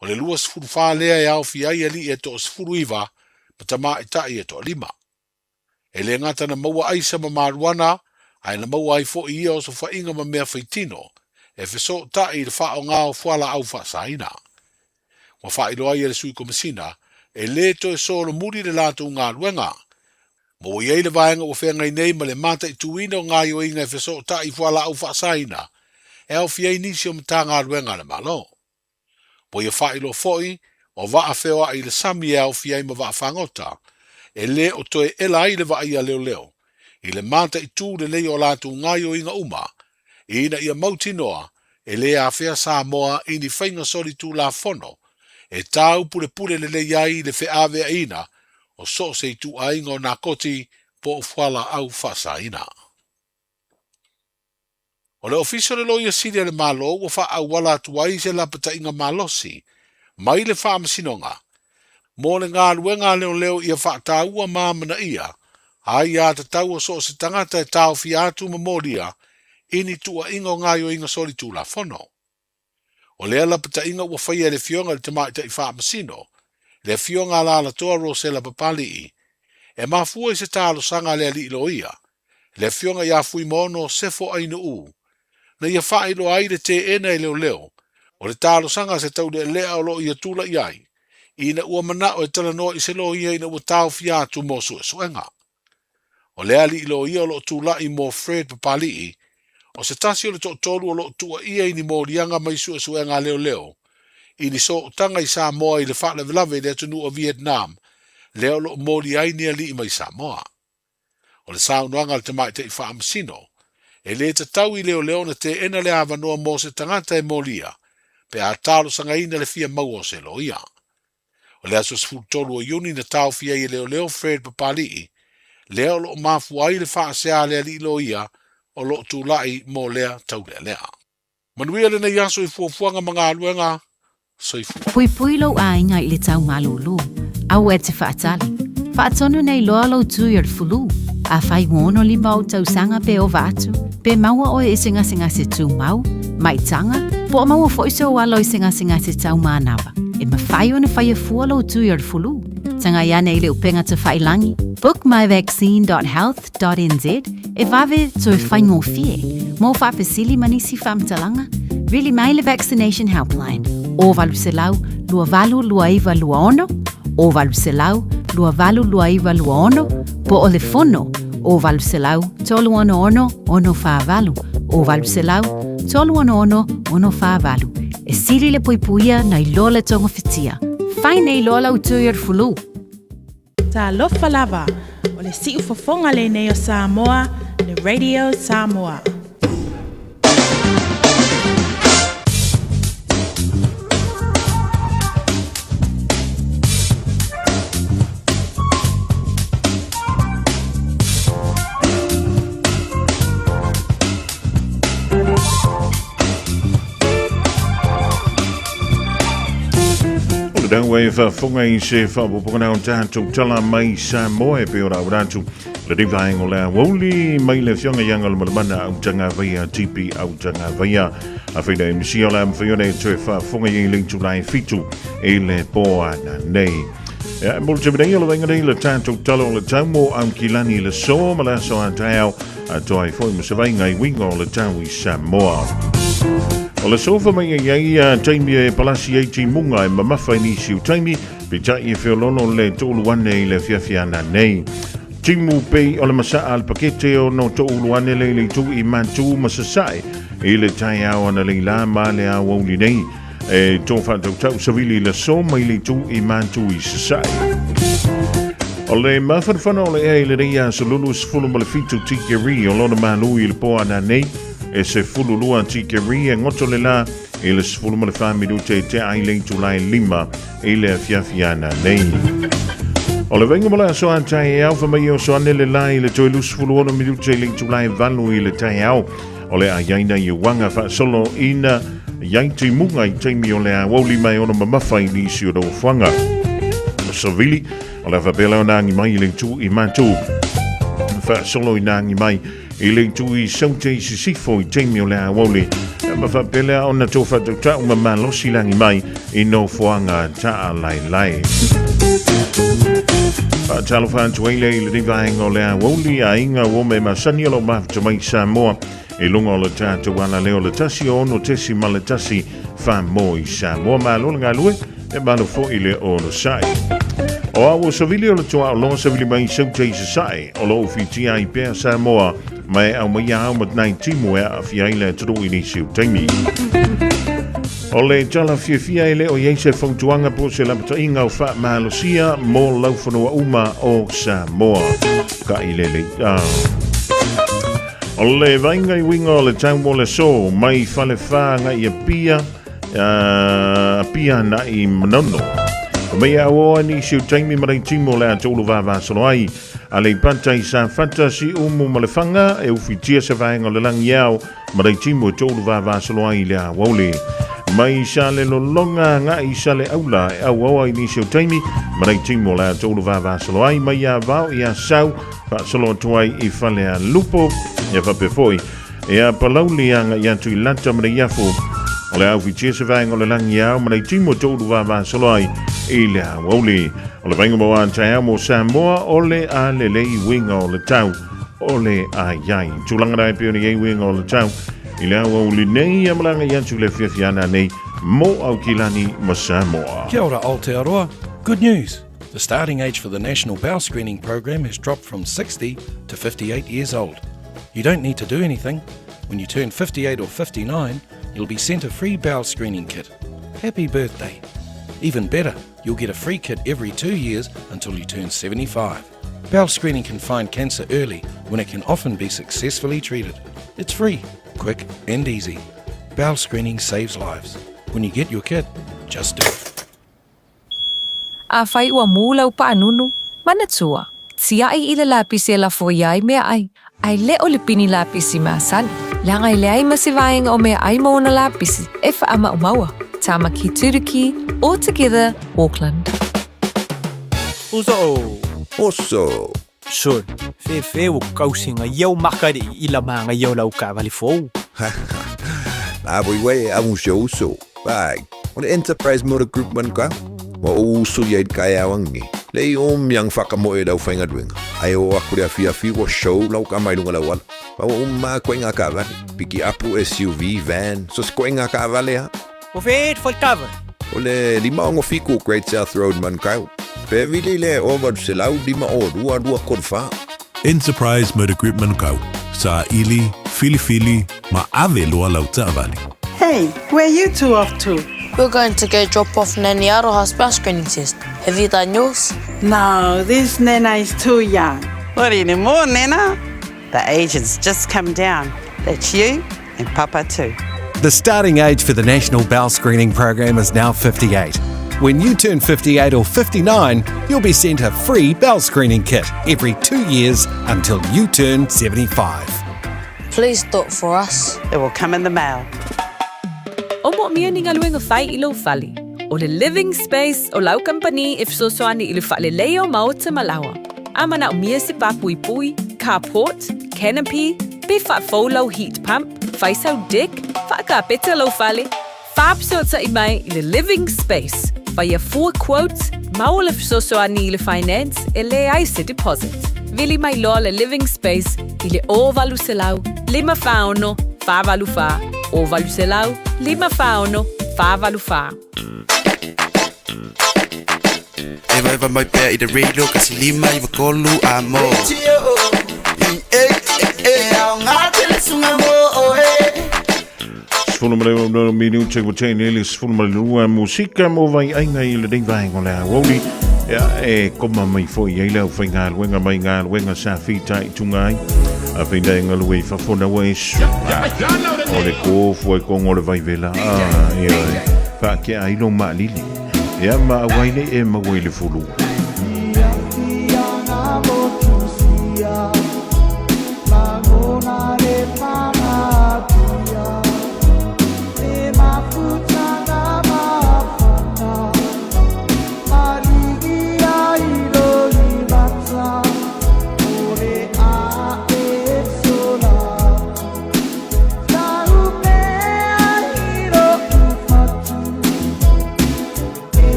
O le 24 lea e aofia ai alii e toa-19 ma tamaitai e toalima. E le gata na maua aisa ma maluana, ae na maua ai foi ia osofaiga ma mea faitino e fesootai i le faaaoga o fualaau faasaina. Ua faailoa ai e le Sui Komesina, e le toe solomuli le latou galuega. Ma ua i ai le vaega ua feagai nei ma le mataituina o gaoioiga e fesootai i fualaau faasaina e aofia ai nisi o Matagaluega a le Malo. Ua ia faailoa foi, o vaa feoai i le sami e aofia ai ma vaa fagota, e le o toe ela ai le vaai a leoleo i le mataitū lelei o latou gaoioiga uma, ina ia mautinoa e le afea Samoa i ni faiga solitulafono e taupulepule lelei ai le feaveaiina o so o se ituaiga o nakoti po o fualaau faasaina. O le Ofisa o le Loia Sili a le Malo ua faaauala atu ai se lapataiga malosi mai le Faamasinoga mo le galuega a leoleo ia faataua ma amanaia aiatatau o so o se tagata e taofia atu ma molia i ni tuuaiga o gaoioiga solitulafono. O lea lapataiga ua faia e le Afioga i le Tamaitai Faamasino, le Afioga a Alalatoa Rosela Papalii, e mafua i se talosaga a le alii loia, le Afioga ia Fuimaono Sefo Ainuu, na ia faailoa ai le teena e leoleo o le talosaga a se taulealea o lo o ia tulai ai, ina ua manao e talanoa i se loia ina ua taofia atu mo suesuega. O le alii loia o lo o tulai mo Fred Papalii, o se tasi o le toatolu o lo o tuuaia i ni moliaga mai suesuega a leoleo i ni sootaga i Samoa i le faalavelave i le atunuu o Vietnam, lea o lo o molia ai ni alii mai Samoa. O le saunoaga a le tamaitai faamasino, e le tatau i leoleo ona teena le avanoa mo se tagata e molia pe a talosagaina le fia maua o se loia. O le aso 13 o Iuni na taofi ai e leoleo Fred Papalii, lea o lo o mafua ai le faasea a le alii loia o lo o tulai mo lea taulealea. Manuia lenei aso i fuafuaga ma galuega. Soifua. Puipui lou aiga i le tau malūlū, aua e te faatali. Faatonu nei loa lou tui o le fulu. Afai ua 65 ou tausaga pe ova atu, pe maua oe i se gasegase tumau, maitaga, po o maua foi sou alo i se gasegase tau manava, e mafai ona faia fua lou tui o le fulu. Tagai ane i le upega tafailangi, bookmyvaccine.health.nz, e vave toe faigofie. Mo faafesili ma nisi faamatalaga, vili mai le Vaccination Helpline, 0800 282926, 0800 282926, po o le fono, 0800 366 648, 0800 366 648. E sili le puipuia nai lo le togafitia. Fai nei loa lau tui o le fulu. Talofa lava, o le siufofoga lenei o Samoa, le Radio Samoa. O le tau e faafofoga i se faaopoopoga o tatou tala mai Samoa e pei o lau ratu le rivaenga o le aoauli mai le afioga ia Galumalemana Autagavaia TP Autagavaia. Afai MC o le a mafai ona e toe faafofoga i le itula e 7 i le po ananei. Ia, mo le taimi nei o le vaega nei le tatou tala o le tau mo Aukilani i le so ma le aso a taeao a toa ai foi ma se vaega i uiga o le tau i Samoa. O le sofa mai ai ai a taimi e palasi ai timuga e mamafa i nisi o taimi, peitai e feololo le toulu ane i le afiafi ana nei. Timu pei o le masaa a le pakete o no toulu ane le le itu i Matu ma Sasae i le taeao ana lei la ma le aoauli nei. E tō whātautau savili le so mai le itu i Matu i Sasae. O le mafanafana o le ea i le nei aso lulu 17 tikeri o lona malu i le po ana nei e se fulu lua tikeri e ngoto le la i le 14 minute e te ai le itula e 5 i le afiafi ana nei. O le vainga mo le aso a taeao fa mai o so ane le la i le toe 26 minute i le itula e 8 i le taeao o le aiaina i uaga faasolo ina iai timuga i taimi o le aoauli mai ona mamafa i nisi o nofoaga. Savili, o le faapea ona agi mai i le itu i Matu. Faasolo ina agi mai i le itu i Saute i Sisifo i taimi o le aoauli. Ma faapea ona tō whatautau ma malosi langi mai i nofoaga taalaelae. Faatalofa atu ai lea i lenei vaega o le aoauli aiga ua me masani o lau mafuta mai Samoa i luga o le tatou alaleo le 106.1 wha i Samoa. Malo le galue e malo foi le onosai. O au o savili o le toa o loa savili mai sau te i sasae o loo whitia ai pea Samoa mai au mai au matanai timu e aafia ai le atunuu i nisi o taimi. O le tala fiafia e le o iai se fautuaga po o se lapataiga o faamalosia mo laufanua uma o Samoa. Ka i lele i O le vainga i uiga o le tau mo le so mai Falefa ngai Apia, Apia na i Manono. O mei a oa ni si o taimi ma timo le a tolu vavasolo ai. A le pata i Safata si umu ma le fanga e ufitia se vaenga o le langi ao ma le timo e tolu vavasolo ai le aoauli. Mai sa le lolonga ngai sa le aula e au aua i nisi o taimi ma le timo le a tolu vavasolo ai mai a vao i a sau faasolo atu ai i fale a lupo ia faapea foi e a palauli aga i atu i lata ma le iafu o le aufitia se vaega o le lagi ao ma le timo tolu vavasolo ai i le aoauli. O le vaega mo a taeao mo Samoa o le a lelei uiga o le tau o le aiai. Tulaga na e pei ona i ai uiga o le tau i le aoauli nei ia malaga i atu le afiafi ana nei mo Aukilani ma Samoa. Kia ora Aotearoa. Good news. The starting age for the National Bowel Screening Program has dropped from 60 to 58 years old. You don't need to do anything. When you turn 58 or 59, you'll be sent a free bowel screening kit. Happy birthday. Even better, you'll get a free kit every 2 years until you turn 75. Bowel screening can find cancer early when it can often be successfully treated. It's free, quick, and easy. Bowel screening saves lives. When you get your kit, just do it. Afai ua mū lau paanunu, manatua, tiaʻi i le lapisi e lafo ia ai meaʻai, a e le o le pini lapisi masani, leaga e leai ma se vaega o meaʻai ma ona lapisi e faamaumauа. Tamaki Turuki, All Together, Auckland. Uso. Oso. Sol, fefe ua kausiga ia o makaliʻi i la magaia o lau taavale fou. La voi way a un show uso. Bag. O le Enterprise Motor Group man ka. Wa o uso ia i kai awangi. Le i om yang whakamoe lau whainga duenga. Ae oo atu i le afiafi ua show lau tama i luga o le auala. Ma ua uma lava ituaiga taavale, pikiapu, SUV, van, so se ituaiga taavale lava. Ua fea le fale taavale? O le 567 Great South Road, Manukau. Pe vili i le 0800 502 234. Enterprise Motor Group Manukau, saili, filifili ma ave loa lau taavale. Hey, where you two off to? We're going to go drop off Nanny Aroha's bowel screening test. Have you done yours? No, this Nana is too young. Not anymore, Nana. The age has just come down. That's you and Papa too. The starting age for the National Bowel Screening Program is now 58. When you turn 58 or 59, you'll be sent a free bowel screening kit every 2 years until you turn 75. Please do it for us. It will come in the mail. O moomia ni galuega fai i lou fale. O le Living Space o lau kamupani e fesoasoani i le faaleleia o maota ma laoa. A manaomia se pāpuipui, carport, canopy, pe faafou lau heat pump, fai sau deck, faakapeta lou fale, faafesootai mai i le Living Space, faia fua quote, maua le fesoasoani i le finance e leai se deposit. Vili mai loa le Living Space i le 0800 546 484, 0800 546 484. Evaeva mai pea i le radio 159 amo. 16 minute ua tea nei le 12 musika mo vaiaiga i lenei vaega o le aoauli. Ia, e koma mai foi ai le aufaigaluega mai galuega sa fitaituga ai. A feina e galue i fafo na ua e suka. O le kofu ai kongo le vaivela. Ah, ia, whaakea ai lo maalili. Ia, ma awai nei e maua i le fulu.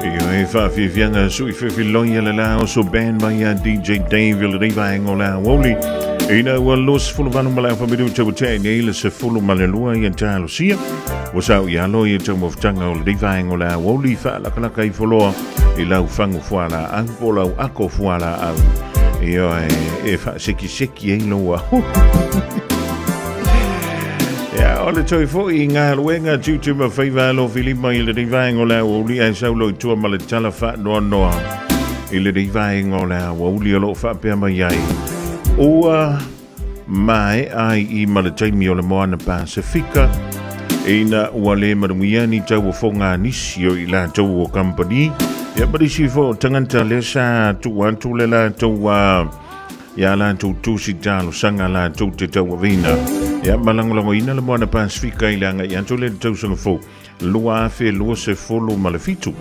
Ia e whawhiwhianga sui whiwhiloi a le lao so band mai a DJ Dave le rei vaenga o le aoauli. Ina ua los fulu valu ma le awhamiru te ua nei le se fulu ma le lua i a sia. Ua sau i alo i te mawhitanga o le rei vaenga o le aoauli whaalakalaka i wholoa i lau fangu fuala au po lau ako fuala au. Ia e whaasekiseki e loa. Ia, o le toi foi i ngā luenga tūtū ma whaiva alo filima i le rivaenga o le aoauli ai saulo i tua ma le tala whaanoa noa i le rivaenga o le aoauli o loo whaapea mai ai. Ua mae ai i ma le taimi o le moana Pasifika ina ua le manuia ni tau o fonga nisi o i latou o company. Ia ma nisi fo tangata le sa tu atu le latou a ia latou tusi talosaga latou te tauaveina. Ia malagolagoina le Moana Pasifika i le agai atu le tausaga fou 2027.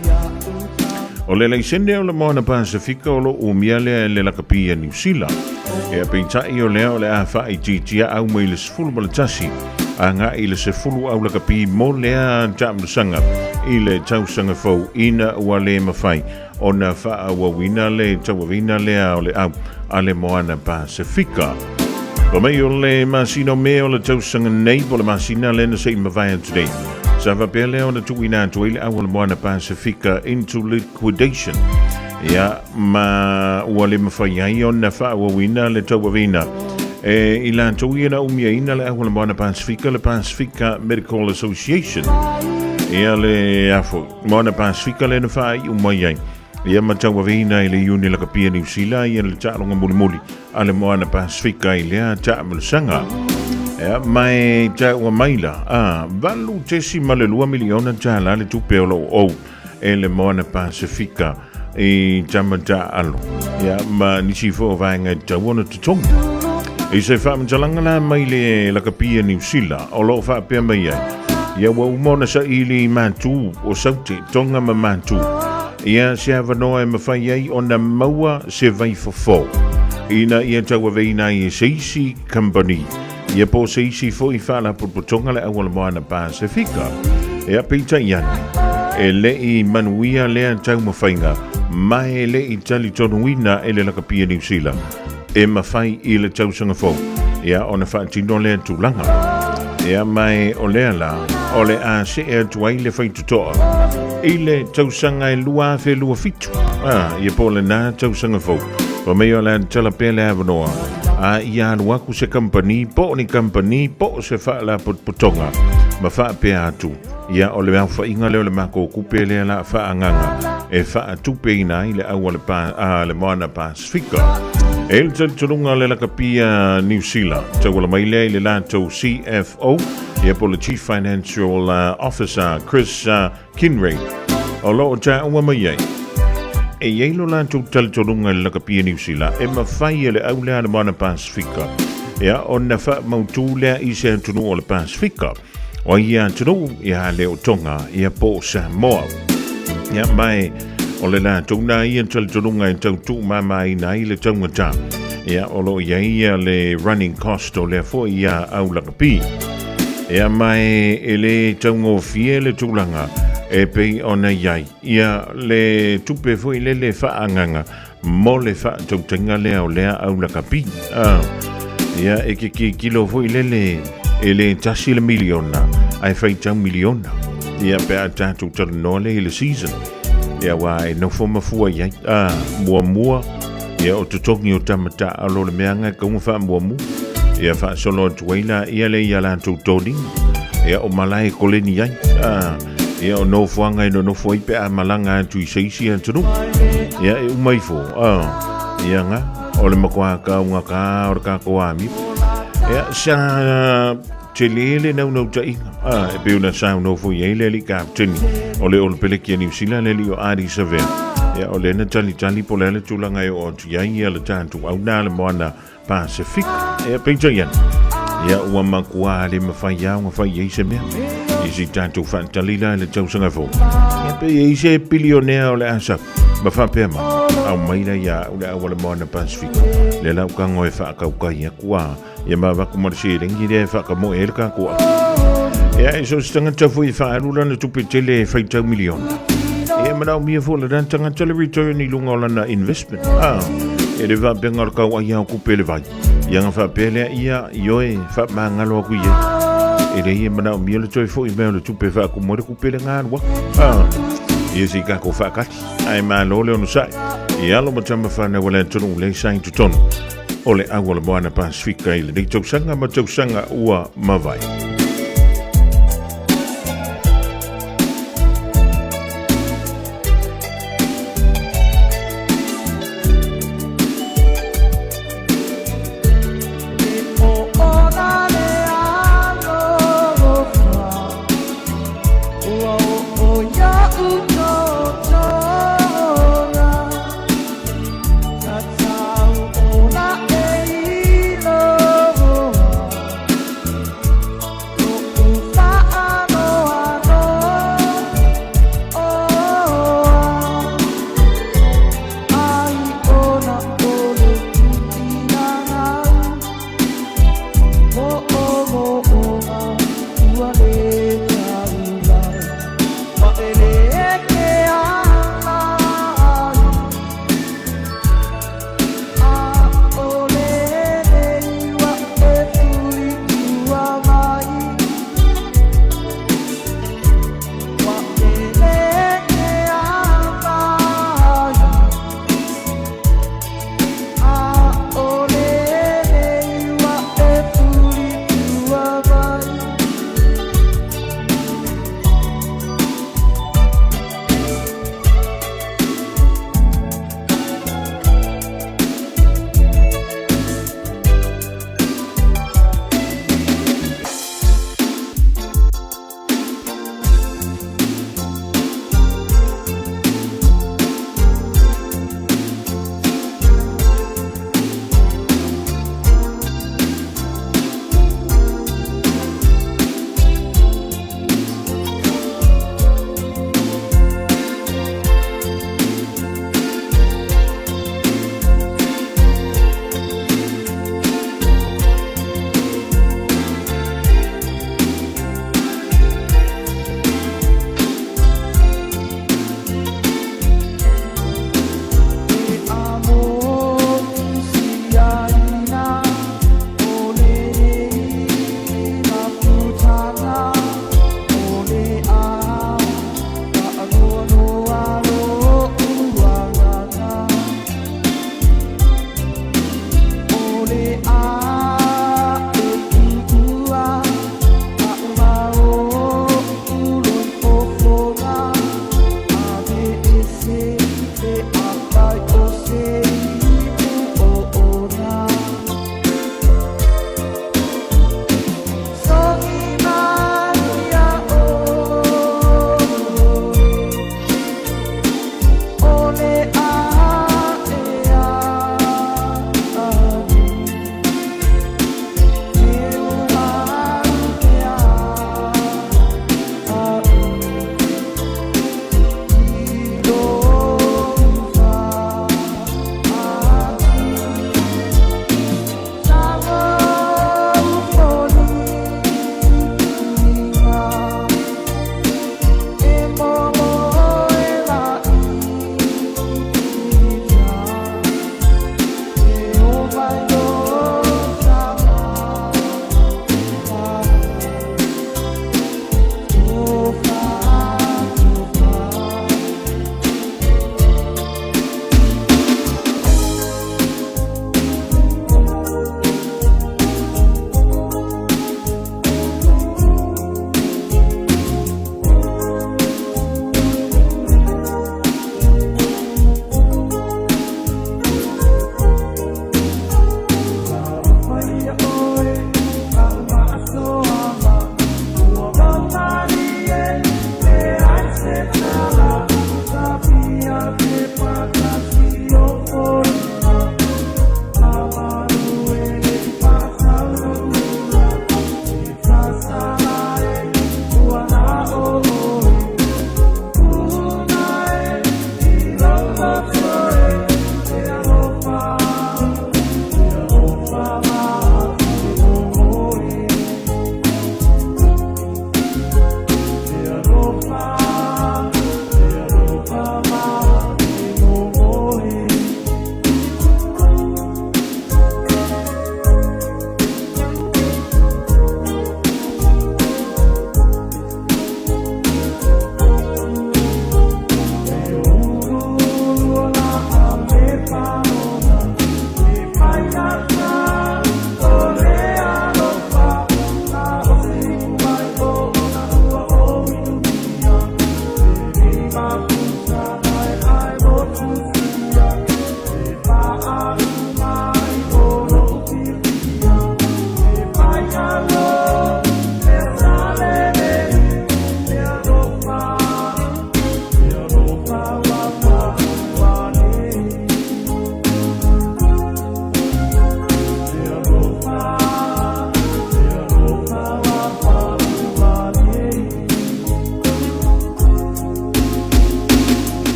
O le laisene o le Moana Pasifika o lo umia lea e le lakapi a Niu Sila. Ia peitai o lea o le a faaitiitia au mai le 11 agai i le 10 au lakapi mo lea taamilosaga i le tausaga fou ina ua le mafai ona faaauauina le tauaveina lea o le au a le Moana Pasifika. Pa mai o le masina o Me o le tausaga nei po le masina lea na se i mavae atu nei. Sa faapea lea ona tuuina atu ai le au o le Moana Pasifika into liquidation. Ia, ma ua le mafai ai ona faaauauina le tauaveina e i latou ia na umiaina le au o le Moana Pasifika, le Pasifika Medical Association. Ia le afo, Moana Pasifika le na whaai mai ai. Ia ma tauaveina i le iuni lakapia Niu Sila ia le taaloga mulimuli a le Moana Pasifika i lea taamilosaga. Ia mai taua maila a 8.2 miliona tālā le tupe o loo ou e le Moana Pasifika i tama taalo. Ia ma nisi fo vaenga i tau ona totogi. I se whaamatalaga la mai le lakapia Niu Sila o loo faapea mai ai. Ia ua uma ona saili i mātū o Saute, Tonga ma mātū. Ia se avanoa e mawhai ai ona maua se vaifofo. Ina ia tauaveina ai e se isi company. Ia po se isi foi faalapotopotoga le au o le Moana Pasifika. Ia peitai ane, e le i manuia lea taumafaiga ma e le i talitonuina e le lakapia Niu Sila e mafai i le tausaga fou ia ona faatino lea tulaga. Ia mai o lea la, o le a see atu ai le faitotoa i le tausaga e 2027. Ah, ia po le nā tausaga fou. Pa mai o le tala pea le avanoa. A ia alu aku se company, po o ni company, po o se faalapotopotoga ma faapea atu. Ia o le aofaiga lea o le makou kupe lea la faaagaga e faatupeina ai le au a le, pa, a le Moana Pasifika. E le talitonuga le lakapia Niu Sila, tauala mai lea i le latou CFO, ia po le Chief Financial Officer Chris Kinray, o loo taua mai ai. E iai lo latou talitonuga i le lakapia Niu Sila e mafai e le au lea a le Moana Pasifika ia ona faamautū lea i se atunuu o le Pasifika. O ia atunuu, ia le o Tonga, ia po o Samoa. Ia mai, o le latou nā ia talitonuga e tau tuumamaina ai le taugata. Ia o lo o iai ia le running cost o lea foi ia au lakapi. Ia mai e le taugofie le tulaga e pei ona iai ia le tupe foi lele faaagaga mo le faatautaiga lea o lea au lakapi. Ah, ia e ke kilo foi lele e le tasi le miliona ae faitau miliona. Ia pe a tātou talanoa le i le season. Ia wā e nofo mafua i ai. Ah, muamua, ia o totogi o tamata alo le meanga e kaunga wha muamua. Ia whaasolo atu ai la ia le ia lātou tōninga. Ia, o malae e koleni ai. A, ia, o nofoaga e nonofo ai pe a malaga atu i se isi atunuu. Ia, e uma ifo. A, ia ga, o le matua taugata o le tatou amio. Ia, sa tele le naunautaiga. A, e pei ona saunoa foi i ai le alii kapeteni o le Olopeleki a Niu Sila, le alii o Ardie Savea. Ia, o lea na talitali po o le a le tulaga e oo atu i ai ia le tatou au na le moana Pasifika. Ia, peitai ane, ia ua matua le mawhai lava ona fai i ai se mea. I si tatou faatali la i le tausaga fou. Ia, pe i ai se pilionea o le a sau. Ma faapea mai, aumai la ia au le au a le Moana Pasifika. Lea la u tago e faakaukai aku a, ia ma avatu ma le seleni lea e faakamoe ai le tatou au. Ia, e so o se tagata foi e faaalu lana tupe tele e faitau miliona. Ia, e manaomia foi e lena tagata le return i luga o lana investment. Ah, e le faapea o le tau ai o tupe le vai. Ia na faapea lea ia, ioe, faamagalo aku i ai. E leai e manaomia le toe foi mai o le tupe faatumu ai le tupe le galu aku. Ah, ia se i tatou faatali. Ae malo le onosai. I alo ma tama whanau o le atunuu le sa i totonu o le au o le Moana Pasifika i lenei tausaga ma tausaga ua mavae.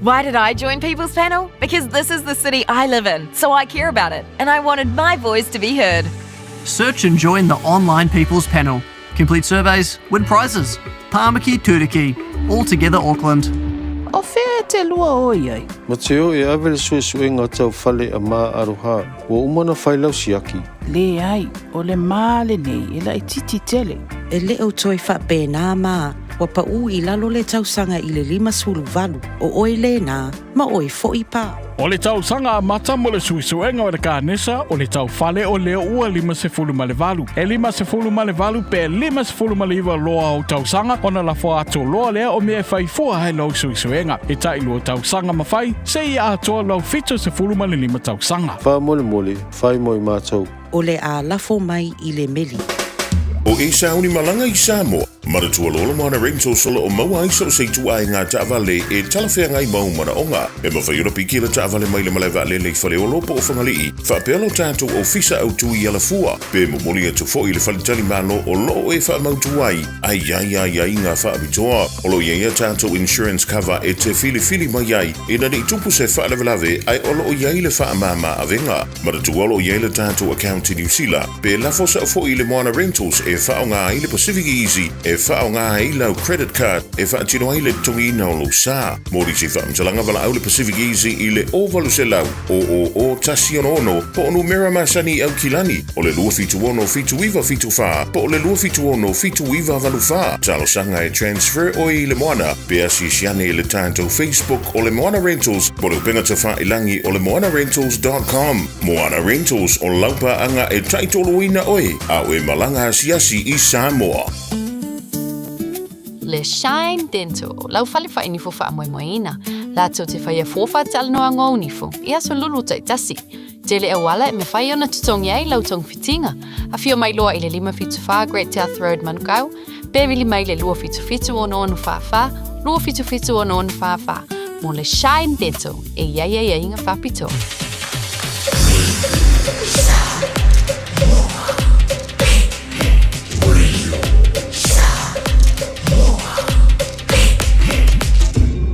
Why did I join People's Panel? Because this is the city I live in, so I care about it, and I wanted my voice to be heard. Search and join the online People's Panel. Complete surveys, win prizes. Tāmaki Turuki. All together Auckland. O fea e te lua o i ai? Ma te o e ave le suesuega tau fale a Ma Aroha, ua uma ona fai lau siaki. Leai, o le ma lenei e laitiiti tele. E le o toe faapena ma ua paʻū i lalo le tausaga i le 58, o oe lēnā, ma oe foʻi pa. O le tausaga amata mo le suesuega o le kanesa o le taufale o lea ua 58. E 58 pe 59 loa o tausaga ona lafo atu loa lea o mea e fai fua ai lou suesuega. E tailua tausaga ma fai, seia atoa lou 75 tausaga. Faamolemole, fai mo i matou. O le a lafo mai i le meli. O Esau ni malaga i Samoa, manatua loa le Moana Rentals o lo o maua ai so o se ituaiga taavale e talafeagai ma ou manaoga. E mafai ona piki le taavale mai le malae vaalele i Faleolo po o Fagalii, faapea lo tatou ofisa autu i Alafua, pe momoli atu foi i le faletalimalo o lo o e faamautu ai a i ai aiaiga faapitoa. O lo o i ai a tatou insurance cover e te filifili mai ai ina ne i tupu se faalavelave ae o lo o i ai le faamama avega. Manatua o lo o i ai le tatou account i Niu Sila, pe lafo sao foi i le Moana Rentals e faaaoga ai le Pacific Easy e faaaoga ai lau credit card e faatino ai le totogiina o lou sa. Mo nisi faamatalaga valaau le Pacific Easy i le 0800 000 166 po o numera masani i Aukilani o le 276 7974 po o le 276 7984. Talosaga e transfer oe i le Moana pe asiasi ane i le tatou Facebook o le Moana Rentals po o le upega tafailangi o le moanarentals dot com. Moana Rentals, o lau paaga e taitoloina oe a o e malaga asiasi i Samoa. Le Shine Dental, lau fale whainifo whaamoemoeina. Latou te whaia fua whaatalanoa ngō nifo, i aso lulu taitasi. Tele auala e mawhai ona tutongi ai lau tongfitinga. Awhio mai loa i le 574 Great South Road Manukau, pe vili mai le 277 6644, 277 6644, mo le Shine Dental e iai ai ai ngā whapito.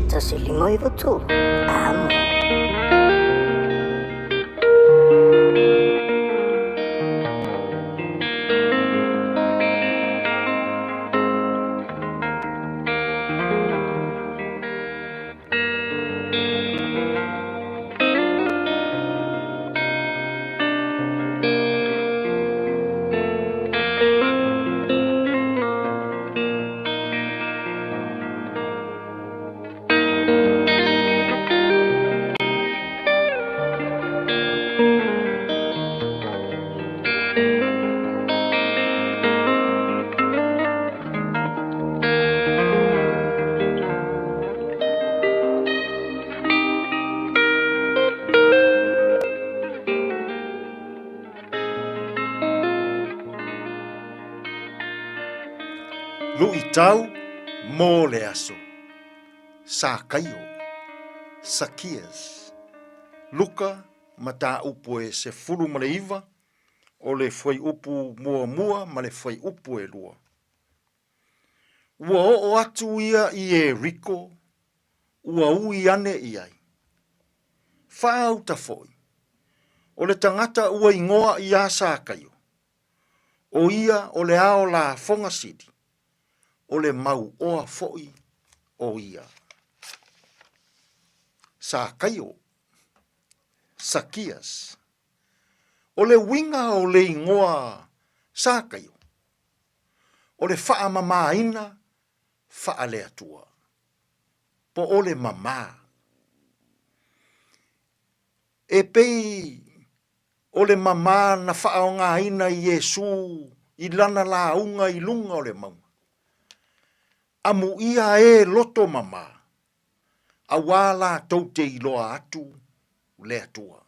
Tasi lima iwa tolu. Amo. Luʻitau mo le aso. Sakaio, Sakias. Luka, mataupu e 19, o le fuaiupu muamua ma le fuaiupu e lua. Ua oo atu ia i Ieriko, ua ui ane i ai. Faauta foi, o le tagata ua igoa iā Sakaio, o ia o le ao lafoga sili, o le mauoa foi o ia. Sakaio, Sakias. O le uiga o le igoa Sakaio, o le faamamaina faale-Atua, po o le mamā. E pei o le mamā na faaaogaina i Iesū i lana lauga i luga o le mauga. Amuia e loto mamā, auā latou te iloa atu le Atua.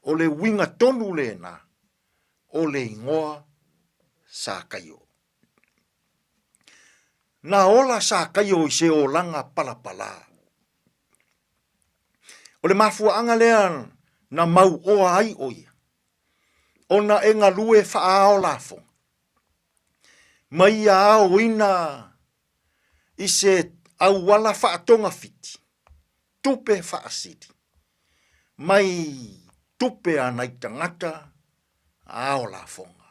O le uiga tonu lena o le igoa Sakaio. Na ola Sakaio i se olaga palapalā. O le mafuaaga lea na mauoa ai ʻo ia, ona e galue faaao lafoga, ma ia aoina i se auala faatogafiti. tupe faasili mai tupe a nai tagata ao lafoga.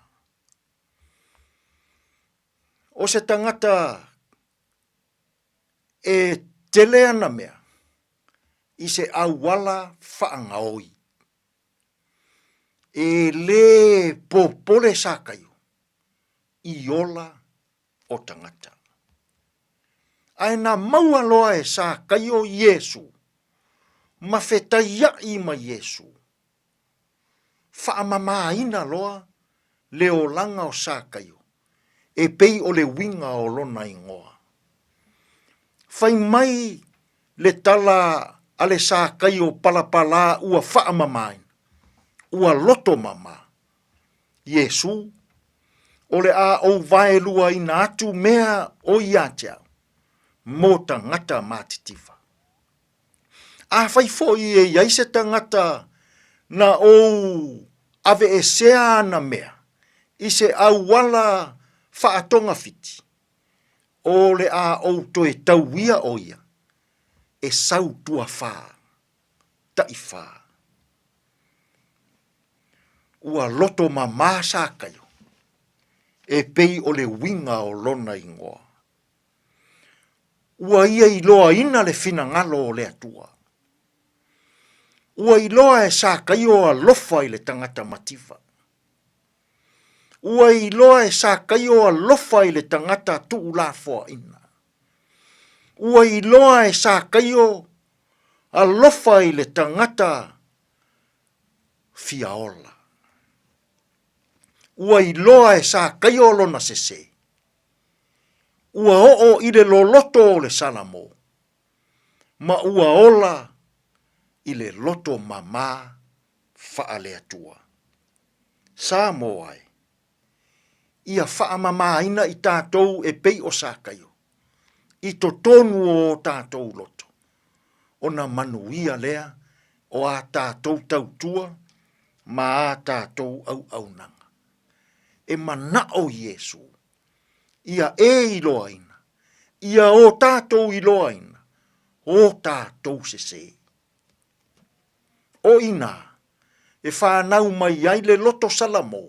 O se tagata e tele ana mea i se auala faagaoi, e lē popole Sakaio i ola o tagata. Ae na maua loa e Sakaio Iesu ma fetaiaʻi ma Iesu, faamamāina loa le olaga o Sakaio e pei o le uiga o lona igoa. Fai mai le tala a le Sakaio palapalā ua faamamāina, ua loto mamā, Iesū, o le a ou vaeluaina atu mea o ia te au, mō tagata matitiva. Afai foi e i ai se tagata na ou aveesea ana mea i se auala faatogafiti, o le a ou toe tauia o ia e sau tuafā, taʻifā. Ua loto mamā Sakaio e pei o le uiga o lona igoa. Ua ia iloaina le finagalo o le Atua. Ua iloa e Sakaio alofa i le tagata mativa. Ua iloa e Sakaio alofa i le tagata tuulafoaina. Ua iloa e Sakaio alofa i le tagata fia ola. Ua iloa e Sakaio lona sese. Ua oo i le loloto o le Salamo, ma ua ola i le loto mamā faale-Atua. Samoa e, ia faamamāina i tatou e pei o Sakaio, i totonu o o tatou loto, ona manuia lea o a tatou tautua ma a tatou auaunaga. E manaʻo Iesū, ia e iloaina, ia o tatou iloaina o tatou sesē. O inā e whanau mai ai le loto Salamo,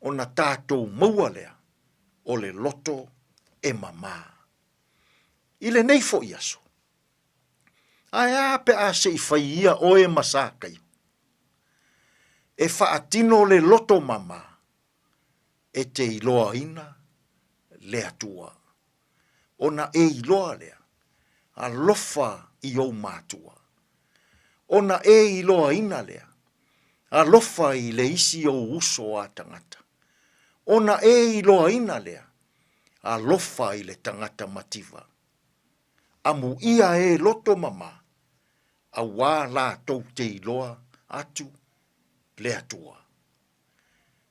ona tatou maua lea o le loto e mamā. I lenei foʻi aso, ae a pe a se i fai ia oe ma Sakaio, e faatino le loto mamā e te iloaina le Atua. Ona e iloa lea, alofa i ou matua. Ona e iloaina lea, alofa i le isi ou uso a tagata. Ona e iloaina lea, alofa i le tagata mativa. Amuia e loto mamā, auā latou te iloa atu le Atua.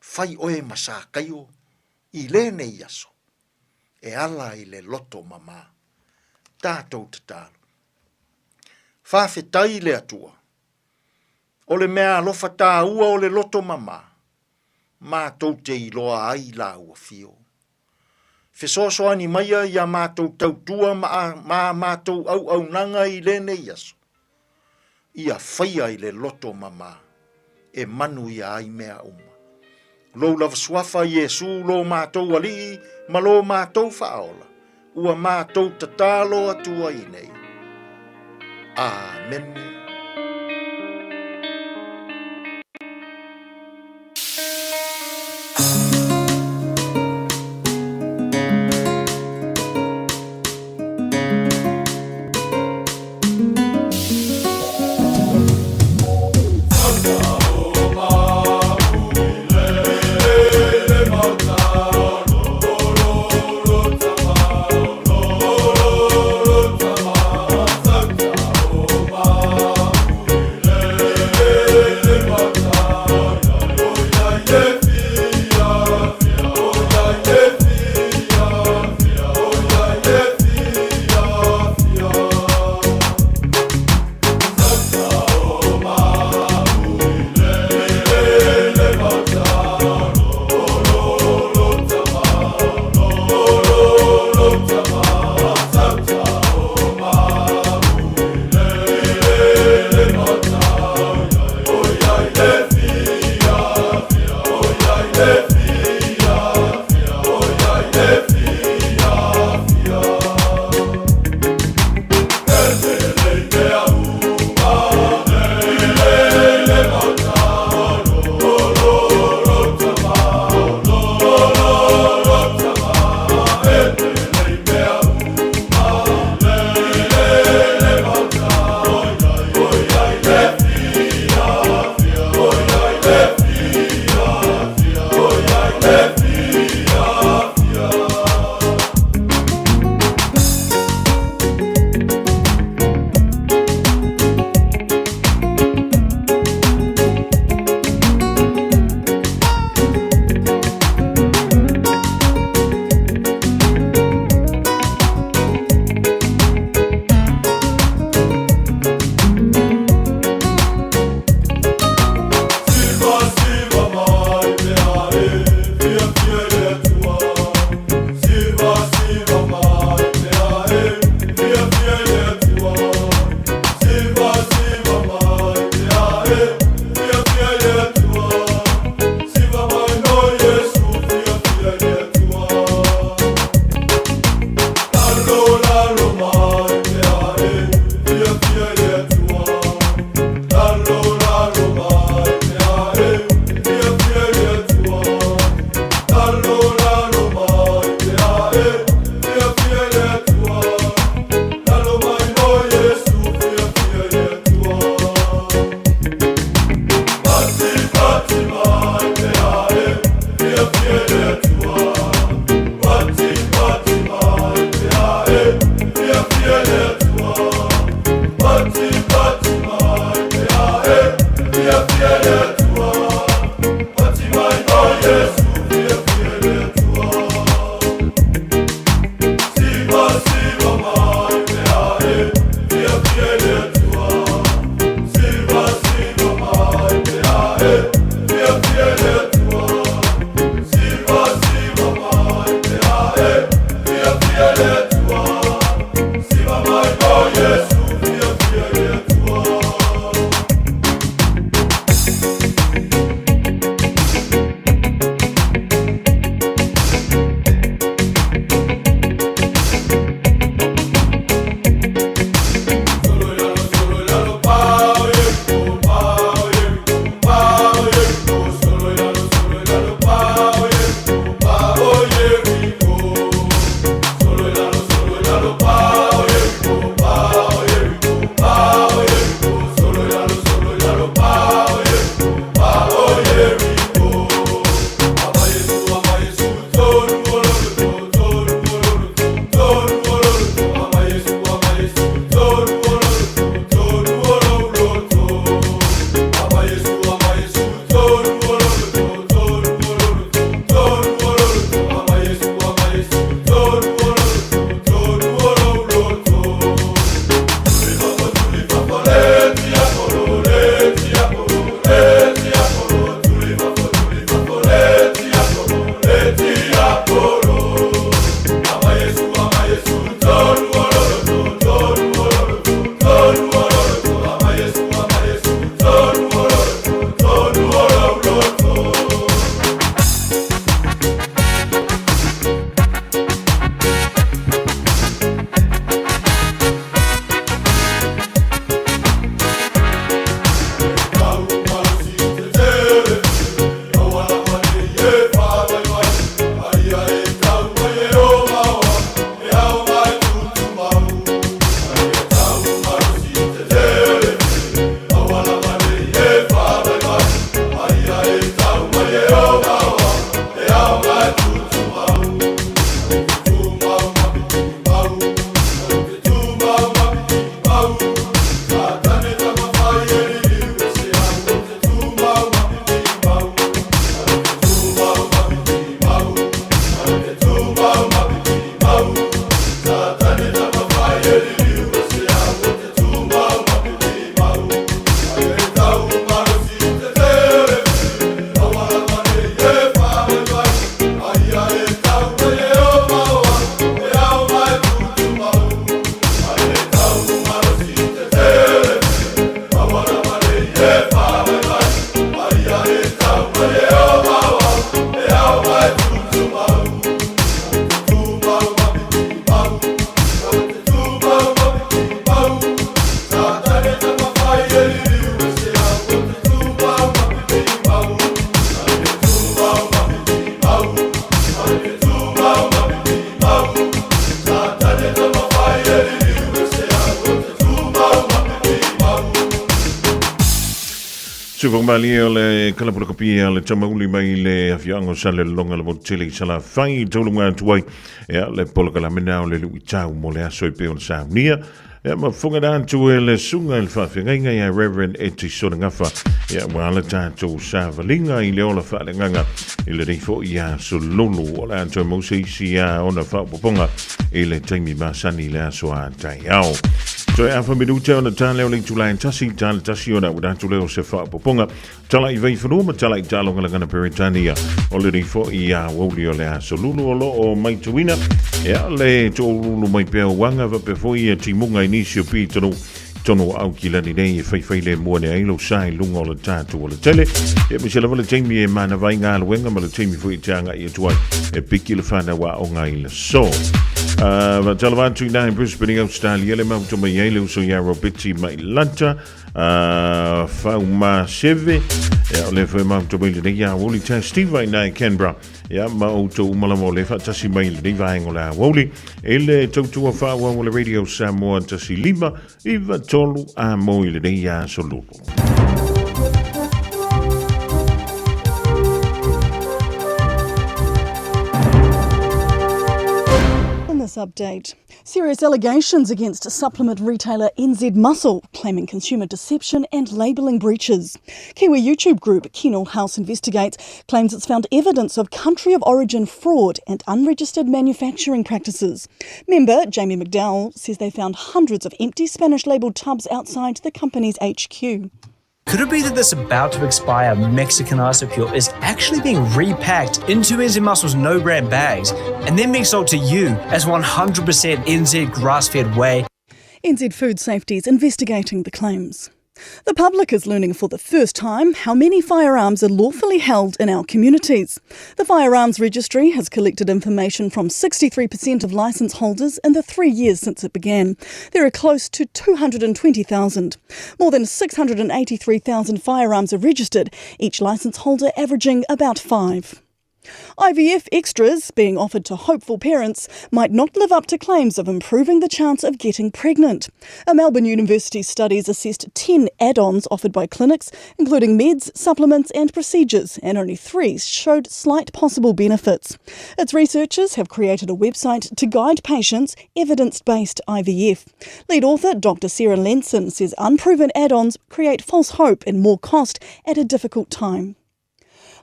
Fai oe ma Sakaio i lenei aso, e ala i le loto mamā. Tatou tatalo. Faafetai i le Atua, o le mea alofa tāua o le loto mamā, matou te iloa ai lāua fio. Fesoasoani maia i a matou tautua ma a, ma a matou auaunaga i lenei aso, ia faia i le loto mamā e manuia ai mea uma. Lou lava suafa Iesu lo matou Alii ma lo matou Faaola, ua matou tatalo atu ai nei. Amene. Sufaumalie o le kalapulakapia le tamauli mai le afioaga o Salelologa le motu tele i Salafai i taulaga atu ai ia le polokalame o le luitau mo le aso e pei ona saunia ia ma fofoga na atu e le susuga i le faafeagaiga ia Reverend Etisona Gafa ia ua ala tatou savaliga i le ola faaleagaga i lenei foi aso lulu o le a toe mau se isi a ona faaopoopoga i le taimi masani i le aso a taeao. Toe afa minute ona tā leo le itula e tasi, tā le tasi ona ua atu leo se faaopoopoga. Tala i Vaifanua ma tala i Taalogalagana Peretania o lenei foi a uauli o le aso lulu o loo maitauina ia le toululu mai pea o uaga faapea foi ia timuga i nisi o pitonuu tonu o Aukilani nei e faifai le mua ne ai lou sa i luga o le tatou alatele. Ia aemaise lava le taimi e manava ai galuega ma le taimi foi e te agai atu ai e piki le whanau aoga i le so. Faatalofa atu i nā i Brisbane i Australia le mafuta mai ai le uso ia Robeti mai Lanta Faumaseve ia o le foi mafuta mai lenei ia Woli Tastiva i nā i Canberra ia ma outou uma lava o le faatasi mai i lenei vaega o le aoauli i le tautua faaauau o le Radio Samoa 15 93 a mo i lenei aso lulu. In this update, serious allegations against supplement retailer NZ Muscle, claiming consumer deception and labelling breaches. Kiwi YouTube group Kinol House Investigates claims it's found evidence of country of origin fraud and unregistered manufacturing practices. Member Jamie McDowell says they found hundreds of empty Spanish labelled tubs outside the company's HQ. Could it be that this about to expire Mexican Isopure is actually being repacked into NZ Muscle's no brand bags and then being sold to you as 100% NZ grass fed whey? NZ Food Safety is investigating the claims. The public is learning for the first time how many firearms are lawfully held in our communities. The Firearms Registry has collected information from 63% of licence holders in the 3 years since it began. There are close to 220,000. More than 683,000 firearms are registered, each licence holder averaging about 5. IVF extras being offered to hopeful parents might not live up to claims of improving the chance of getting pregnant. A Melbourne University study's assessed 10 add-ons offered by clinics, including meds, supplements and procedures, and only 3 showed slight possible benefits. Its researchers have created a website to guide patients evidence-based IVF. Lead author Dr. Sarah Lenson says unproven add-ons create false hope and more cost at a difficult time.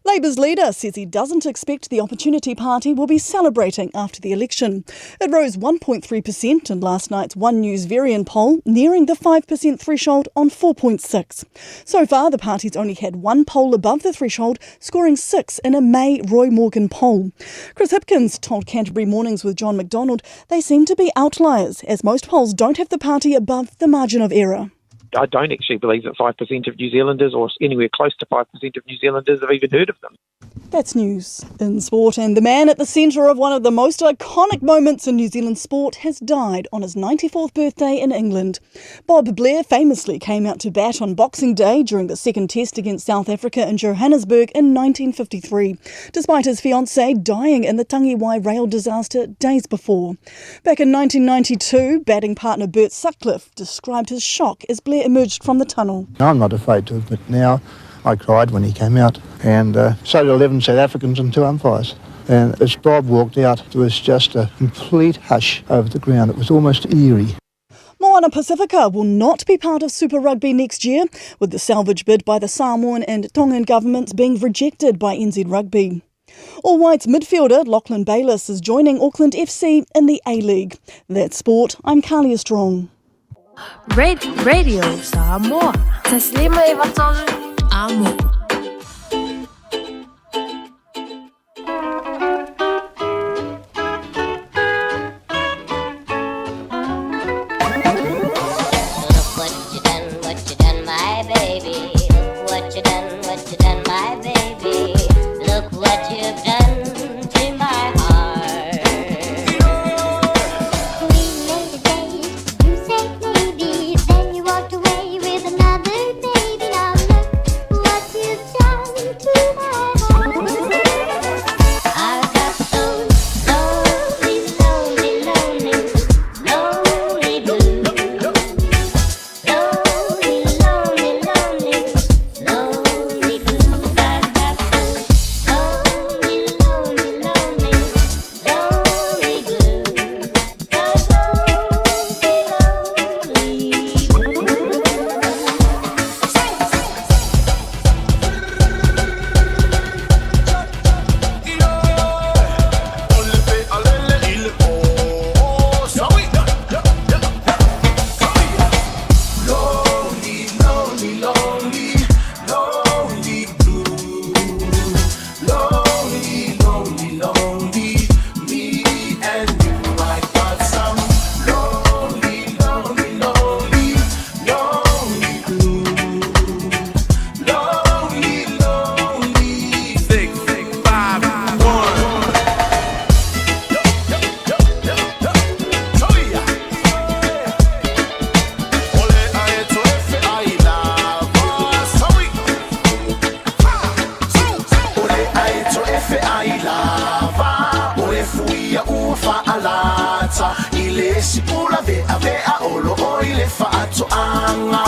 Labour's leader says he doesn't expect the Opportunity Party will be celebrating after the election. It rose 1.3% in last night's One News Verian poll, nearing the 5% threshold on 4.6. So far, the party's only had one poll above the threshold, scoring 6 in a May Roy Morgan poll. Chris Hipkins told Canterbury Mornings with John McDonald they seem to be outliers, as most polls don't have the party above the margin of error. I don't actually believe that 5% of New Zealanders or anywhere close to 5% of New Zealanders have even heard of them. That's news in sport, and the man at the centre of one of the most iconic moments in New Zealand sport has died on his 94th birthday in England. Bob Blair famously came out to bat on Boxing Day during the second test against South Africa in Johannesburg in 1953, despite his fiancée dying in the Tangiwai rail disaster days before. Back in 1992, batting partner Bert Sutcliffe described his shock as Blair emerged from the tunnel. I'm not afraid to admit now, I cried when he came out, and so did 11 South Africans and 2 umpires. And as Bob walked out, there was just a complete hush over the ground. It was almost eerie. Moana Pasifika will not be part of Super Rugby next year, with the salvage bid by the Samoan and Tongan governments being rejected by NZ Rugby. All Whites midfielder Lachlan Bayliss is joining Auckland FC in the A-League. That's sport. I'm Carlia Strong. Radio Samoa. Taslima Ivatolu. Amo. Look what you done, what you done, my baby. Look what you done, what you done, my baby. Look what you've done to my heart. We made a date, you said maybe, then you walked away with another baby. Now look what you've faalata i le isi pula veavea o loo i le faatoaga.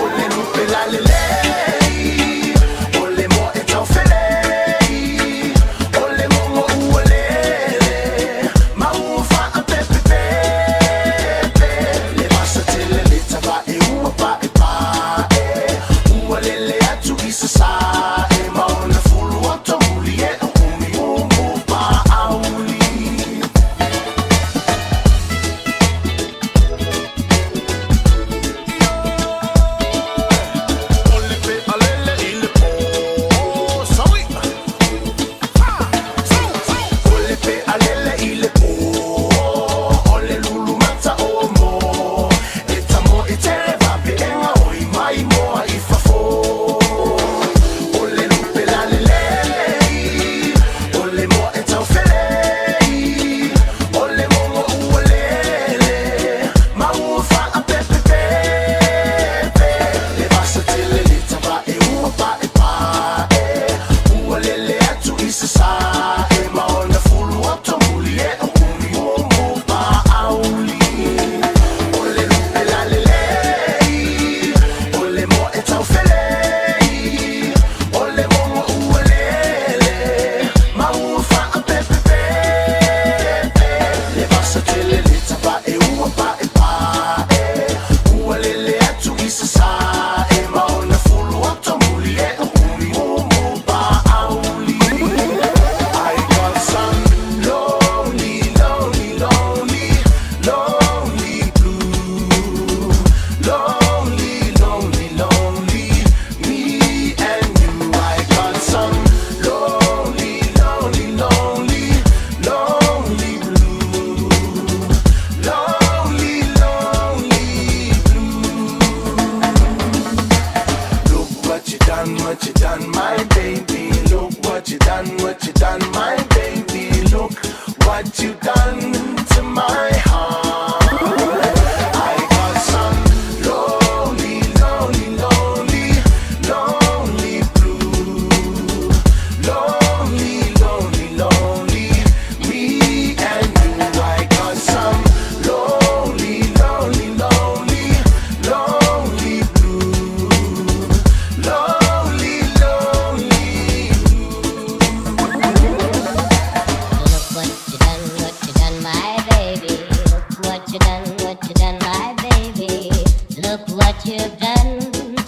O le lupe lalelei, o le moe taufelei, o le mogo ua lele ma ua faapepepepe. Le vasa tele le tavae ua paepae, ua lele atu i sasae ma ona fulu oto muli e o umiumu paauli. O le pea lele i le pō, saui. O le pea lele i le pō, o le lulu mata o mo. E tamo i tele vapeega o i mai moa i fafo. O le lupe lalelei, o le moe taufelei, o le mogo ua lele ma ua faapepepepe. Le vasa tele le tavae ua paepae, ua lele atu i sasae ma ona fulu oto muli e o umiumu paauli. O le lupe lalelei, o le moe taufelei, o le mogo ua lele ma ua faapepepepe. Le vasa tele le tavae ua paepae, ua lele atu i sasae ma ona fulu oto muli e o umiumu paauli. I got some lonely, lonely, lonely, lonely blue. Lonely, lonely, lonely, me and you. I got some lonely, lonely, lonely, lonely blue. Lonely, lonely blue. Look what you done, what you done, my baby. Look what you done, what you done, my baby. Look what you done to my heart. I got some lonely, lonely, lonely, lonely blue. Lonely, lonely, lonely, me and you. I got some lonely, lonely, lonely, lonely blue. Lonely, lonely. Look what you done, what you done, my baby. Look what you done, what you done, my baby. Look what you've done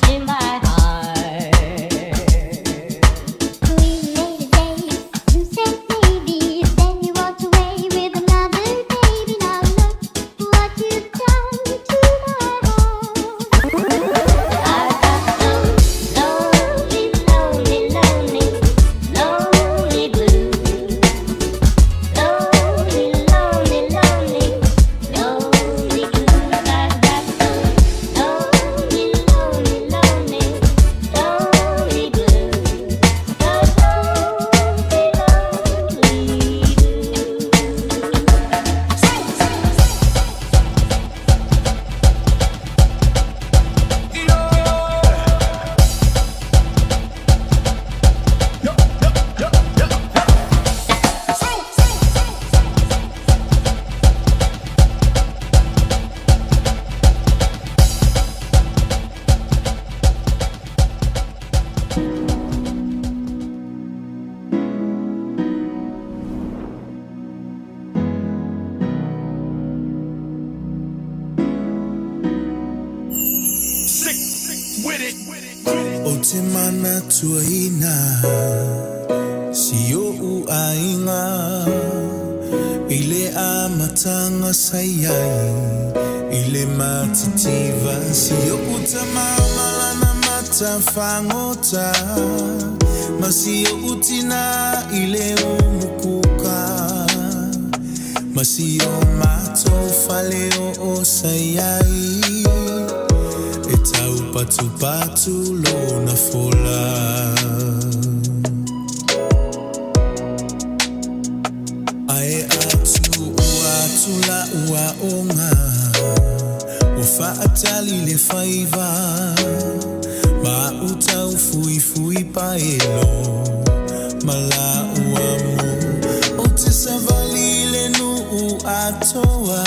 to my heart. We made a date, you said maybe, then you walked away with another baby. Now look what you've done to my heart. I've got some lonely, lonely, lonely, lonely blues. Lonely, lonely, lonely, lonely blues. I've got some lonely, lonely, lonely, lonely blues. The lonely, lonely blues. O te manatuaina si oʻu aiga i le amataga sa iai i le matitiva si oʻu tamamalana matafagota ma si oʻu tinā i le umukuka ma si o matou fale oo sa iai e taupatupatu lona fola. Ae atu ua atu la ua onga ua faatali le faiva ma utau fuifui paelo ma la ua mo o te savali le atoa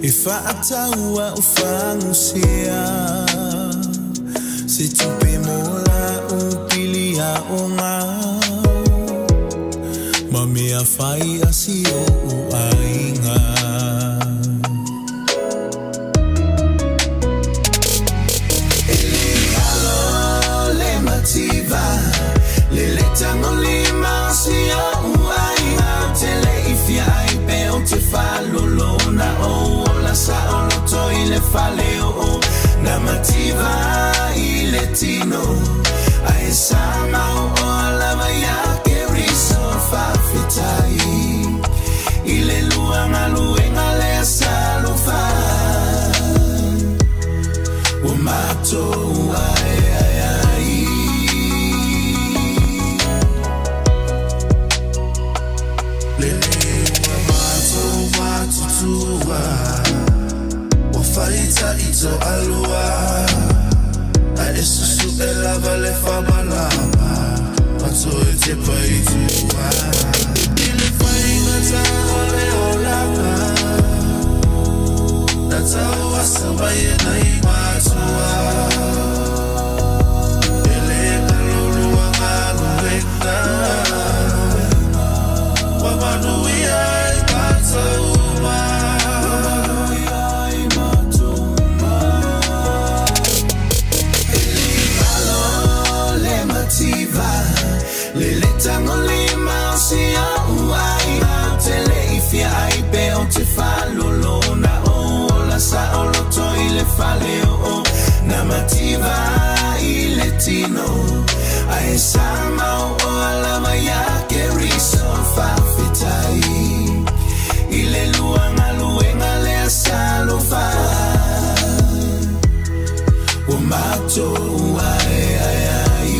E fa'ataua o fagusia Se tupe mo la'u pili a'oga Ma mea fai a si o'u aiga. E le alo le mativa Le le tagolima o si o'u aiga Ou te le i fia ai pe ou te faalolo Na ou ola saoloto i le fale oo Na mativa i le tino Ae sa mau oa lava ia Keriso Faafetai i le lua galuega lea sa alofa Ua matou aeae ai. Lele ua matou matutua, ua faitaʻi toalua, Ae e susue lava le faamalama, ma toe tepa i tua. I le faigata o le olaga, na tauasa mai e nai matua. E le galo lua galuega, ua manuia ai matou uma. E le galo le mativa Le le tagolima o si o'u aiga Ou te le i fia ai pe ou te faalolo Na ou ola saoloto i le fale oo Na mativa i le tino Ae sa mau oa lava ia Keriso Faafetai i le lua galuega lea sa alofa Ua matou aeae ai.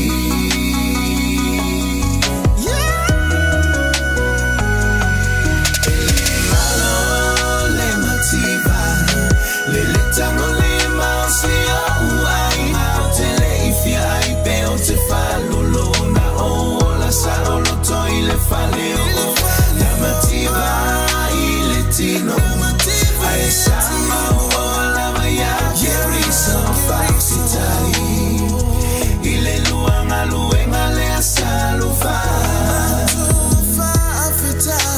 E le galo le mativa Le le tagolima o si o'u aiga Ou te le i fia ai pe ou te faalolo Na ou ola saoloto i le fale oo Na mativa i le tino Ae sa mau oa lava ia Keriso Faafetai i le lua galuega lea sa alofa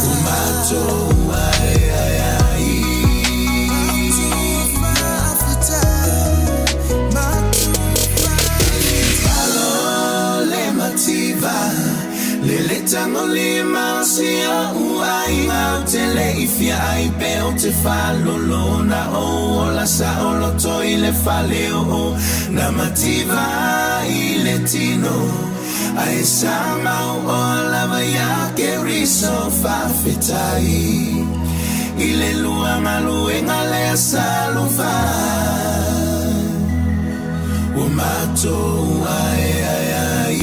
Ua matou aeae ai. E le galo le mativa Le le tagolima o si o'u aiga Ou te le i fia ai pe ou te faalolo Na ou ola saoloto i le fale oo Na mativa i le tino Ae sa mau oa lava ia Keriso Faafetai i le lua galuega lea sa alofa Ua matou aeae ai.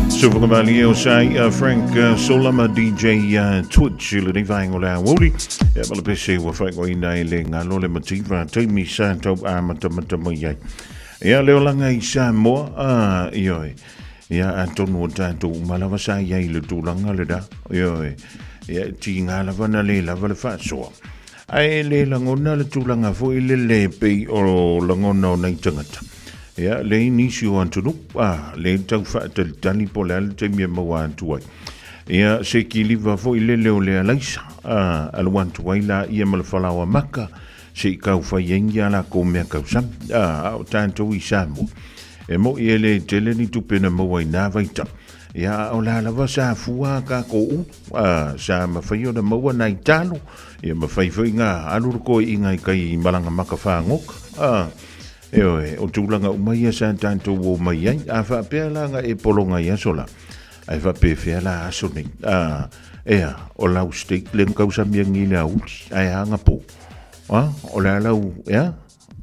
Sufagamalie o sa ia Frank Sola ma DJ Twitch i lenei vaega o le aoauli. Ia ma le pese ua faaigoaina e le galo le mativa taimi sa tau amatamata mai ai. Ia le olaga i Samoa, a, ioe. Ia atonu o tatou uma lava sa i ai i le tulaga lena, ioe. Ia e tiga lava na le lava le faasoa. Ae le lagona le tulaga foi lele pei o lagona o nai tagata. Ia, le i nisi o atunuu, a, le tau faatalitali po o le a le taimi e maua atu ai. Ia, se kiliva foi lele o le alaisa, a, alu atu ai laia ma le falaoa maka, se i kau fai ai ni a lakou mea kausami, a, a o tatou i Samoa. E mo'i e le tele ni tupe na maua i nā vaitau. Ia, a o la lava sa fua a kākou, a, sa mafai ona maua nai talo, ia mafai foi ngā alu le koi'iga i kai i malaga maka whāngoka. A, eoe, o tūlanga uma ia sa tātou o mai ai, a whaapea la nga e polonga i aso la, ai whaapewhea la aso nei. A, ea, o lau steak le ngkausamia ngi le auli, ai hanga pō. A, o la lau, ea,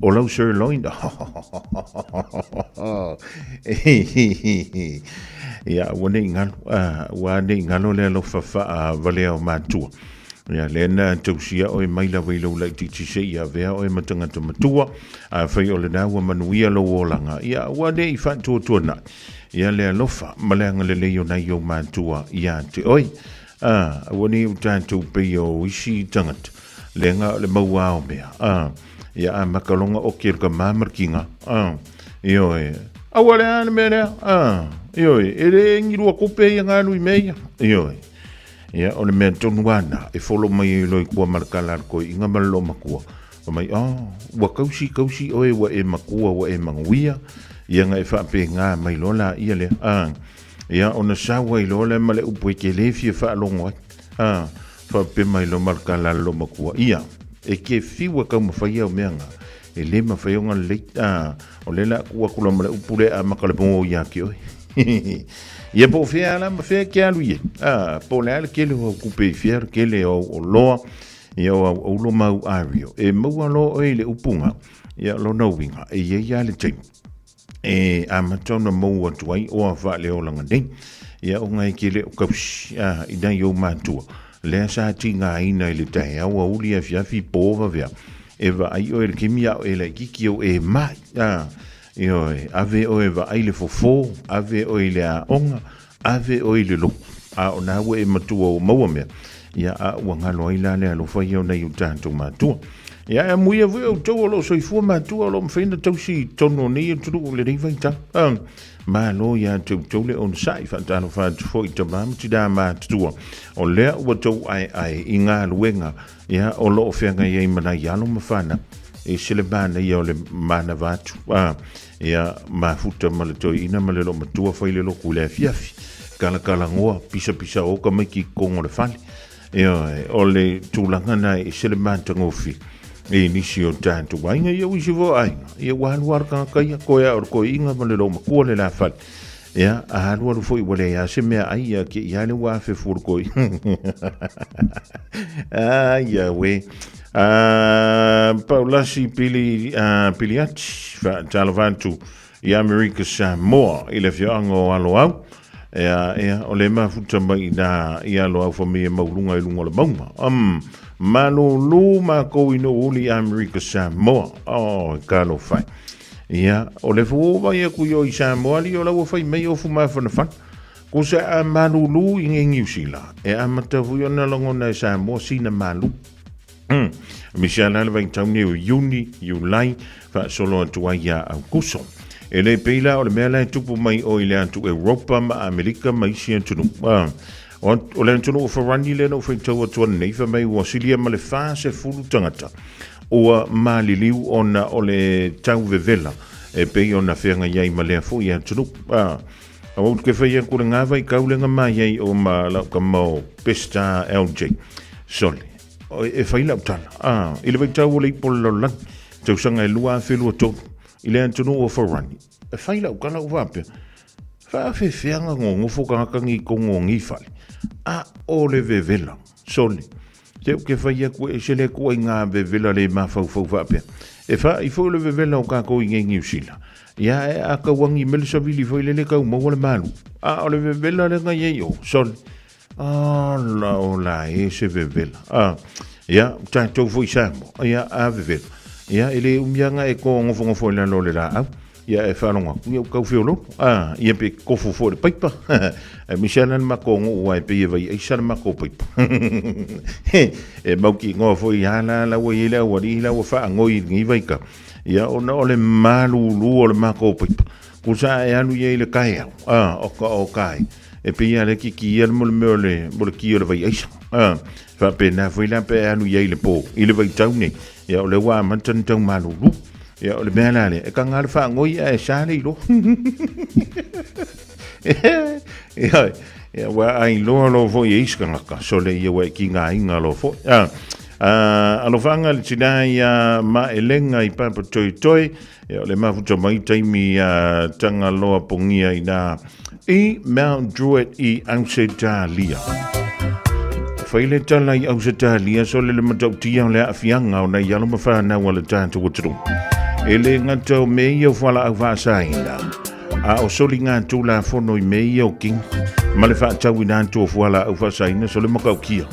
O lau sirloin. Ia, ua nei galo, ua nei galo le alofa faavalea o matua. Ia, lea na tausia oe mai lava i lou laitiiti seia avea oe ma tagata matua, afai o lena ua manuia lou olaga, ia, ua le i faatuatuanai. Ia le alofa ma le agalelei o nai ou matua ia te oe. Ā, aua nei o tatou peia o isi tagata, leaga o le maua ao mea, ā, ia a makaloga oke le ka mamarkinga, ā, ioe, aua le a le mea lea, ā, ioe, e le engi lua kupe ia ngalu i mea ia, ioe. Ia, o le mea tonu ana, e folo mai ai loa i kua ma le kala a le koiinga ma le loomakua, Fai mai, Oh, ua kausi, kausi oe ua e makua, ua e manuia. Ia na e faapena mai loa laia lea. A, ia, ona sau ai loa lea ma le upu e te le fia faalogo ai. A, faapea mai loa ma le tala a le loomatua, Ia, e te fiu e taumafai au mea na, e le mafai ona lelei. A, o lea o le a tuu atu loa ma le upu lea e amata le moa ia te oe. Ia po o fea la ma fea e te alu i ai. A, po o le a le tele o au tupe i fea, le tele o au oloa, Ia o au aulo ma au ario, e maua loa oe i le upuga, ia lona uiga, e i ai lava le taimi e amata ona maua atu ai oa faaleolaga nei. Ia ona e te le o tausi a, i nai ou matua, lea sa tigaina i le taeao, auli, afiafi, po, vaveao, e vaai oe i le taimi a o e laitiiti ou e mai, a, ioe, ave oe e vaai le fofo, ave oe i le aoga, Ave oe i le lotu, a o na ua e matua ua maua mea, ia, a ua galo ai la le alofa ia o nai o tatou matua. Ia, e amuia foi outou o lo o soifua matua o lo o mafai ona tausi i totonu o nei atunuu i lenei vaitau. A, malo ia te outou le onosai, faatalofa atu foi i tama ma tinā matutua, o lea ua tou aeae i galuega, ia, o lo o feagai ai ma nai alo ma fanau. E ese le manaia o le manava atu. A, Ia, mafuta ma le toeaina ma le loomatua fai le lotu i le afiafi. Kalakalanoa, pisapisa oka mai ki totonu o le fale. Ioe, o le tulaga na e ese le matagofie i nisi o tatou aiga, ia o isi foi o aiga, ia ua alu lava le tagata ia, koe lava o le toeaina ma le loomatua le la fale. Ia, a alualu foi ua leai lava se mea ai, ia te i lava lea ua afe fua le toeaina. Ai, auē. Paulasi Pili, Piliati, faatalofa atu i Amerika Samoa i le afioaga o Aloau. Ea, ea, o le mafuta mai i nā i Aloau fa mea maulunga i lunga o le maunga. Malūlū mākou i Nuuuli i Amerika Samoa. Oh, talofa e. Ia, o le fua vai aku i o i Samoa li o la ua fai mai ofu mafanafana. Ko se a malūlū i nge Niu Sila, e amata foi ona lagona e Samoa sina malu. Misi ala le vaitau nei o Iuni, Iulai, faasolo atu ai ia Aukuso. E le pei la o le mea la e tupu mai o i le atu Europa ma Amerika ma isi atunuu. O le atunuu o Farani lea na ou faitau atu ananei, fai mai ua silia ma le 40 tagata ua maliliu ona o le tau vevela e pei ona feagai ai ma lea foi atunuu. Aua ou te fai atu le ngā vaitau le nga mai ai o ma lau tama o Pestar LJ. Sole, e fai lau tala. I le vaitau o le ipo o le lalolagi, tausaga e 2023, i le atunuu o Farani, e fai lau tala ou faapea, faafefea na nonofo tagata nei i totonu o nei fale, a o le vevela, sole, te ou te fai atu e ese le ituaiga vevela le mafaufau faapea. E faai foi o le vevela o tatou i nei Niu Sila. Ia e a tauagi mai le savili foi lele tau maua le malu. A o le vevela lea na i ai o, sole. Ala ola e se vevela. A, ia, tatou foi Samoa. Ia, a vevela. Ia, e le umi lava na e nofonofo i lalo o le laau. Ia e faalogo atu, ia ua tau feololo. A, ia pe tofu foi i le paipa. Aemaise lava la le matou nuu aua e pei e vai aisa le matou paipa. E mautinoa foi lava la la ua i ai le aualii la ua faanoi i lenei vaitau. Ia ona o le malūlū o le matou paipa. Kusa a e alu i ai i le taeao, a, o ka o kai, e pei lava le kikia le mo le mea o le, mo le ki o le vai aisa. A, faapena foi la pe a alu i ai i le pō, i le vaitau nei. Ia o lea ua amata ona tau malūlū. Ia o le mea la lea, e taga le faanoi ae sa le iloa. Ia, ia ua ailoa loa foi e isi tagata, sole ia ua e tigaina loa foi. A, a, alofaga le tinā iā Maelega i Papatoetoe, ia o le mafuta mai taimi a Tagaloa Pogia inā i Mount Druitt i Ausetalia. Fai le tala i Ausetalia sole le matautia o le aafiaga o nai alo ma fanau a le tatou atunuu. E le gata o mea ia o fualaau faasaina, a o soliga tulafono i mea ia o kini ma le faatauina atu o fualaau faasaina sole matautia.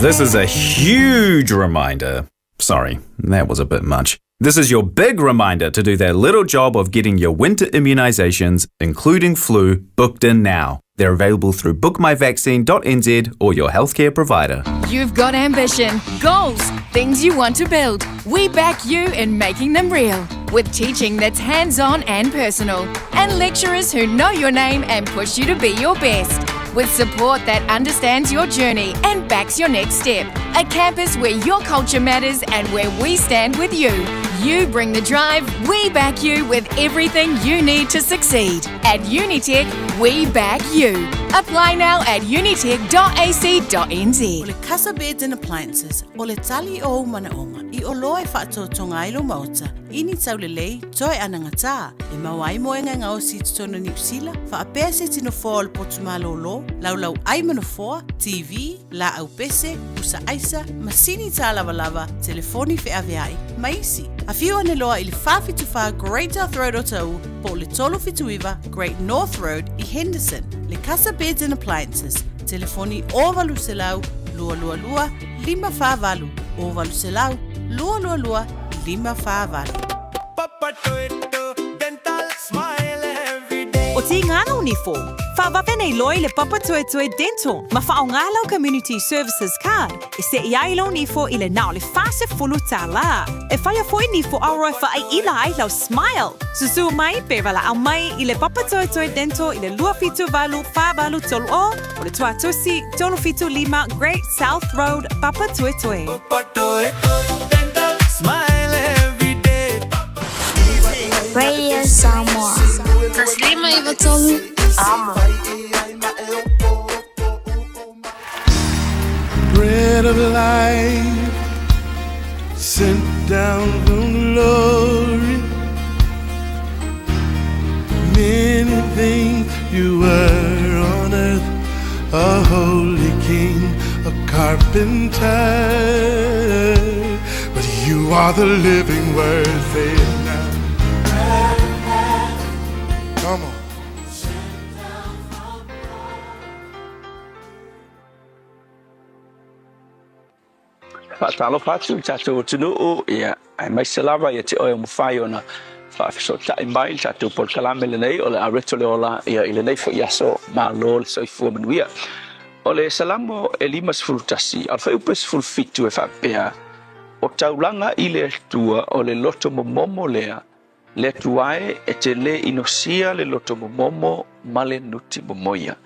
This is a huge reminder. Sorry, that was a bit much. This is your big reminder to do that little job of getting your winter immunisations, including flu, booked in now. They're available through bookmyvaccine.nz or your healthcare provider. You've got ambition, goals, things you want to build. We back you in making them real with teaching that's hands on and personal, and lecturers who know your name and push you to be your best. With support that understands your journey and backs your next step. A campus where your culture matters and where we stand with you. You bring the drive, we back you with everything you need to succeed. At Unitec, we back you. Apply now at unitec.ac.nz. O le Casa Beds and Appliances, o le tali o ou manaoga, i oloa e faatoatoga ai lou maota, i ni taulelei, toe anagatā, e maua ai moega e gaosi i totonu o Niu Sila, faapea se iti nofoa o le potu malōlō, laulau ai ma nofoa, TV, laau pese, pusa aisa, masini tālavalava, telefoni feaveai, ma isi. Afio ane loa i le 474 Great South Road Otahuhu po o le 379 Great North Road i Henderson. Le Casa Beds and Appliances, telefoni 0800 222 548, 0800 222 548. O Tīngana o Nifo, whawawe nei loa i le Papatoetoe Dental ma whaonga lau Community Services Card e seʻi ai lou nifo i le na o le 40 tālā. E whaia foi nifo aoaroa e whaaiila ai lau smile. Susu mai pe walaau mai i le Papatoetoe Dental i le 278 483 o o le Tuatusi 375 Great South Road, Papatoetoe. Radio Samoa. Taslima Ivatolu. Amo. Bread of life sent down from glory. Many things you were on earth, a holy king, a carpenter. But you are the living word, say it now. Come on. Faatalofa atu i le tatou atunuu, ia, aemaise lava ia te oe o mafai ona Faafesootai mai i le tatou polokalame lenei o le Areto le Ola ia i lenei foi aso. Malo le soifua manuia. O le Salamo e 51, a o le fuaiupu e 17 e faapea, O taulaga i le Atua o le loto momomo lea, le Atua e, e te le inosia le loto momomo ma le nuti momoia.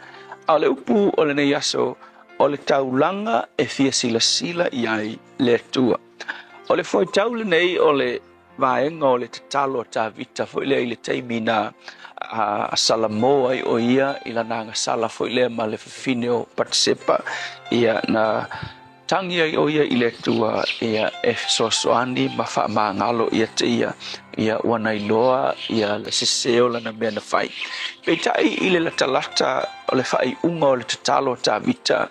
A o le upu o lenei aso, o le taulaga e fia silasila i ai le Atua. O le fuaitau lenei o le vaega o le tatalo a Tavita foi lea i le taimi na a Salamo ai o ia i lana agasala foi lea ma le fafine o Patisepa, ia na tagi ai o ia i le Atua ia e fesoasoani ma faamagalo ia te ia, ia ua na iloa ia le sese o lana mea na fai. Peitai i le latalata o le faaiuga o le tatalo a Tavita,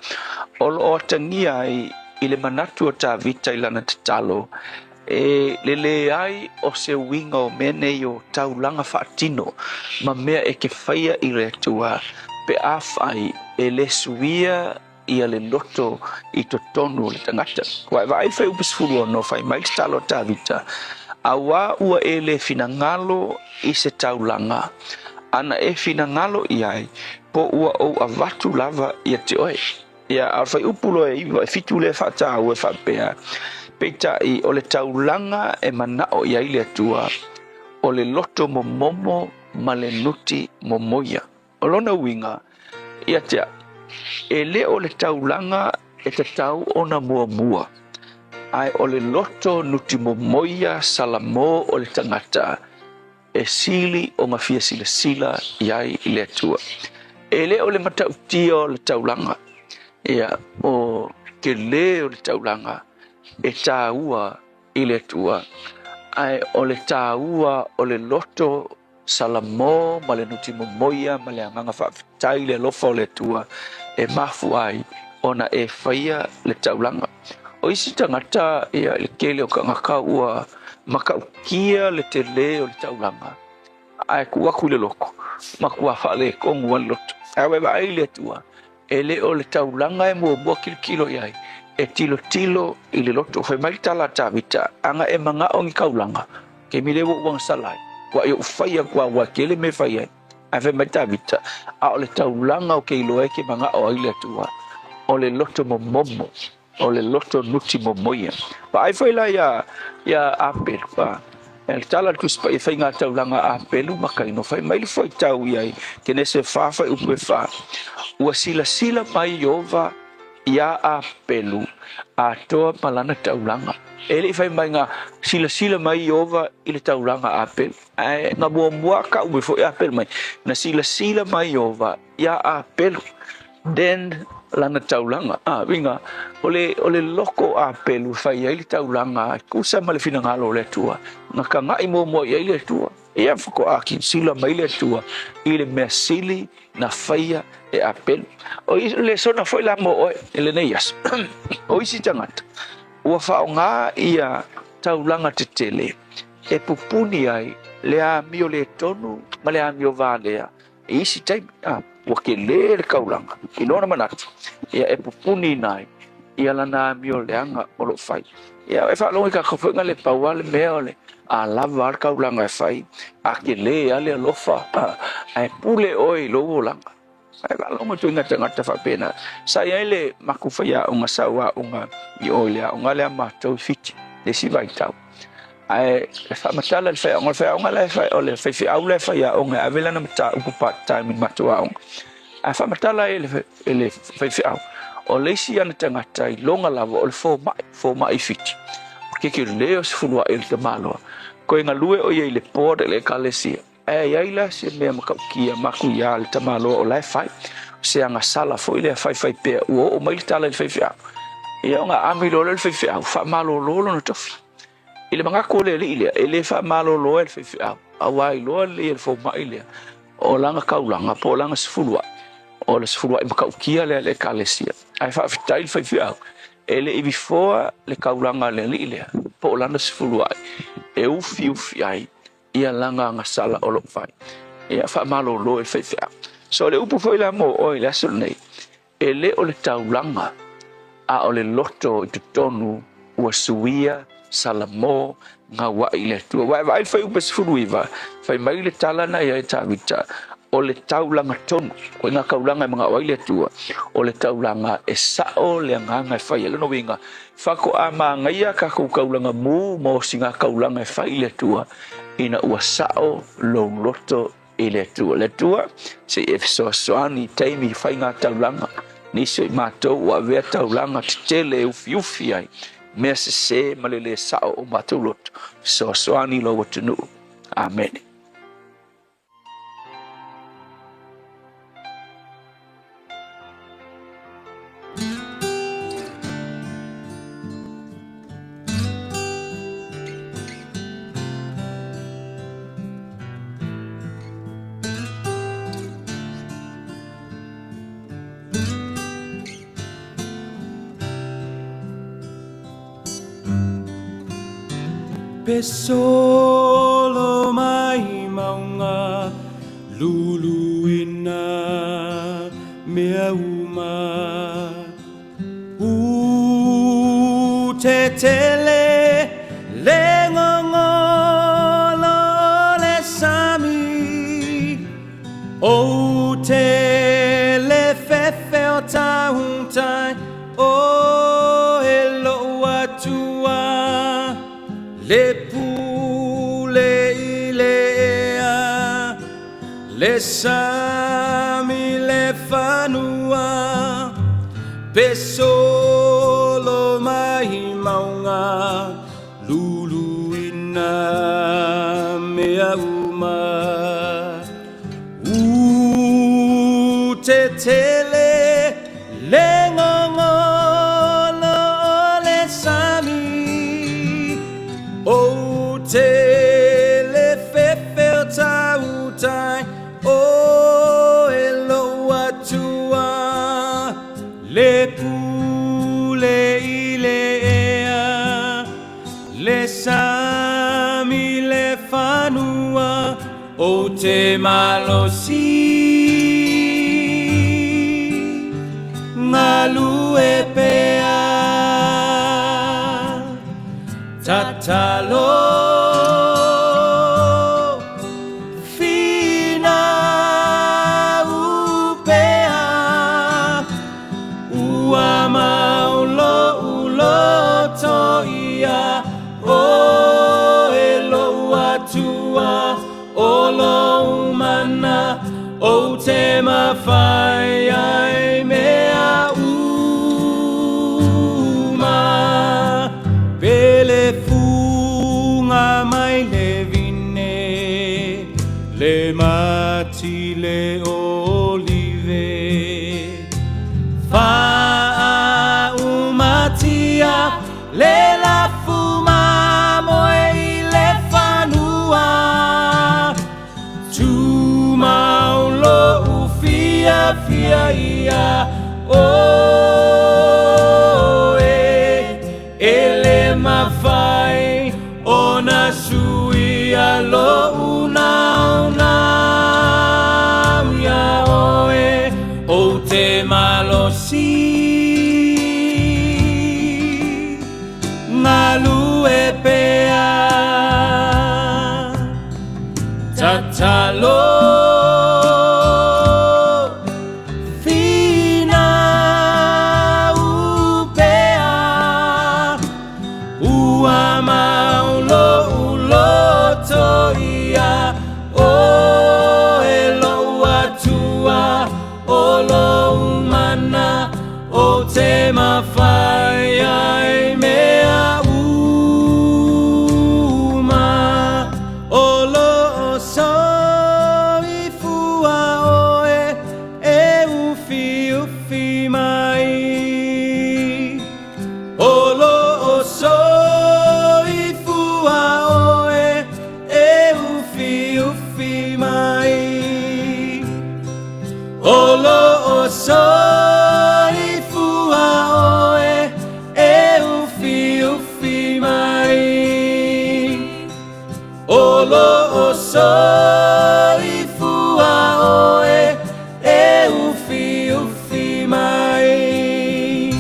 o lo o atagia ai i le manatu o Tavita i lana tatalo, E le leai o se uiga o mea nei o taulaga faatino ma mea e ke faia i le Atua pe afai e le suia ia le loto i totonu o le tagata. Ua e vaai le fuaiupu 16 fai mai le tatalo a Tavita, Auā ua e le finagalo i se taulaga, ana e finagalo i ai, po ua ou avatu lava ia te oe. Ia, a o le fuaiupu loa e 9, e 7 lea e faataua e faapea, Peitai, o le taulaga e manao i ai le Atua, o le loto momomo ma le nuti momoia. O lona uiga, ia te au, e le o le taulaga e tatau ona muamua, ae o le loto nuti momoia salamo o le tagata, e sili ona fia silasila i ai i le Atua. E le o le matautia o le taulaga, ia, o tele o le taulaga e tāua i le Atua, ae o le tāua o le loto salamo ma le nuti momoia ma le agaga faafetai i le alofa o le Atua e mafua ai ona e faia le taulaga. O isi tagata, ia, i le tele o tagata ua matautia le tele o le taulaga, ae tuu atu i le loto, matua faaletonu lava le loto. Ae ua e vaai i le Atua, e le o le taulaga e muamua tilotilo i ai, e tilotilo i le loto. Fai mai le tala a Tavita, Ana e manao ni taulaga, taimi lea ua ou agasala ai, ua i ou fai atu lava, ua tele mea e fai ai. Ae fai mai Tavita, A o le taulaga ou te iloa e ke manao ai le Atua, o le loto momomo, o le loto nuti momoia. Vaai foi la iā, iā Apelu, a, e le tala a le Tusi Paia faiga taulaga a Apelu ma Kaino, fai mai le fuaitau i ai, Kenese 4, fuaiupu e 4, Ua silasila mai Ieova iā Apelu atoa ma lana taulaga. E le i fai mai na silasila mai Ieova i le taulaga a Apelu. Ae na muamua kau mai foi Apelu mai, na silasila mai Ieova iā Apelu, then lana taulaga. A, uiga, o le, o le loko o Apelu e fai ai le taulaga e tusa ma le finagalo o le Atua, na kagaʻi muamua i ai le Atua. Ia faatoa silasila mai le Atua i le mea sili na faia e Apelu. O le lesona foi la mo oe i lenei aso. O isi tagata, ua faaaoga ia taulaga tetele e pupuni ai le amio le tonu ma le amio valea i isi taimi. A, ua tele le taulaga i lona manatu, ia e pupuni ai ia lana amio leaga o lo o fai. Ia, e faalogo i tatou foi na le pau lava le mea o le a lava le taulaga e fai, a tele lava le alofa, ae pule oe i lou olaga. Ae faalogo atu i nai tagata faapena. Sa i ai le matou faiaoga sau aoga i o i le aoga lea a matou i Fiti, le isi vaitau. Ae e faamatala le faiaoga, o le faiaoga la e fai, o le faifeau la e faiaoga e ave lana mataupu part time i le matou aoga. Ae faamatala ai e le faifeau, o le isi ana tagata i loga lava o le fomai, fomai i Fiti. O ke ke leo se fuluai o le tamaloa. Koe galue o ia i le board i le ekalesia. Ae i ai la se mea matautia matuia le tamaloa o la e fai. Se agasala foi lea faifai pea ua oo mai le tala i le faifeau. Ia ona aami loa lea o le faifeau, faamalolo lona tofi. I le manatu o le alii lea, e le faamalolo ai le faifeau, aua iloa lelei e le fomai lea, o lana taulaga po o lana sefuluai, o le sefuluai matautia lea a le Ekalesia. Ae faafetai le faifeau, e le i vifoa le taulaga a le alii lea, po o lana sefuluai, e ufiufi ai ia lana agasala o lo o fai. Ia faamalolo e le faifeau. So o le upu foi la mo oe i le aso lenei, e le o le taulaga, a o le loto i totonu ua suia Salamo gauaʻi i le Atua. Ua e vaai i le fuaiupu e 19, fai mai le tala na i ai Tavita, o le taulaga tonu, ko ngā kaulanga e mangao ai le Atua, o le taulaga e sao le agaga e fai ai. Lona uiga, faatoa magaia kākou kaulaga mū ma osi ngā kaulaga e fai i le Atua, ina ua sao lou loto i le Atua. Le Atua, se i e fesoasoani i taimi i fai ngā taulaga, nisi o i mātou ua avea taulaga tetele e ufiufi ai, mea sesē ma le lē sao o mātou loto. Fesoasoani i lou atunuu. Amene. Pe solo mai mauga luluina mea uma. U te tele le gogolo o le sami, Ou te le fefe o tahutai o e lo'u Atua, le pule i le ea, le sami le fanua, pe solo mai mauga luluina mea uma. U te tele le gogolo o le sami, Ou te le fefe o tautai o e lou Atua, le pule i le ea, le sami le fanua, Ou te malosi galue pea, Tatalo finau pea, Ua mau lo'u loto ia oe lou Atua, O lou mana, ou te mawhai ai mea uma. Pele funga mai le vine, le mati le olive. Faaumatia le lafu mamoe i le fanua, Tumau lo'u fiafia ia oe, E le mafai ona suia lo'u naonao ia oe, Ou te malosi galue pea, Tatalo finau pea, Ua mau lo'u loto ia oe lou Atua, O lou mana, ou te mafai ai mea uma, O loo soifua oe e ufiufi mai, O loo soifua oe e ufiufi mai, O loo soifua oe e ufiufi mai, O loo soifua oe e ufiufi mai,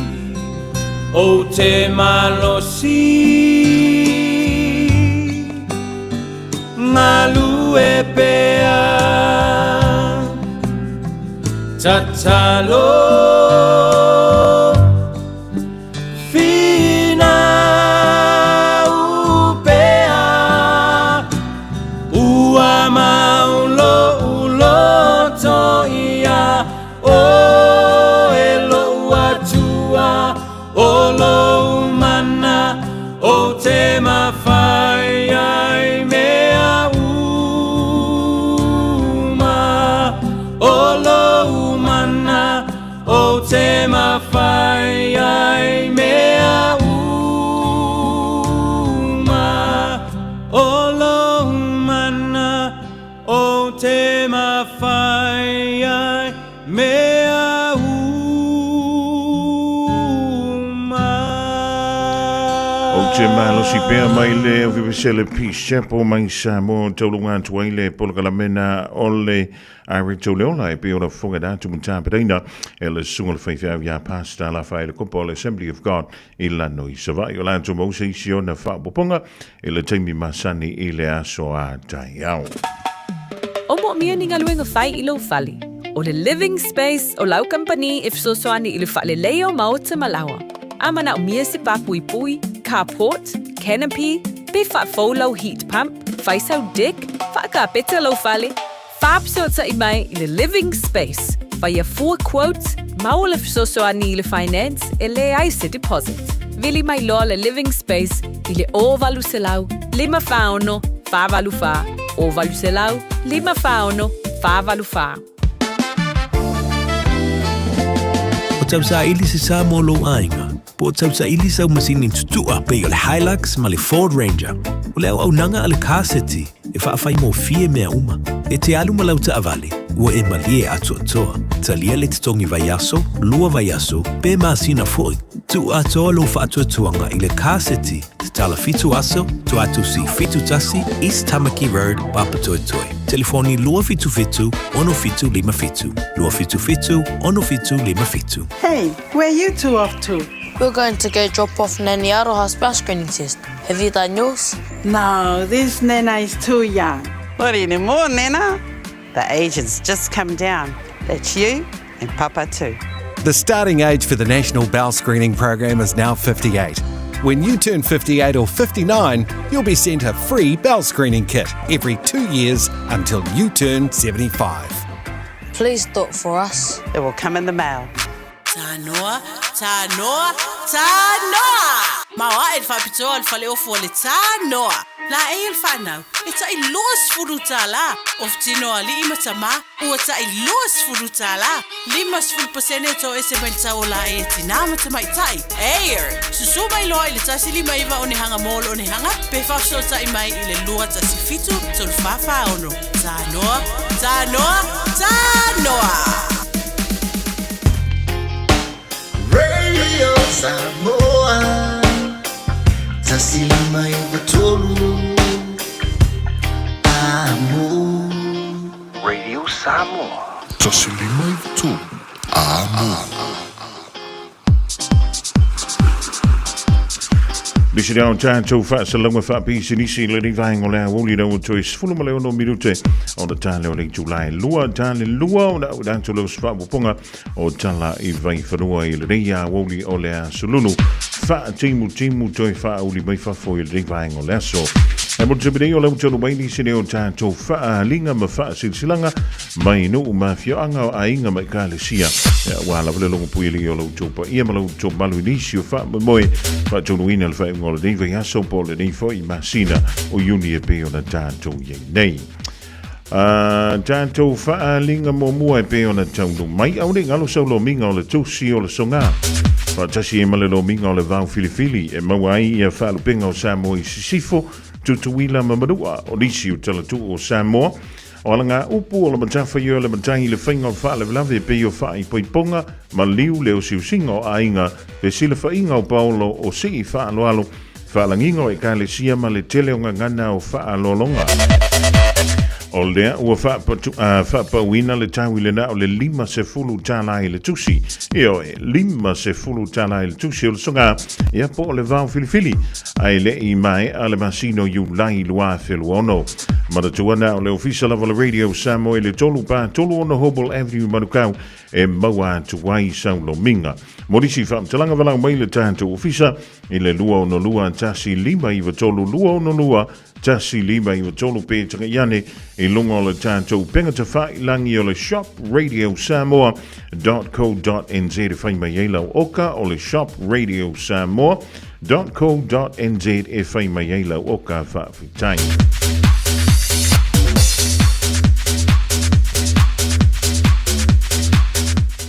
Ou te malosi. pea Tatalo Finau pea Ua mau lo'u loto ia Oe lo'u Atua O lou mana Ou te mafai ai mea uma O lou mana Ou te mafai ai mea uma O lou mana Ou te mafai ai mea uma. Ou te malosi pea mai le Ovivesele Peace Chapel mai Samoa tauluga atu ai le polokalameina o le Areto Leola e pei ona fofoga atu ma tapenaina e le susuga o le faifeau ia Pastor Lafaele Kopa o le Assembly of God i Lano i Savaii. O latou maua se isi ona faaopoopoga i le taimi masani i le aso a taeao. O moomia ni galuega fai i lou fale. O le Living Space o lau kamupani e fesoasoani i le faaleleia o maota ma laoa. A manaomia se pāpuipui, carport, canopy, pe faafou lau heat pump, fai sau deck, faakapeta lou fale, Faafesootai mai i le Living Space, faia fua quote, maua le fesoasoani i le finance e leai se deposit. Vili mai loa le Living Space i le 0800 546 484, 0800 546 484. O tausaili se sa mo lou aiga, po o tausaili sau masini tutua pei o le Hilux ma le Ford Ranger. O le auaunaga a le Car City e faafaigofie mea uma. E te alu ma lau taavale, ua e malie atoatoa. Talia le totogi vaiaso, lua vaiaso, pe masina foi. Tuu atoa lou faatuatuaga i le Car City, tatala fitu aso, Tuatusi 71, East Tamaki Road, Papatoetoe. Telefoni 277 6757, 277 6757. Hey, where you two off to? We're going to go drop off Nanny Aroha's bowel screening test. Have you done yours? No, this Nana is too young. Not anymore, Nana. The age has just come down. That's you and Papa too. The starting age for the National Bowel Screening Program is now 58. When you turn 58 or 59, you'll be sent a free bowel screening kit every 2 years until you turn 75. Please do it for us. It will come in the mail. Tanoa, tanoa, tanoa! Maoaʻe le faapitoa o le faleofu o le Tanoa. Laei e le fanau, e taʻi $20, ofu tino a alii ma tamā, ua taʻi $20, 50 pasene e toʻese mai le tau o laei a tinā ma tamaitai. Air! Susū mai loa i le 159 onehanga mall onehanga pe faafesootai mai i le 217 3446. Tanoa, tanoa, tanoa! Radio Samoa 153 Amo Radio Samoa 153 Amo Nisi reo tātou faasalauga faapisinisi i lenei vaega o le aoauli ina ua toe 16 minute ona tale o le itula e lua tale lua ona au tatou leo se faaopoopoga o tala i vaifanua i lenei aoauli o le aso lulu faatimutimu toe faauli mai fafo i lenei vaega o le aso. E mo le taimi nei o lea ua taunuu mai nisi nei o tatou faaaliga ma faasilasilaga mai nuu ma afioaga o aiga ma ekalesia aua lava le logopuialii o la outou paia ma la outou malu i nisi o faamoemoe faataunuuina le faaiuga o lenei vaiaso po o lenei foi masina o Iuni e pei ona tatou i ai nei. Tatou faaaliga muamua e pei ona taunuu mai, aua ne i galo sau lomiga o le tusi o le soga faatasi ai ma le lomiga o le vao filifili e maua ai ia faalupega o Samoa i Sisifo, Tutuila ma Manua o nisi o talatuu o Samoa. O alagaupu o le matafaioi o le matai i le faiga o faalavelave e pei o faaipoipoga, maliu, le osiosiga o aiga, fesilafaiga o paolo o sii faaaloalo, faalagiga o ekalesia ma le tele o gagana o faaaloaloga. O lea ua faapauina le tau i le na o le $50 i le tusi. Ioe, $50 i le tusi o le soga, ia po o le vao filifili, ae le i maea le masina o Iulai 2026. Manatua na o le ofisa lava o le Radio Samoa i le 3 4 3 6 Hobble Avenue, Manukau, e maua atu ai sau lomiga. Mo nisi faamatalaga valaau mai le tatou ofisa i le 262 1 593 262 1 593 pe tagai ane i luga o le tatou upega tafailagi o le shopradiosamoa.co.nz e fai mai ai lau oka o le shopradiosamoa.co.nz e fai mai ai lau oka faafetai.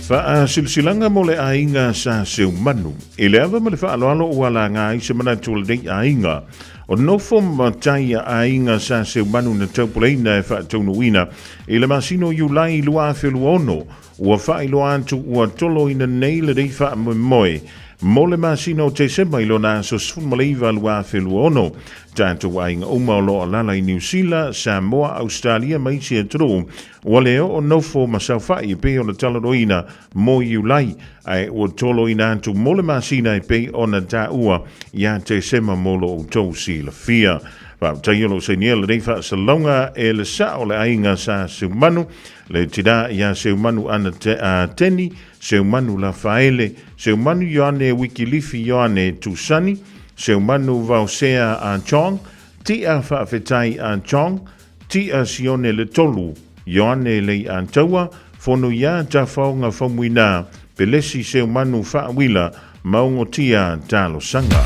Faasilasilaga mo le aiga sa Seumanu. I le ava ma le faaaloalo ua laga ai se manatu o lenei aiga. O nofo matai a aiga sa Seumanu na taupuleina e faataunuuina i le masina o Iulai 2026, ua faailoa atu ua toloina nei lenei faamoemoe mo le masina o Tesema i lona aso 19 2026. Tatou aiga uma o lo o alaala i Niu Sila, Samoa, Ausetalia ma isi atunuu ua le oo nofo ma saofai e pei ona talanoaina mo Iulai, ae ua toloina atu mo le masina e pei ona taua ia Tesema mo lo outou silafia. Faafetai o lo o sainia lenei faasalalauga e le sao o le aiga sa Seumanu, le tina ia Seumanu Ana Teni, Seumanu Lafaele, Seumanu Ioane Wikilifi Ioane Tusani, Seumanu Vaosea A Chong, Tia Faafetai A Chong, Tia Sione Le Tolu, Ioane Leiataua, Fono iā Tafaoga Faumuina, Pelesi Seumanu Faawila, Maogotia Talosaga.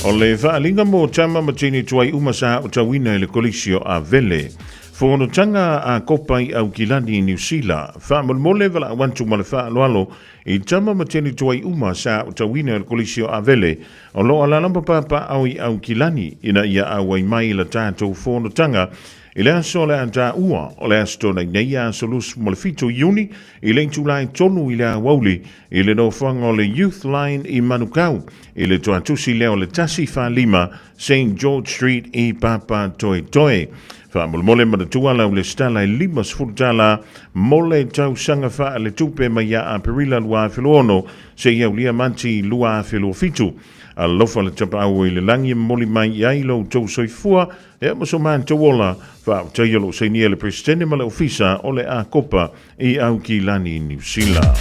O le faaaliga mo tama ma teine tuai uma sa aotauina i le Kolisi o Avele. Fonotaga a Kopa i Aukilani i Niu Sila. Faamolemole valaau atu ma le faaaloalo I tama ma teine tuai uma sa aotauina i le Kolisi o Avele, o lo o alaala ma papaaao i Aukilani ina ia auai mai i la tatou fonotaga i le aso o le a taua o le Aso Toonai nei aso 27 Iuni i le itula e 3 i le aoauli i le nofoaga o le Youth Line i Manukau i le toatusi lea o le 145 St George Street i Papatoetoe. Faamolemole manatua lau lesitala e $50 mo le tausaga faaletupe mai ia Aperila 2026 seia aulia Mati 2027. Alofa le tapaau i le lagi e momoli mai i ai lo outou soifua ea ma so matou ola. Faafetai o lo o sainia e le Peresetene ma le Ofisa o le Akopa i Aukilani, Niu Sila.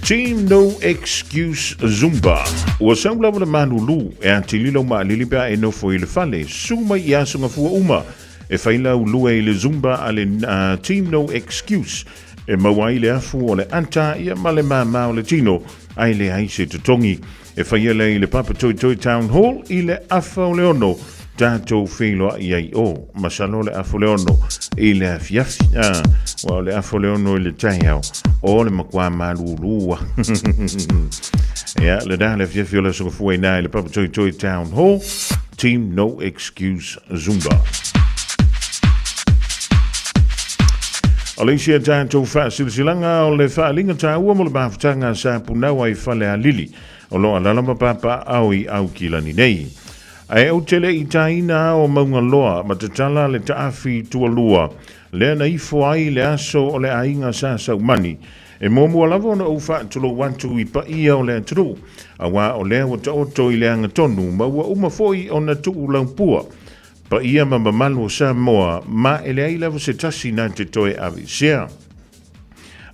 Team No Excuse Zumba. Ua sau lava le malulu e atili lau maalili pe a e nofo i le fale. Susu mai i aso gafua uma E fai lau lue i le Zumba a le Team No Excuse e maua ai le afu o le ata ia ma le māmā o le tino ae leai se totogi. E faia lea i le Papatoetoe Town Hall i le afa o le 6 tatou feiloai ai o. Masalo le afa o le 6 i le afiafi. Ah, ua o le afa o le 6 i le taeao o le makuā malūlū. Ia, le dā le afiafi o le aso gafua inā i le Papatoetoe Town Hall. Team No Excuse Zumba. O le isi a tatou faasilasilaga o le faaaliga taua mo le mafutaga sa punau ai Falealili o lo o alaala ma papaaao i Aukilani nei. Ae ou te le i taina ao Maungaloa ma tatala le taafi tualua lea na ifo ai le aso o le aiga sa Saumani E muamua lava ona ou faatulou atu i paia o le atunuu, aua o lea ua taoto i le agatonu ma ua uma foi ona tuu laupua paia ma mamalu o Samoa ma e leai lava se tasi na te toe aveesea.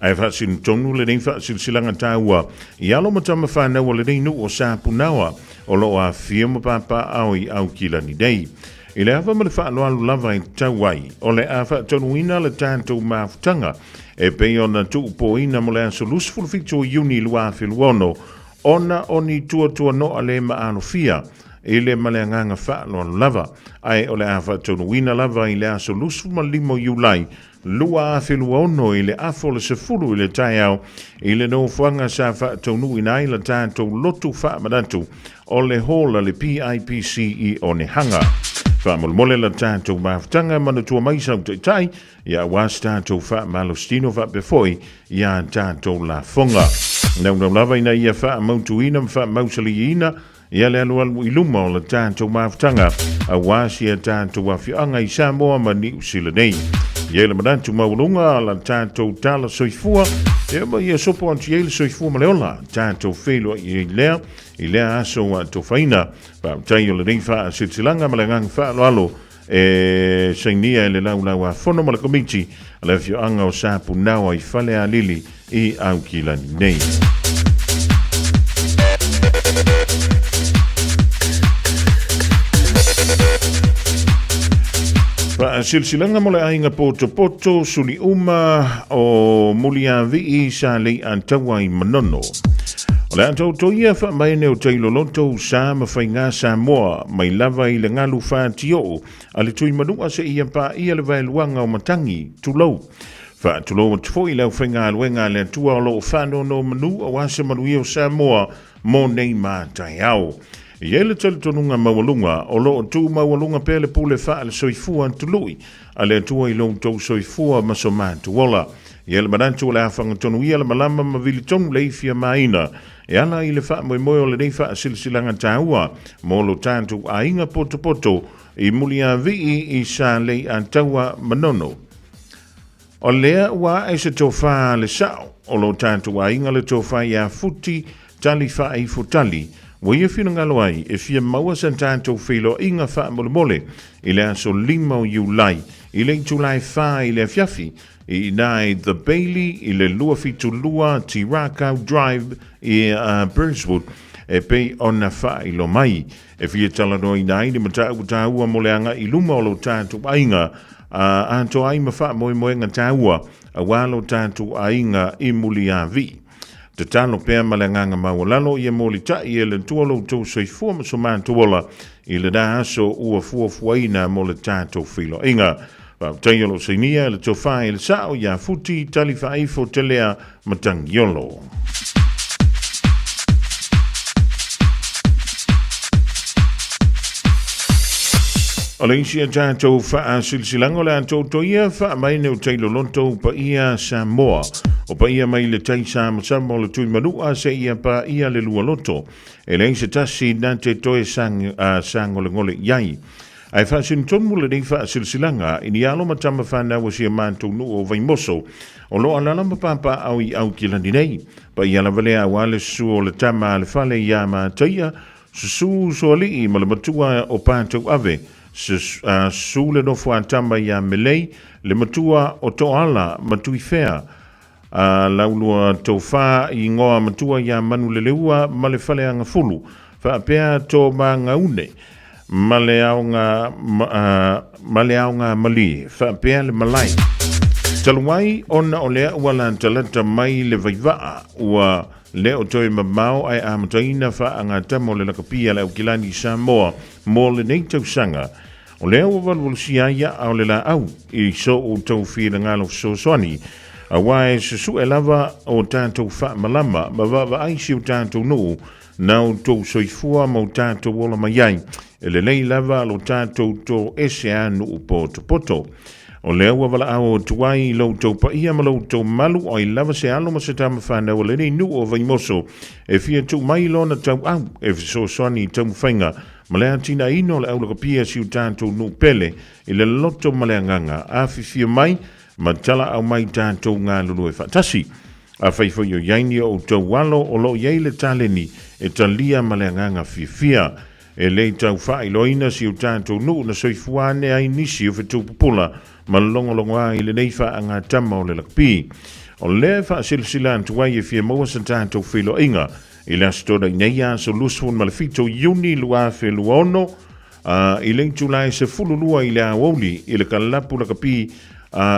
Ae faasino tonu lenei faasilasilaga taua i alo ma tama fanau o lenei nuu o Sapunaoa o lo o afifio ma papaaao i Aukilani nei. I le ava ma le faaaloalo lava e tatau ai, o le a faatonuina le tatou mafutaga e pei ona tuupoina mo le aso 27 o Iuni 2026 ona o ni tuatuanoa le maalofia. i le ma le agaga faaaloalo lava. Ae o le a faataunuuina lava i le aso 25 o Iulai 2026 i le afa o le 10 i le taeao i le nofoaga sa faataunuuina ai la tatou lotu faamanatu o le Hall a le PIPC i Onehanga. Faamolemole la tatou mafutaga manatua mai sau taitai ia aua se tatou faamalositino faapea foi ia tatou lafoga. Naunau lava ina ia faamautuina ma faamausaliina ia le alualu i luma o le tatou mafutaga aua si a tatou afioaga i Samoa ma Niu Sila nei. Ia le manatu maualuga la tatou tala soifua, ia ma ia sopo atu i ai le soifua ma le ola, tatou feiloai ai lea i lea aso ua atofaina. Faafetai o lenei faasilasilaga ma le agaga faaaloalo e sainia e le Laulau-a-Fono ma le Komiti a le Afioaga o Sapunaoa i Falealili i Aukilani nei. Faasilasilaga mo le aiga potopoto Suliuma o Muliavii sa Leiataua i Manono. O le a taoto ia faamaene o tailoloto sa ma faigā Samoa mai lava i le galu fatioo a le Tuimanua seia paia le vaeluaga o matagi, tulou. Faatulou atu foi i le aufaigaluega a le Atua o lo o faanonomanu aua se manuia o Samoa mo nei ma taeao. E i ai le talitonuga maualuga o lo o tu maualuga pea le pule faale-soifua tului a le Atua i lo outou soifua ma so matou ola. E i ai le manatu o le a fagatonu ia le malama ma vili tonu le ifia maina e ala i le faamoemoe o lenei faasilasilaga taua mo lo tatou aiga potopoto i Muliavii i Saleiataua Manono. O lea ua ae se tofa a le sao o lo tatou aiga le tofa ia Futi Tali Faaifo Tali, ua ia finagalo ai e fia maua sa tatou feiloaiga faamolemole i le aso 5 o Iulai i le itula e 4 i le afiafi i ina i The Bailey i le 272 Tirakau Drive i Burswood e pei ona faailoa mai. E fia talanoaina ai le mataupu taua mo le agai i luma o lo tatou aiga, a atoa ai ma faamoemoega taua aua lo tatou aiga i Muliavii. Tatalo pea ma le agaga maualalo ia molitai e le Atua lo outou soifua ma so matou ola i lena aso ua fuafuaina mo le tatou feiloaiga. Faafetai o lo o sainia e le Tofa i le Sao ia Futi Talifaaifo Telea Matagiolo. O le isi a tatou faasilasilaga o le a toutou ia faamaene o tailoloto paia Samoa. O paia mai le tai samasama o le Tuimanua seia paia le Lualoto. E leai se tasi na te toe sang, sangolegole i ai. Ae faasinotonu lenei faasilasilaga i ni alo ma tama fanau o si a matou nuu o Vaimoso, o lo o alaala ma papaaao i Aukilani nei. Paia lava lea aua le susu o le tama a le fale iā Mataia, susu Soalii ma le matua o Patauave, susu le nofo a tama iā Melei, le matua o Toala ma Tuifea, a Laulua Tofa i ingoa matua iā Manuleleua ma le Faleagafulu, faapea Tomagaune ma le aoga, ma le aoga malie, faapea le malae. Talu ai ona o lea ua latalata mai le vaivaa, ua le o toe mamao ae amataina faagatama o le lakapi a le Aukilani i Samoa mo lenei tausaga. O lea ua valuvalusia ai aa o le laau i so outou finagalo fesoasoani, aua e susue lava o tatou faamalama ma vaavaai si o tatou nuu na outou soifua ma o tatou ola mai ai, e lelei lava lo tatou toese a nuu potopoto. O lea ua valaau atu ai i lo outou paia ma lo outou malu, o ai lava se alo ma se tama fanau a lenei nuu o Vaimoso e fia tuu mai lona tauau e fesoasoani i taumafaiga ma le atinaeina o le aulakapia si o tatou nuu pele i le loto ma le agaga, afifio mai ma talaau mai tatou galulue faatasi. Afai foi o i ai ni o outou alo o lo o i ai le taleni e talia ma le agaga fiafia, e le tau faailoaina si o tatou nuu na soifua ane ai nisi o fetu pupula ma logologoa i lenei faagatama o le lakapi. O lea e faasilasila atu ai e fia maua sa tatou feiloaiga i le Aso Toonai nei, aso 27 Iuni 2026, i le itula e 12 i le aoauli i le kalapu lakapi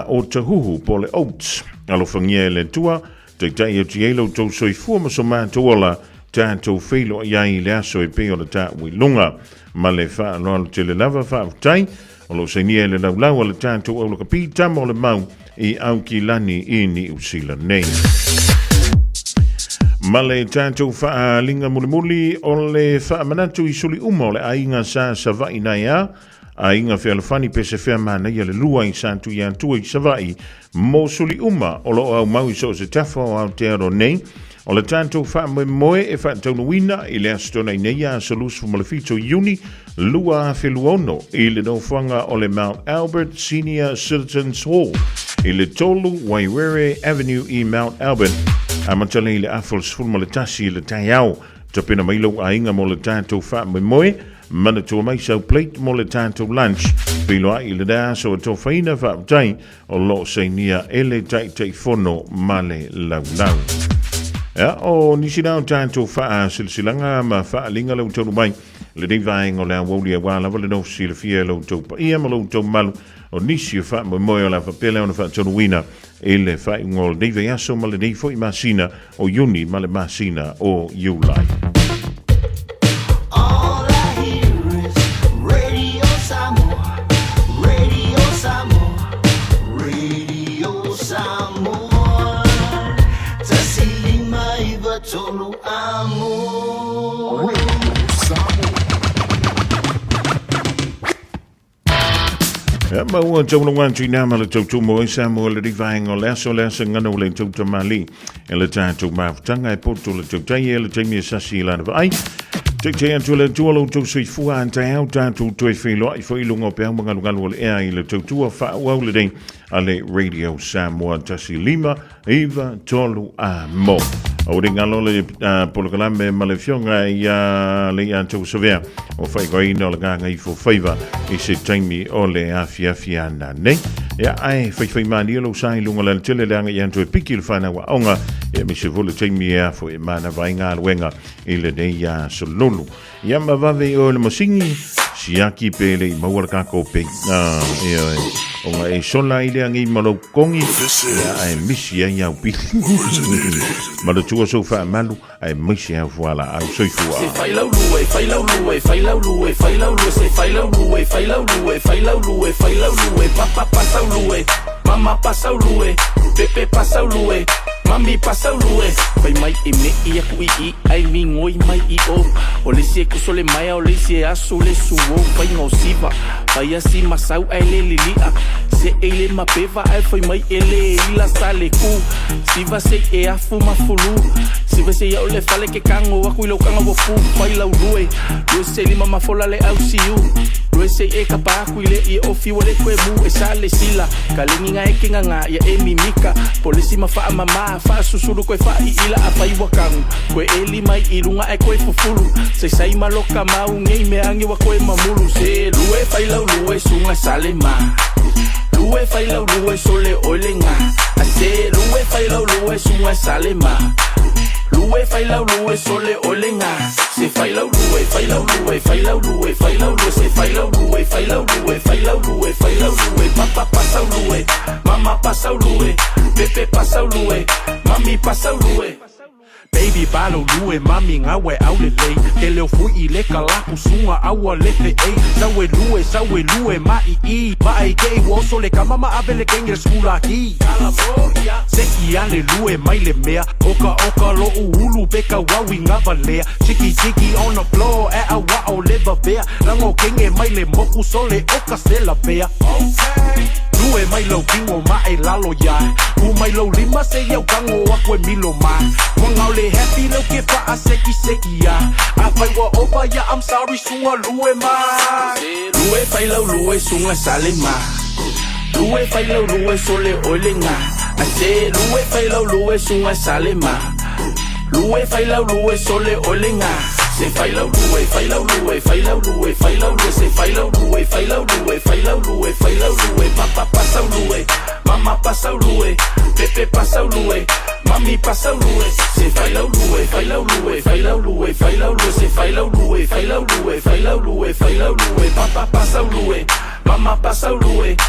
o Tahuhu po o le Oats. Alofagia e le Atua, taitai atu i ai lo outou soifua ma so matou ola. tatou feiloai ai i le aso e pei ona taua i luga. Ma le faaaloalo tele lava, faafetai o lo o sainia i le laulau a le tatou aulakapi tama o le mau i Aukilani i Niu Sila nei. Ma le tatou faaaliga mulimuli o le faamanatu i suli uma o le aiga sa Savaii nai a aiga fealofani pe se fea manaia le lua i sa Tuiatua i Savaii mo suli uma o lo o aumau i so o se tafa o Aotearoa nei. O le tatou faamoemoe e faataunuuina i le Aso Toonai nei aso 27 Iuni 2026 i le nofoaga o le Mount Albert Senior Citizens Hall i le 3 Wairere Avenue i Mount Albert, amata lea i le afa o le 11 i le taeao. Tapena mai lou aiga mo le tatou faamoemoe. Manatua mai sau plate mo le tatou lunch. Feiloai i lena aso atofaina, faafetai o lo o sainia e le Taitaifono ma le Laulau. Ia, o nisi na o tatou faasilasilaga ma faaaliga lau taulu mai lenei vaega o le aoauli aua lava le nofo silafia e lo outou paia ma lo outou mamalu o nisi o faamoemoe o le a faapea lea ona faatonuina i le faaiuga o lenei vaiaso ma lenei foi masina o Iuni ma le masina o Iulai. All I hear is Radio Samoa, Radio Samoa, Radio Samoa. Tasi lima iva tolu amo. Ia, ma ua taulunga atu i nā ma le tautumo ai Samoa le rivaenga o le aso le asa ngana o le tautamali e le tātou mafutaga e poto le tautai e le taimi e sasi i lana vaai. Taitai atu le Atua lo outou soifua a taeao tatou toe feiloai foi i luga o peau magalugalu o le ea i le tautua faaauau lenei a le Radio Samoa 15 9 3 a mo. O le ngalo le polokalame ma le fionga i a le ia tau savea o whaikoina o le nganga i fo faiva i se taimi o le afiafi ana nei. Ia ai whai whai mani o lo sa i lunga le tele le anga i anto e piki le whanau a onga ia me se vole taimi e afo e mana vai ngā luenga i le nei a sololu. Ia ma vave i oe le masingi, siaki pe le i maua le kako pe, e oe, o nga e sola i le angi ma lou kongi, ia ae misi ai au pili. Ma le tua sou whaamalu, ae maise au fuala au soifua. Se fai lau lue, fai lau lue, fai lau lue, fai lau lue, se fai lau lue, fai lau lue, fai lau lue, fai lau lue, papa pasau lue, mama pasau lue, pepe pasau lue, mami pasau lue. Fai mai e meʻi aku i i ai migoi mai i o. O le isi e kuso le maea, o le isi e asu le suo. Faiga o siva, fai asi masau ae le liliʻa. Seʻe i le mapeva ae fai mai e le ila sa le ku. Siva se i e afu mafulu. Siva se i au le fale ke kago aku i lau kaga ua pu. Fai lau lue, lue se lima mafola le au siu. Lue se i e kapa aku i le i o fiu o le koe mu e sa le sila. Ka lengi nga e ke nganga ia e mimika. Polesi ma faamama, faasusulu koe faaiila a fai ua kagu. Koe eli mai i luga ae koe fufulu. Saisai ma loka mau ngei mea ange ua koe mamulu. Se lue fai lau lue suga sale ma. Lue fai lau lue sole oile nga. A se lue fai lau lue suga sale ma. Lue fai lau lue sole oile nga. Se fai lau lue, fai lau lue, fai lau lue, fai lau lue, se fai lau lue, fai lau lue, fai lau lue, fai lau lue, papa pasau lue, mama pasau lue, pepe pasau lue, mami pasau lue. Baby balo lue mami ngawe au le lei Te leo fui i le kalapu sunga aua le fe ei Sau e lue, sau e lue ma i i Ma ai ke i woso le kama ma ave le kenge le skula ki Se i ale lue mai le mea Oka oka lo ulu pe ka wau i ngavalea Tiki tiki on the floor e a wa o le vavea Lango kenge mai le moku sole oka se la vea Lue mai lau kingo ma e lalo ia U mai lau lima se iau kango aku e milo ma Wangao le happy lau ke wha a seki seki ia A whai wa opa ia I'm sorry sunga lue ma Lue fai lau lue suga sale ma. Lue fai lau lue sole oile nga. A se lue fai lau lue suga sale ma. Lue fai lau lue sole oile nga. Se fai lau lue, fai lau lue, fai lau lue, fai lau lue, se fai lau lue, fai lau lue, fai lau lue, fai lau lue, papa pasau lue, mama pasau lue, pepe pasau lue, mami pasau lue. Se fai lau lue, fai lau lue, fai lau lue, fai lau lue, se fai lau lue, fai lau lue, fai lau lue, fai lau lue, papa pasau lue, mama pasau lue.